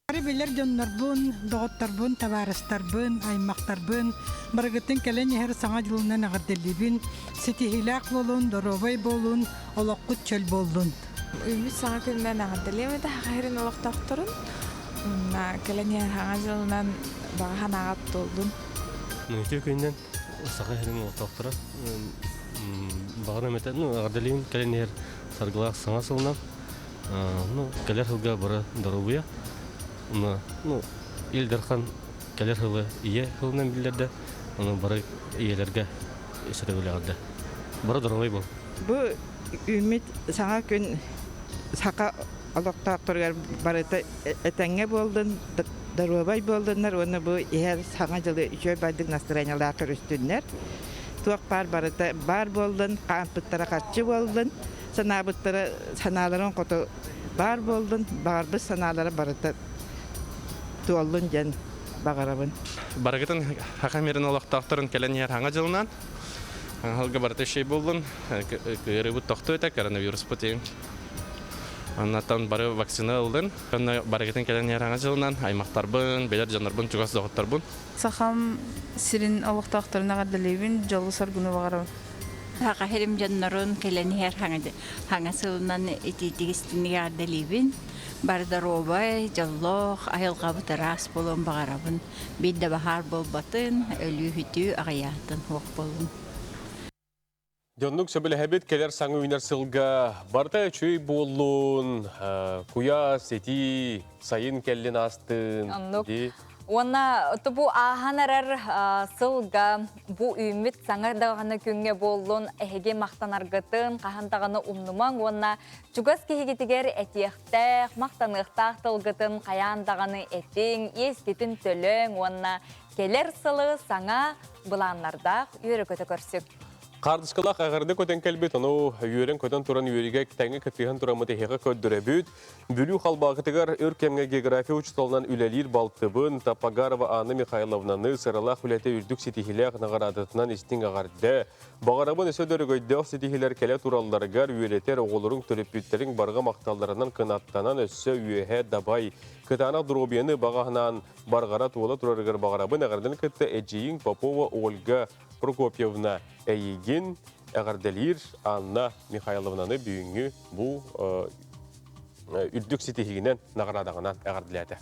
Бары билэр дьоннорбун, доҕотторбун, табаарыстарбын, аймахтарбын барыгытын кэлэн иһэр Саҥа дьылынан эҕэрдэлиибин. Ситиһиилээх буолун, доруобай буолун, олоххут чөл буоллун. Үүммүт саҥа күнүнэн эҕэрдэлиэм этэ Саха сирин олохтоохторун. Кэлэн иһэр Саҥа дьылынан баҕа санааҕыт туоллун. Үтүө күнүнэн Саха сирин олохтоохторо баҕарам этэ, ну, эҕэрдэлиибин кэлэн иһэр саргылаах саҥа сылынан. Ну, кэлэр сылга бары доруобуйа. Ну, Ил Дархан кэлэр сылы ийэ сылынан биллэрдэ. Ону бары ийэлэргэ сөтөгүлэҕирдэ. Бары доруобай бол. Бу үүммүт саҥа күн саха олохтоохторугар барыта этэҥҥэ буоллун, доруобай буоллуннар уонна бу иһэр саҥа дьылы үчүгэй бардык настроениелаах көрүстүннэр. Туох баар барыта баар буоллун, хаампыттара харчы буоллун, санаабыттара санааларын хоту баар буоллун, баҕарбыт санаалара барыта туоллун диэн баҕарабын. Барыгытын Саха мирин олохтоохторун кэлэн иһэр Саҥа дьылынан Аһылга барыта үчүгэй буоллун, ыарыыбыт тохтуу этэ, коронавируспут иһин. Оннотон бары вакцина ыллын. Онно барыгытын кэлэн иһэр Саҥа дьылынан аймахтарбын, билэр дьоннорбун, чугас доҕотторбун. Сахам сирин олохтоохторун эҕэрдэлиибин, дьолу-соргуну баҕарабын. Саха сирим дьоннорун кэлэн иһэр хаҥа сылынан итиитик истиҥник эҕэрдэлиибин. Бары доруобай, дьоллоох, айылҕабыт ыраас буолуон баҕарабын. Биир да баһаар буолбатын, өлүү-сүтүү аҕыйаатын суох буоллун. Дьоннук сөбүлэһэбит кэлэр саҥа үүнэр сылга барыта үчүгэй буоллун, куйаас, итии, сайын кэллин аастын. Оннук. Уонна бу ааһан эрэр сылга бу үүммүт саҥа даҕаны күҥҥэ буоллун, эһиги махтанаргытын хаһан даҕаны умнумаҥ уонна чугас киһигитигэр этиэхтээх, махтаныахтаах тылгытын хайаан даҕаны этиҥ, иэскитин төлөөҥ уонна кэлэр сылы саҥа былааннардаах үөрэ-көтө көрсүҥ. Хаартыскалаах эҕэрдэ көтөн кэлбит, ону үөрэн-көтөн туран үөрүүгэ тэҥҥэ кыттыһан тураммыт эһиэхэ көрдөрөбүт. Бүлүү Халбаакытыгар өр кэмҥэ география учууталынан үлэлиир балтыбын Тапагарова Анна Михайловнаны сыралаах үлэтэ үрдүк ситиһиилээх наҕараадатынан истиҥ эҕэрдэ. Баҕарабын өссө да өрөгөйдөөх ситиһиилэр кэлэ туралларыгар үөрэтэр оҕолоруҥ төрөппүттэриҥ барҕа махталларынан кынаттанан өссө үөһэ дабай, кытаанах доруобуйаны баҕаһынаан барҕара туола турарыгар баҕарабын эҕэрдэни кытта эдьиийиҥ Попова Ольга Прокопьевна эйигин эҕэрдэлиир Анна Михайловнаны бүгүҥҥү бу үрдүк ситиһиигинэн наҕараадаҕынан эҕэрдэлээтэ.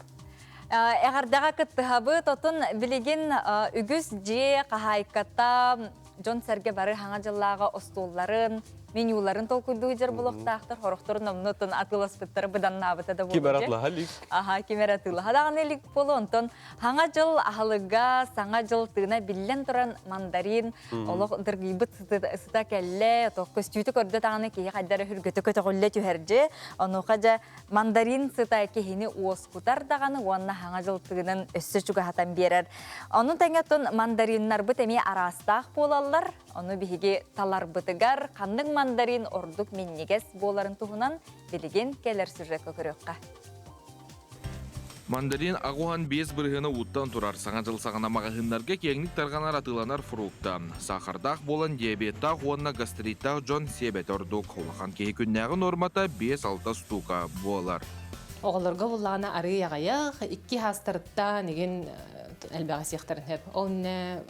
Эҕэрдэҕэ кыттыһабыт. Отун билигин үгүс дьиэ хаһаайката дьон-сэргэ бары хаҥа дьыллааҕы остуолларын, менюларын толкуйдуу дьар булуохтаахтар, хорохторун омнутун атыыласпыттара быданнаабыта да Ким эрэ атылаһа илик. Аха, ким эрэ атыылаһа даҕаны илик буолуо. Онтон Саҥа дьыл аһылыга, саҥа дьыл тыына биллэн туран мандарин олох дыргыйбыт сыта кэллэ, көстүүтү көрдө даҕаны киһи хайдара үргөтө көтөҕүллэ түһэрдьи. Онуоха дьэ мандарин сыта киһини уоскутар даҕаны уонна саҥа дьыл тыынын өссө чугаһатан биэрэр. Ону тэҥэ тун мандариннарбыт эмиэ араастаах буолаллар. Ону биһиги таларбытыгар ханнык мандарин ордук минньигэс буоларын туһунан билигин кэлэр сюжекка көрүөххэ. Мандарин 85 бырыһыана ууттан турар. Саҥа дьыл саҕана маҕаһыыннарга киэҥник тарҕанар атыыланар фрукта. Саахардаах буолан диабеттаах уонна гастриттаах дьон сиэбэтэ ордук. Улахан киһи күннээҕи нуормата 5-6 штука буолар. Оҕолорго буллаҕына арыый аҕыйах, икки хаастарыттан игин элбэҕи сиэхтэрин сөп. Ол иннэ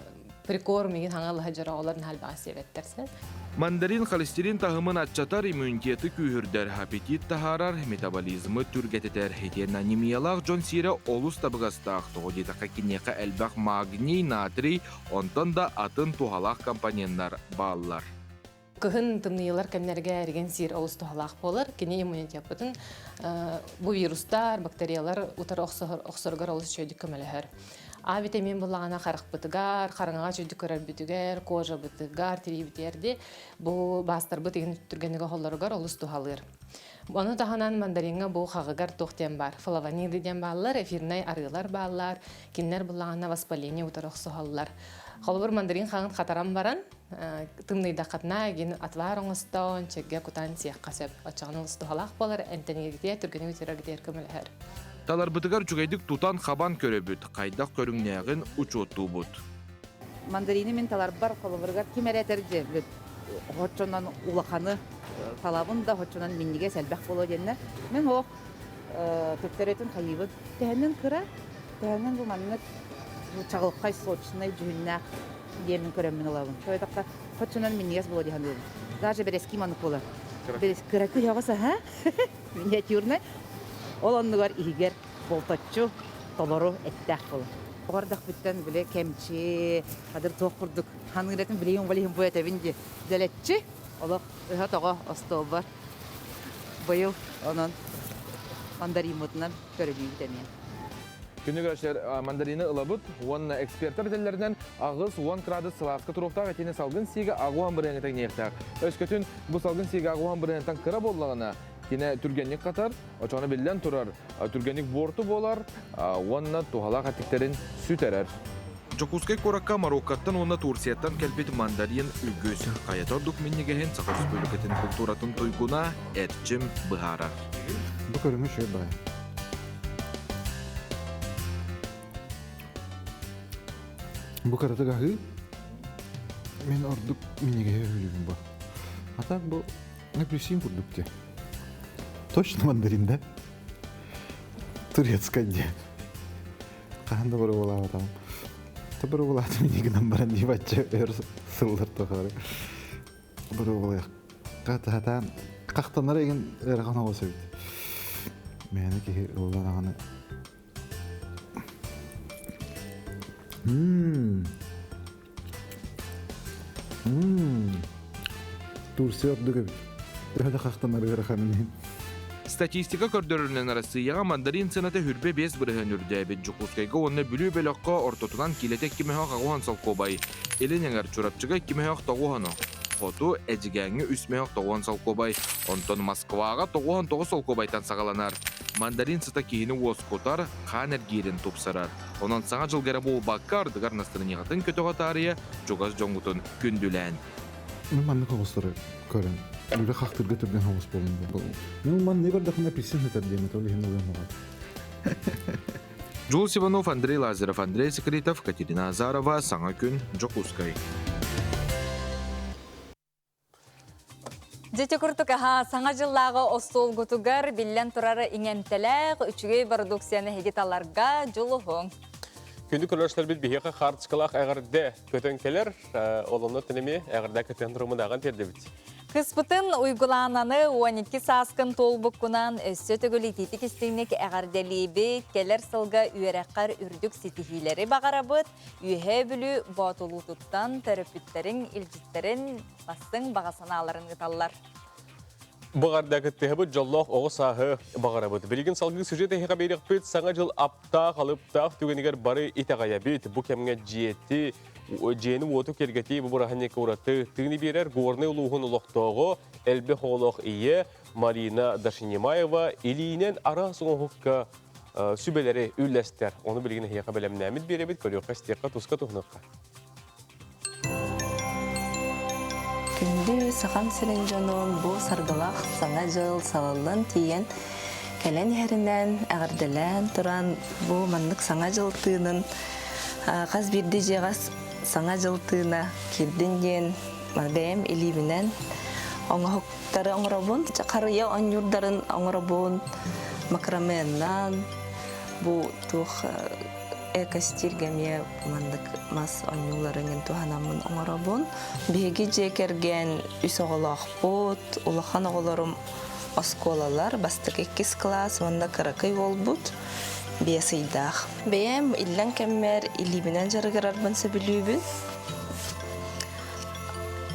прикорм игин хаҥа ылыһа дьоро оҕолор наһаа элбэҕи сиэбэттэр син. Мандарин холестерин таһымын аччатар, иммунитеты күүһүрдэр, аппетит таһаарар, метаболизмы түргэтитэр. Итиэннэ анемиялаах дьон сиирэ олус табыгастаах. Тоҕо диэтэххэ киниэхэ элбэх магний, натрий, онтон да атын туһалаах компоненнар бааллар. Кыһын тымныйылар кэмнэргэ эригин сиир олус туһалаах буолар. Кини иммунитеппытын бу вирустар, бактериялар утары охсоругар олус үчүгэйдик көмөлөһөр. А витамин буллаҕына харахпытыгар, хараҥаҕа үчүгэйдик көрөрбүтүгэр, кожабытыгар, тириибитигэр ди бу баастарбыт игин түргэнник оһоллоругар олус туһалыыр. Ону таһынан мандариҥҥа бу хаҕыгар туох диэн баар, флавониды диэн бааллар, эфирнай арыылар бааллар, кинилэр буллаҕына воспаление утары охсуһаллар. Холобур, мандарин хаҕын хатаран баран, тымныйдаххытына игин отвар оҥостон, чэйгэ кутан сиэххэ сөп. Оччоҕуна олус туһалаах буолар, эмтэнииргитигэр, түргэнник үтүөрэргитигэр көмөлөһөр. Таларбытыгар үчүгэйдик тутан-хабан көрөбүт, хайдах көрүҥнээҕин учуоттуубут. Мандарины мин таларбар холобуругар ким эрэ этэр дьэ хоччонон улаханы талабын да хоччонон минньигэс элбэх буолуо диэннэр мин оох төттөрүтүн хайыыбын төһөннөн кыра төһөннөн бу маннык чаҕылхай сочнай дьүһүннээх диэммин көрөммүн ылабын тоойдохто хоччонон минньигэс буолуо дии саныыбын даже бэрэски маннык буолар кыракый оҕус аха миниатюрнай. Ол оннугар иһигэр болточчу толору эттээх буолар. Оҕордохпуттан били кэмчи, хадыр туох курдук ханыыратын билигин билигин бу этэбин дии. Дэлэччи олох ыһа-тоҕо остуолбар быйыл онон мандариммытынан көрүлүүбүт эмиэ. Күнүгэр мандарины ылабыт уонна экспертэр этэллэринэн 80 градус сылааска туруохтаах итини салгын сиигэ 80 бырыһыаҥҥа тэҥниэхтээх. Өскөтүн бу салгын сиигэ 80 бырыһыантан кыра буоллаҕына, кинэ түргэнник хатар, очоҕуна биллэн турар, түргэнник буорту буолар уонна туһалаах эттиктэрин сүтэрэр. Дьокуускай куоракка Мароккоттан уонна Турцияттан кэлбит мандарин үгүс. Хайата ордук минньигэһин Саха Республикатын култууратын туйгуна Эрчим быһаарар. Бу көрүҥү үчүгэй баҕайы. Бу кыратык аһыы мин ордук минньигэһи өһүлүүбүн бу. А так бу апельсин курдук дии. Точно мандарин да? Турецкай дии. Хаһан да боруобалаабатаҕым. Та боруобалаатым инньэ гынан баран дии бачча өр сыллар тухары. Боруобалыахха сатаан хахтанар игин ыарахан оҕус эбит. Мээнэ киһи ылла даҕаны. Мм. Мм. Турция ордук эбит. Төһө да хахтанар ыараханын иһин. Статистика көрдөрөрүнэн Арассыыйаҕа мандарин сыаната 25% үрдээбит. Дьокуускайга уонна Бүлүү бөлөххө ортотунан киилэтэ 2 мөһөөх солкуобай, Илин эҥэр Чурапчыга 2 мөһөөх 90, Хоту Эдьигээҥҥэ 3 мөһөөх 90 солкуобай, онтон Москваҕа 99 солкуобайтан саҕаланар. Мандарин сыта киһини уоскутар, хаан эргиирин тупсарар. Онон Саҥа дьылга эрэ буолбакка, ардыгар настырынньаҕытын көтөҕө таарыйа чугас дьоҥҥутун күндүлээн. Мин маннык оҕустары көрөн, үлэ хахтырга түргэн оҕус буолун. Мин маннык көрдөхүнэ апельсин сытар диэн ол иһин ылыам оҕо. Джулс Иванов, Андрей Лазарев, Андрей Секретов, Катерина Азарова, Саҥа күн, Дьокуускай. Дьити курдук аха саҥа дьыллааҕы остуолгутугар биллэн турар иҥэмтэлээх үчүгэй продукцияны эһиги таларга дьулуһуҥ. Күндү көрөөччүлэрбит биһиэхэ хаартыскалаах эҕэрдэ көтөн кэлэр, олонно тэнеми эҕэрдэ көтөн турумунааҕын тиэрдэбит. Кыспытын Уйгулаананы 12 сааскын туолбуккунан өссө төгүл итиитик истиҥник эҕэрдэлиибит, кэлэр сылга үөрэххэр үрдүк ситиһиилэри баҕарабыт, Үөһээ Бүлүү Боотулуутуттан төрөппүттэриҥ илдьиттэрин бастыҥ баҕа санааларын ыыталлар. Баҕарда кыттыһабыт дьоллоох оҕо сааһы баҕарабыт. Билигин салгыы сюжет эһиэхэ биэриэхпит Саҥа дьыл аптаах, алыптаах түгэнигэр бары итэҕэйэбит. Бу кэмҥэ дьиэти, дьиэни-уоту киэргэтии бу бырааһынньыкка ураты тыыны биэрэр Горнай улууһун олохтооҕо, элбэх оҕолоох ийэ Марина Дашинимаева илиинэн араас оҥоһукка сүбэлэри үллэстэр. Ону билигин эһиэхэ бэлэмнээммит биэрэбит, көрүөххэ, истиэххэ, туска туһунуохха. Күндү Сахам сирин дьонун бу саргылаах Саҥа дьыл салаллан тиийэн кэлэн иһэринэн эҕэрдэлээн туран бу маннык Саҥа дьыл тыынын хас биирдии дьиэҕэ Саҥа дьыл тыына киирдин диэн бэйэм илиибинэн оҥоһуктары оҥоробун. Харыйа оонньуурдарын оҥоробун макраменнан бу туох эко-стильгэ эмиэ маннык мас оонньууларын туһанаммын оҥоробун. Биһиги дьиэ кэргэн үс оҕолоохпут, улахан оҕолорум оскуолалар, бастакы иккис кылаас уонна кыракый уолбут 5 ыйдаах. Бэйэм иллэҥ кэммэр илиибинэн дьарыгырарбын сөбүлүүбүн.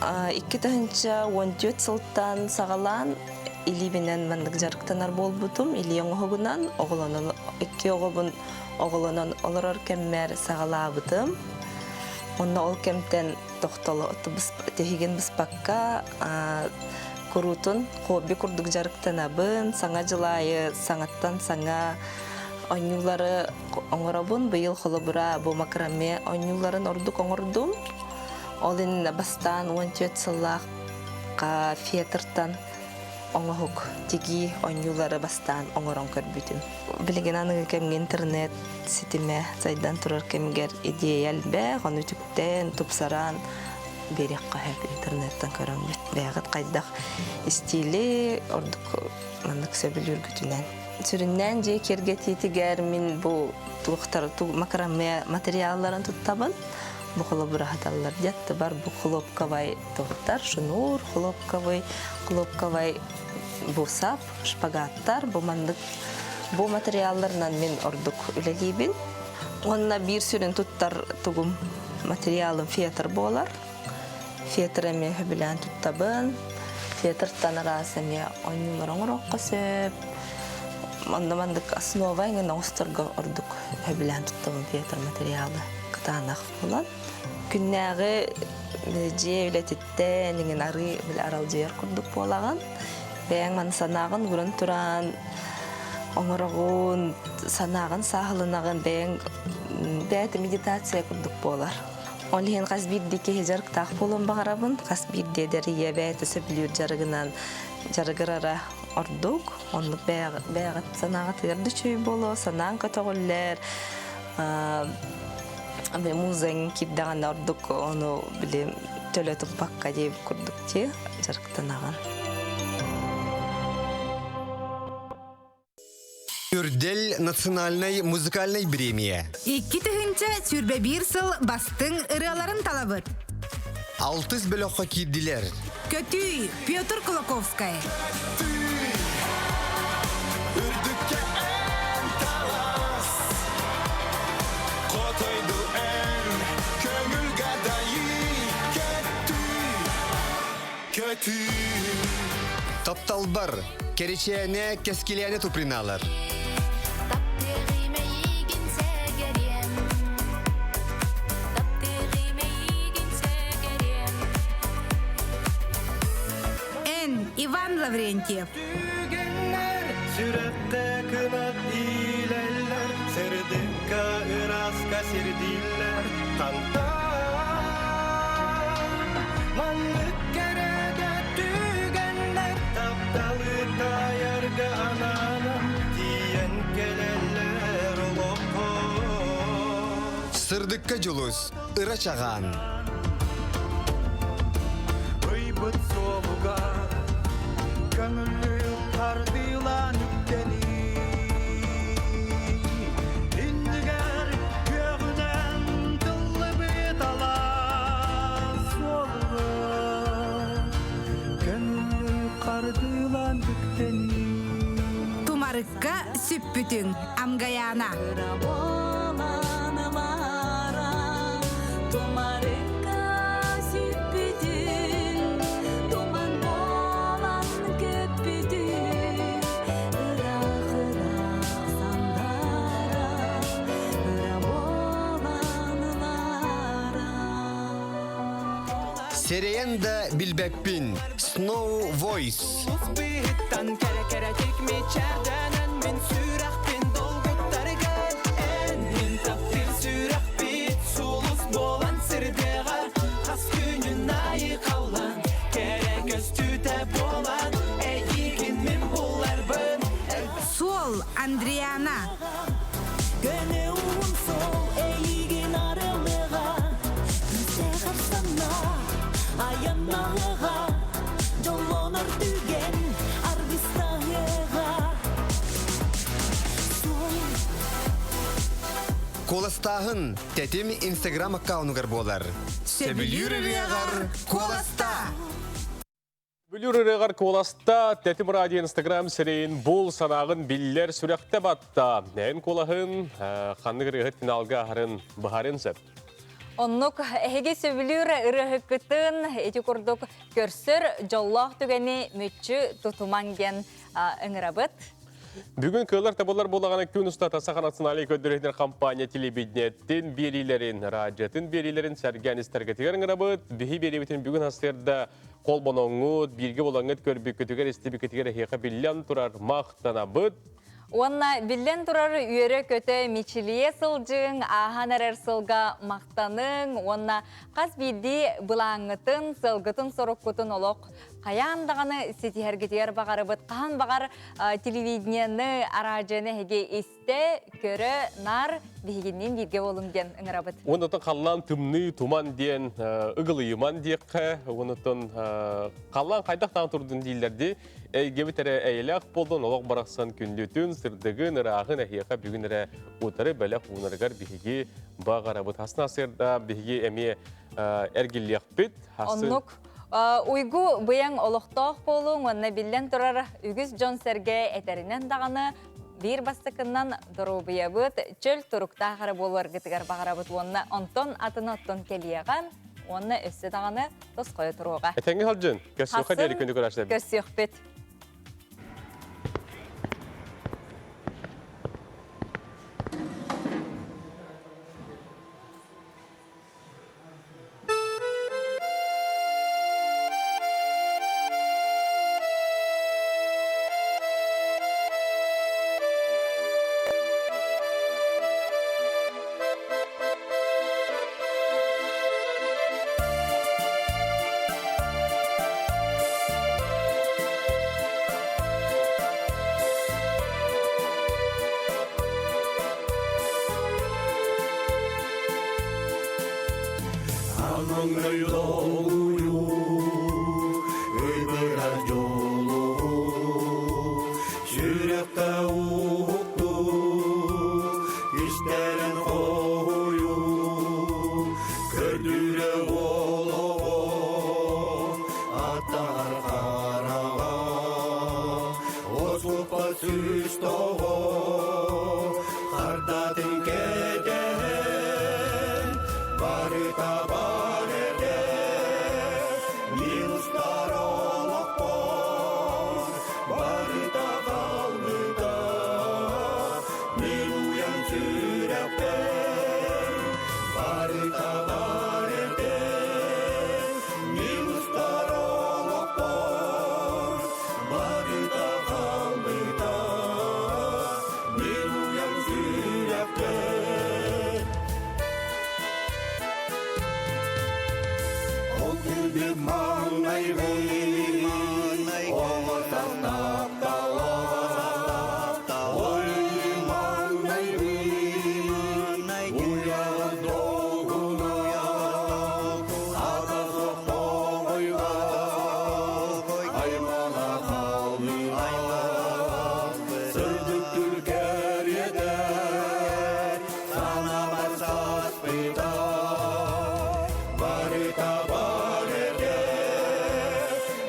2014 сылтан саҕалаан илиибинэн маннык дьарыктанар буолбутум. Илии оҥоһугунан оҕолонон икки оҕобун оҕолонон олорор кэммэр саҕалаабытым. Онно ол кэмтэн тохтоло тиһигин быспакка куруутун хобби курдук дьарыктанабын. Саҥа дьыл аайы саҥаттан саҥа оонньуулары оҥоробун. Быйыл холобура бу макраме оонньууларын ордук оҥордум. Ол иннинэ бастаан 14 сыллаах фетртан оҥоһук тигии оонньуулары бастаан оҥорон көрбүтүм. Билигин аныгы кэмҥэ интернет ситимэ сайдан турар кэмигэр идея элбэх, ону үтүктэн, тупсаран биэриэххэ сөп интернеттэн көрөммүт. Бэйэҕит хайдах истиили ордук маннык сөбүлүүргүтүнэн. Сүрүннээн дьиэ киэргэтиитигэр мин бу туохтар макраме материалларын туттабын. Бу холобура хаталлар диэттибар бу хлопковай туттар, шнур хлопковый, хлопковай бу сап, шпагаттар, бу маннык бу материалларынан мин ордук үлэлиибин. Уонна биир сүрүн туттар тугум материалым фетр буолар. Фетр эмиэ сөбүлээн туттабын. Фетртан араас эмиэ оонньуулар оҥоруохха сөп. Онно маннык основа эҥин оҥосторго ордук сөбүлээн туттабын фетр материалы кытаанах буолан. Күннээҕи дьиэ үлэтиттэн иҥин арыы били аралдьыйар курдук буолаҕын. Бэйэҥ маны санааҕын ууран туран оҥороҕун, санааҕын сааһыланаҕын, бэйэҥ бэйэтэ медитация курдук буолар. Ол иһин хас биирдии киһи дьарыктаах буолуон баҕарабын. Хас биирдии эдэр ийэ бэйэтэ сөбүлүүр дьарыгынан дьарыгырара ордук. Оннук бэйэҕит санааҕытыгар да үчүгэй буолуо, санааҥ көтөҕүллэр, музейҥ киирдэҕинэ ордук ону били төлө туппакка диэбит курдук дии дьарыктанаҕын. Үрдэл национальнай музыкальнай бириэмийэ. 2021 сыл бастыҥ ырыаларын талабыт. Алтыс бөлөххө киирдилэр. Көтүй, Петр Кулаковскай. Үрдүккэ. Тапталбар, кэричээнэ, кэскилээнэ туприналар. Эн, Иван Лаврентьев. Сүрэххэ кынат иилэллэр, сырдыкка ыраска сирдииллэр. Хантан маннык кэрэ түгэннэр тапталы таайарга анаанан тиийэн кэлэллэр олоххо. Сырдыкка дьулус, ыра чаҕаан. Ыйбыт суолугар көҥүллүү хардыылаан үктэнии. Иннигэр күөҕүнэн тыллыбыт алаас суолугар көҥүллүү хардыылаан үктэнии. Тумарыкка сүппүтүҥ, Амгаяна. Тумарыкка сүппүтүҥ, туман буолан көппүтүҥ, ыраах-ыраах сандара, ыра буолан ылара. Сэрэйэн да билбэппин. Snow Voice. Быһыттан кэрэ-кэрэтик мичээрдэнэн мин сүрэхпин долгуттаргын эн мин таптыыр сүрэхпит сулус буолан сирдээҕэ хас күнүн айы халлан кэрэ көстүүтэ буолан эйигин мин буларбын Суол, Андриана. Көнө уун сол эйигин арылыга, Күсэх арсана, аянналыга, Дьоллонор түгэн аргыстаһыга. Суол Куоластааһын тэтим Инстаграм аккаунугар буолар. Сөбүлүүр ырыаҕар куоласта! Бүлүүр ырыаҕар куоласта Тэтим радио Инстаграм сирэйин бул санааҕын биллэр сүрэхтэ батта. Эн куолаһын ханнык ырыаһыт финалга аһарын быһарын сөп. Оннук эһиги сөбүлүүр ырыаһыккытын ити курдук көрсөр дьоллоох түгэни мүччү тутумаҥ диэн ыҥырабыт. Бүгүн кыылар табылар буолаҕына күн устата Саха национальнай көрдөрүүтүн компания телевидениеттин биэриилэрин, радиотын биэриилэрин сэргээн истэргэтигэр ыҥырабыт. Биһи биэриибитин бүгүн хастыырда холбоноҥҥут, бииргэ булаҥҥыт көрбүккүтүгэр, истибиккитигэр эһиэхэ биллэн турар махтанабыт. Уонна биллэн турар үөрэ-көтө мичилийэ сылдьыҥ, ааһан эрэр сылга махтаныҥ уонна хас биирдии былааҥҥытын, сылгытын соруккутун олох хайаан даҕаны ситиһэргитигэр баҕарыбыт. Хаһан баҕар телевидениены, араадьыйаны эһиги истэ, көрө, нар биһигинниин бииргэ буолуҥ диэн ыҥырабыт. Оннотон халлаан тымныы туман диэн ыгылыйыман диэххэ, оннотон халлаан хайдах таан турдун дииллэр дии. Эйгэбит эрэ эйэлээх буоллун, олох барахсан күндүтүн, сырдыгын, ырааҕын эһиэхэ бүгүн эрэ утары бэлэх уунарыгар биһиги баҕарабыт. Хасна сырда биһиги эмиэ эргиллиэхпит. Оннук уйгу быйаҥ олохтоох буолуҥ уонна биллэн турар үгүс дьон-сэргэ этэринэн даҕаны биир бастакыннан доруобуйабыт чөл туруктаах эрэ буолуоргытыгар баҕарабыт уонна онтон атын оттон кэлиэҕэ уонна өссө даҕаны тосхойо туруоҕа. Этэҥҥэ сылдьын, көрсүөххэ диэри күндү көрөөччүлэрбит. Көрсүөхпүт. Амаңнай долгую, ыйбырар дьолу, сүрэххэ уһукту, истэрин хоһуйу, көрдүрэ олоҕо, аттар хараҕа, оскуппа сүүс тоҕо, хардатын кэтэһэн, барыта бар этэ, минустар. Көрбүт маҥнайгы оҕо таптала. Ой, маҥнайгы уйаҕас долгуна, ата суох тоҕойго аймана хаалбыта. Сырдык түркэриэтэ санаабар саспыта. Барыта бар этэ,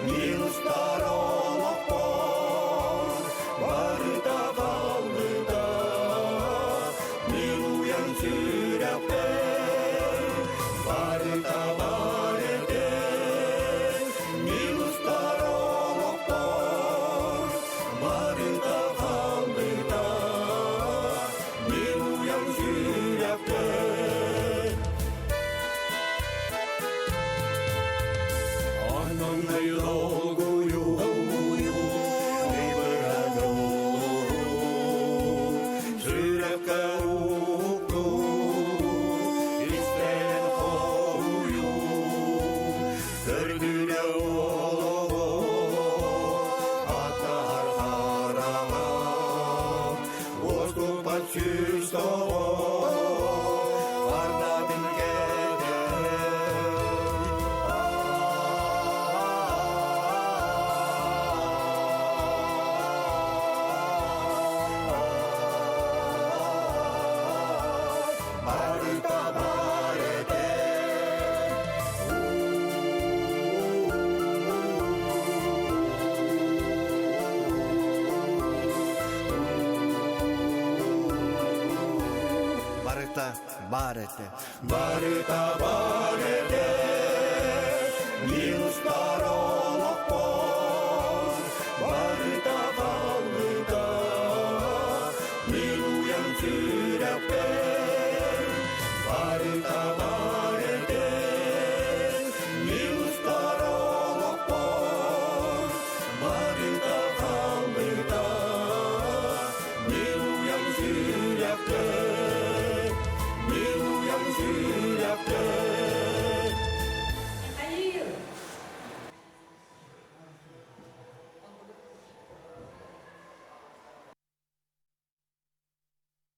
минустар олохпор, барыта хаалбыта, мин уйан сүрэхпэр. Барыта бар этэ, минустар олохпор, барыта хаалбыта, мин уйан сүрэхпэр. Аннаннай долгую, сүрэххэ укту, истэн хоһуйу, көрдүнэ олоҕу, атар хараҕа, уоскупат сүүс тоҕо, ардатын кэдэр. Барыта бар этэ. Барыта бар этэ. Барыта бар.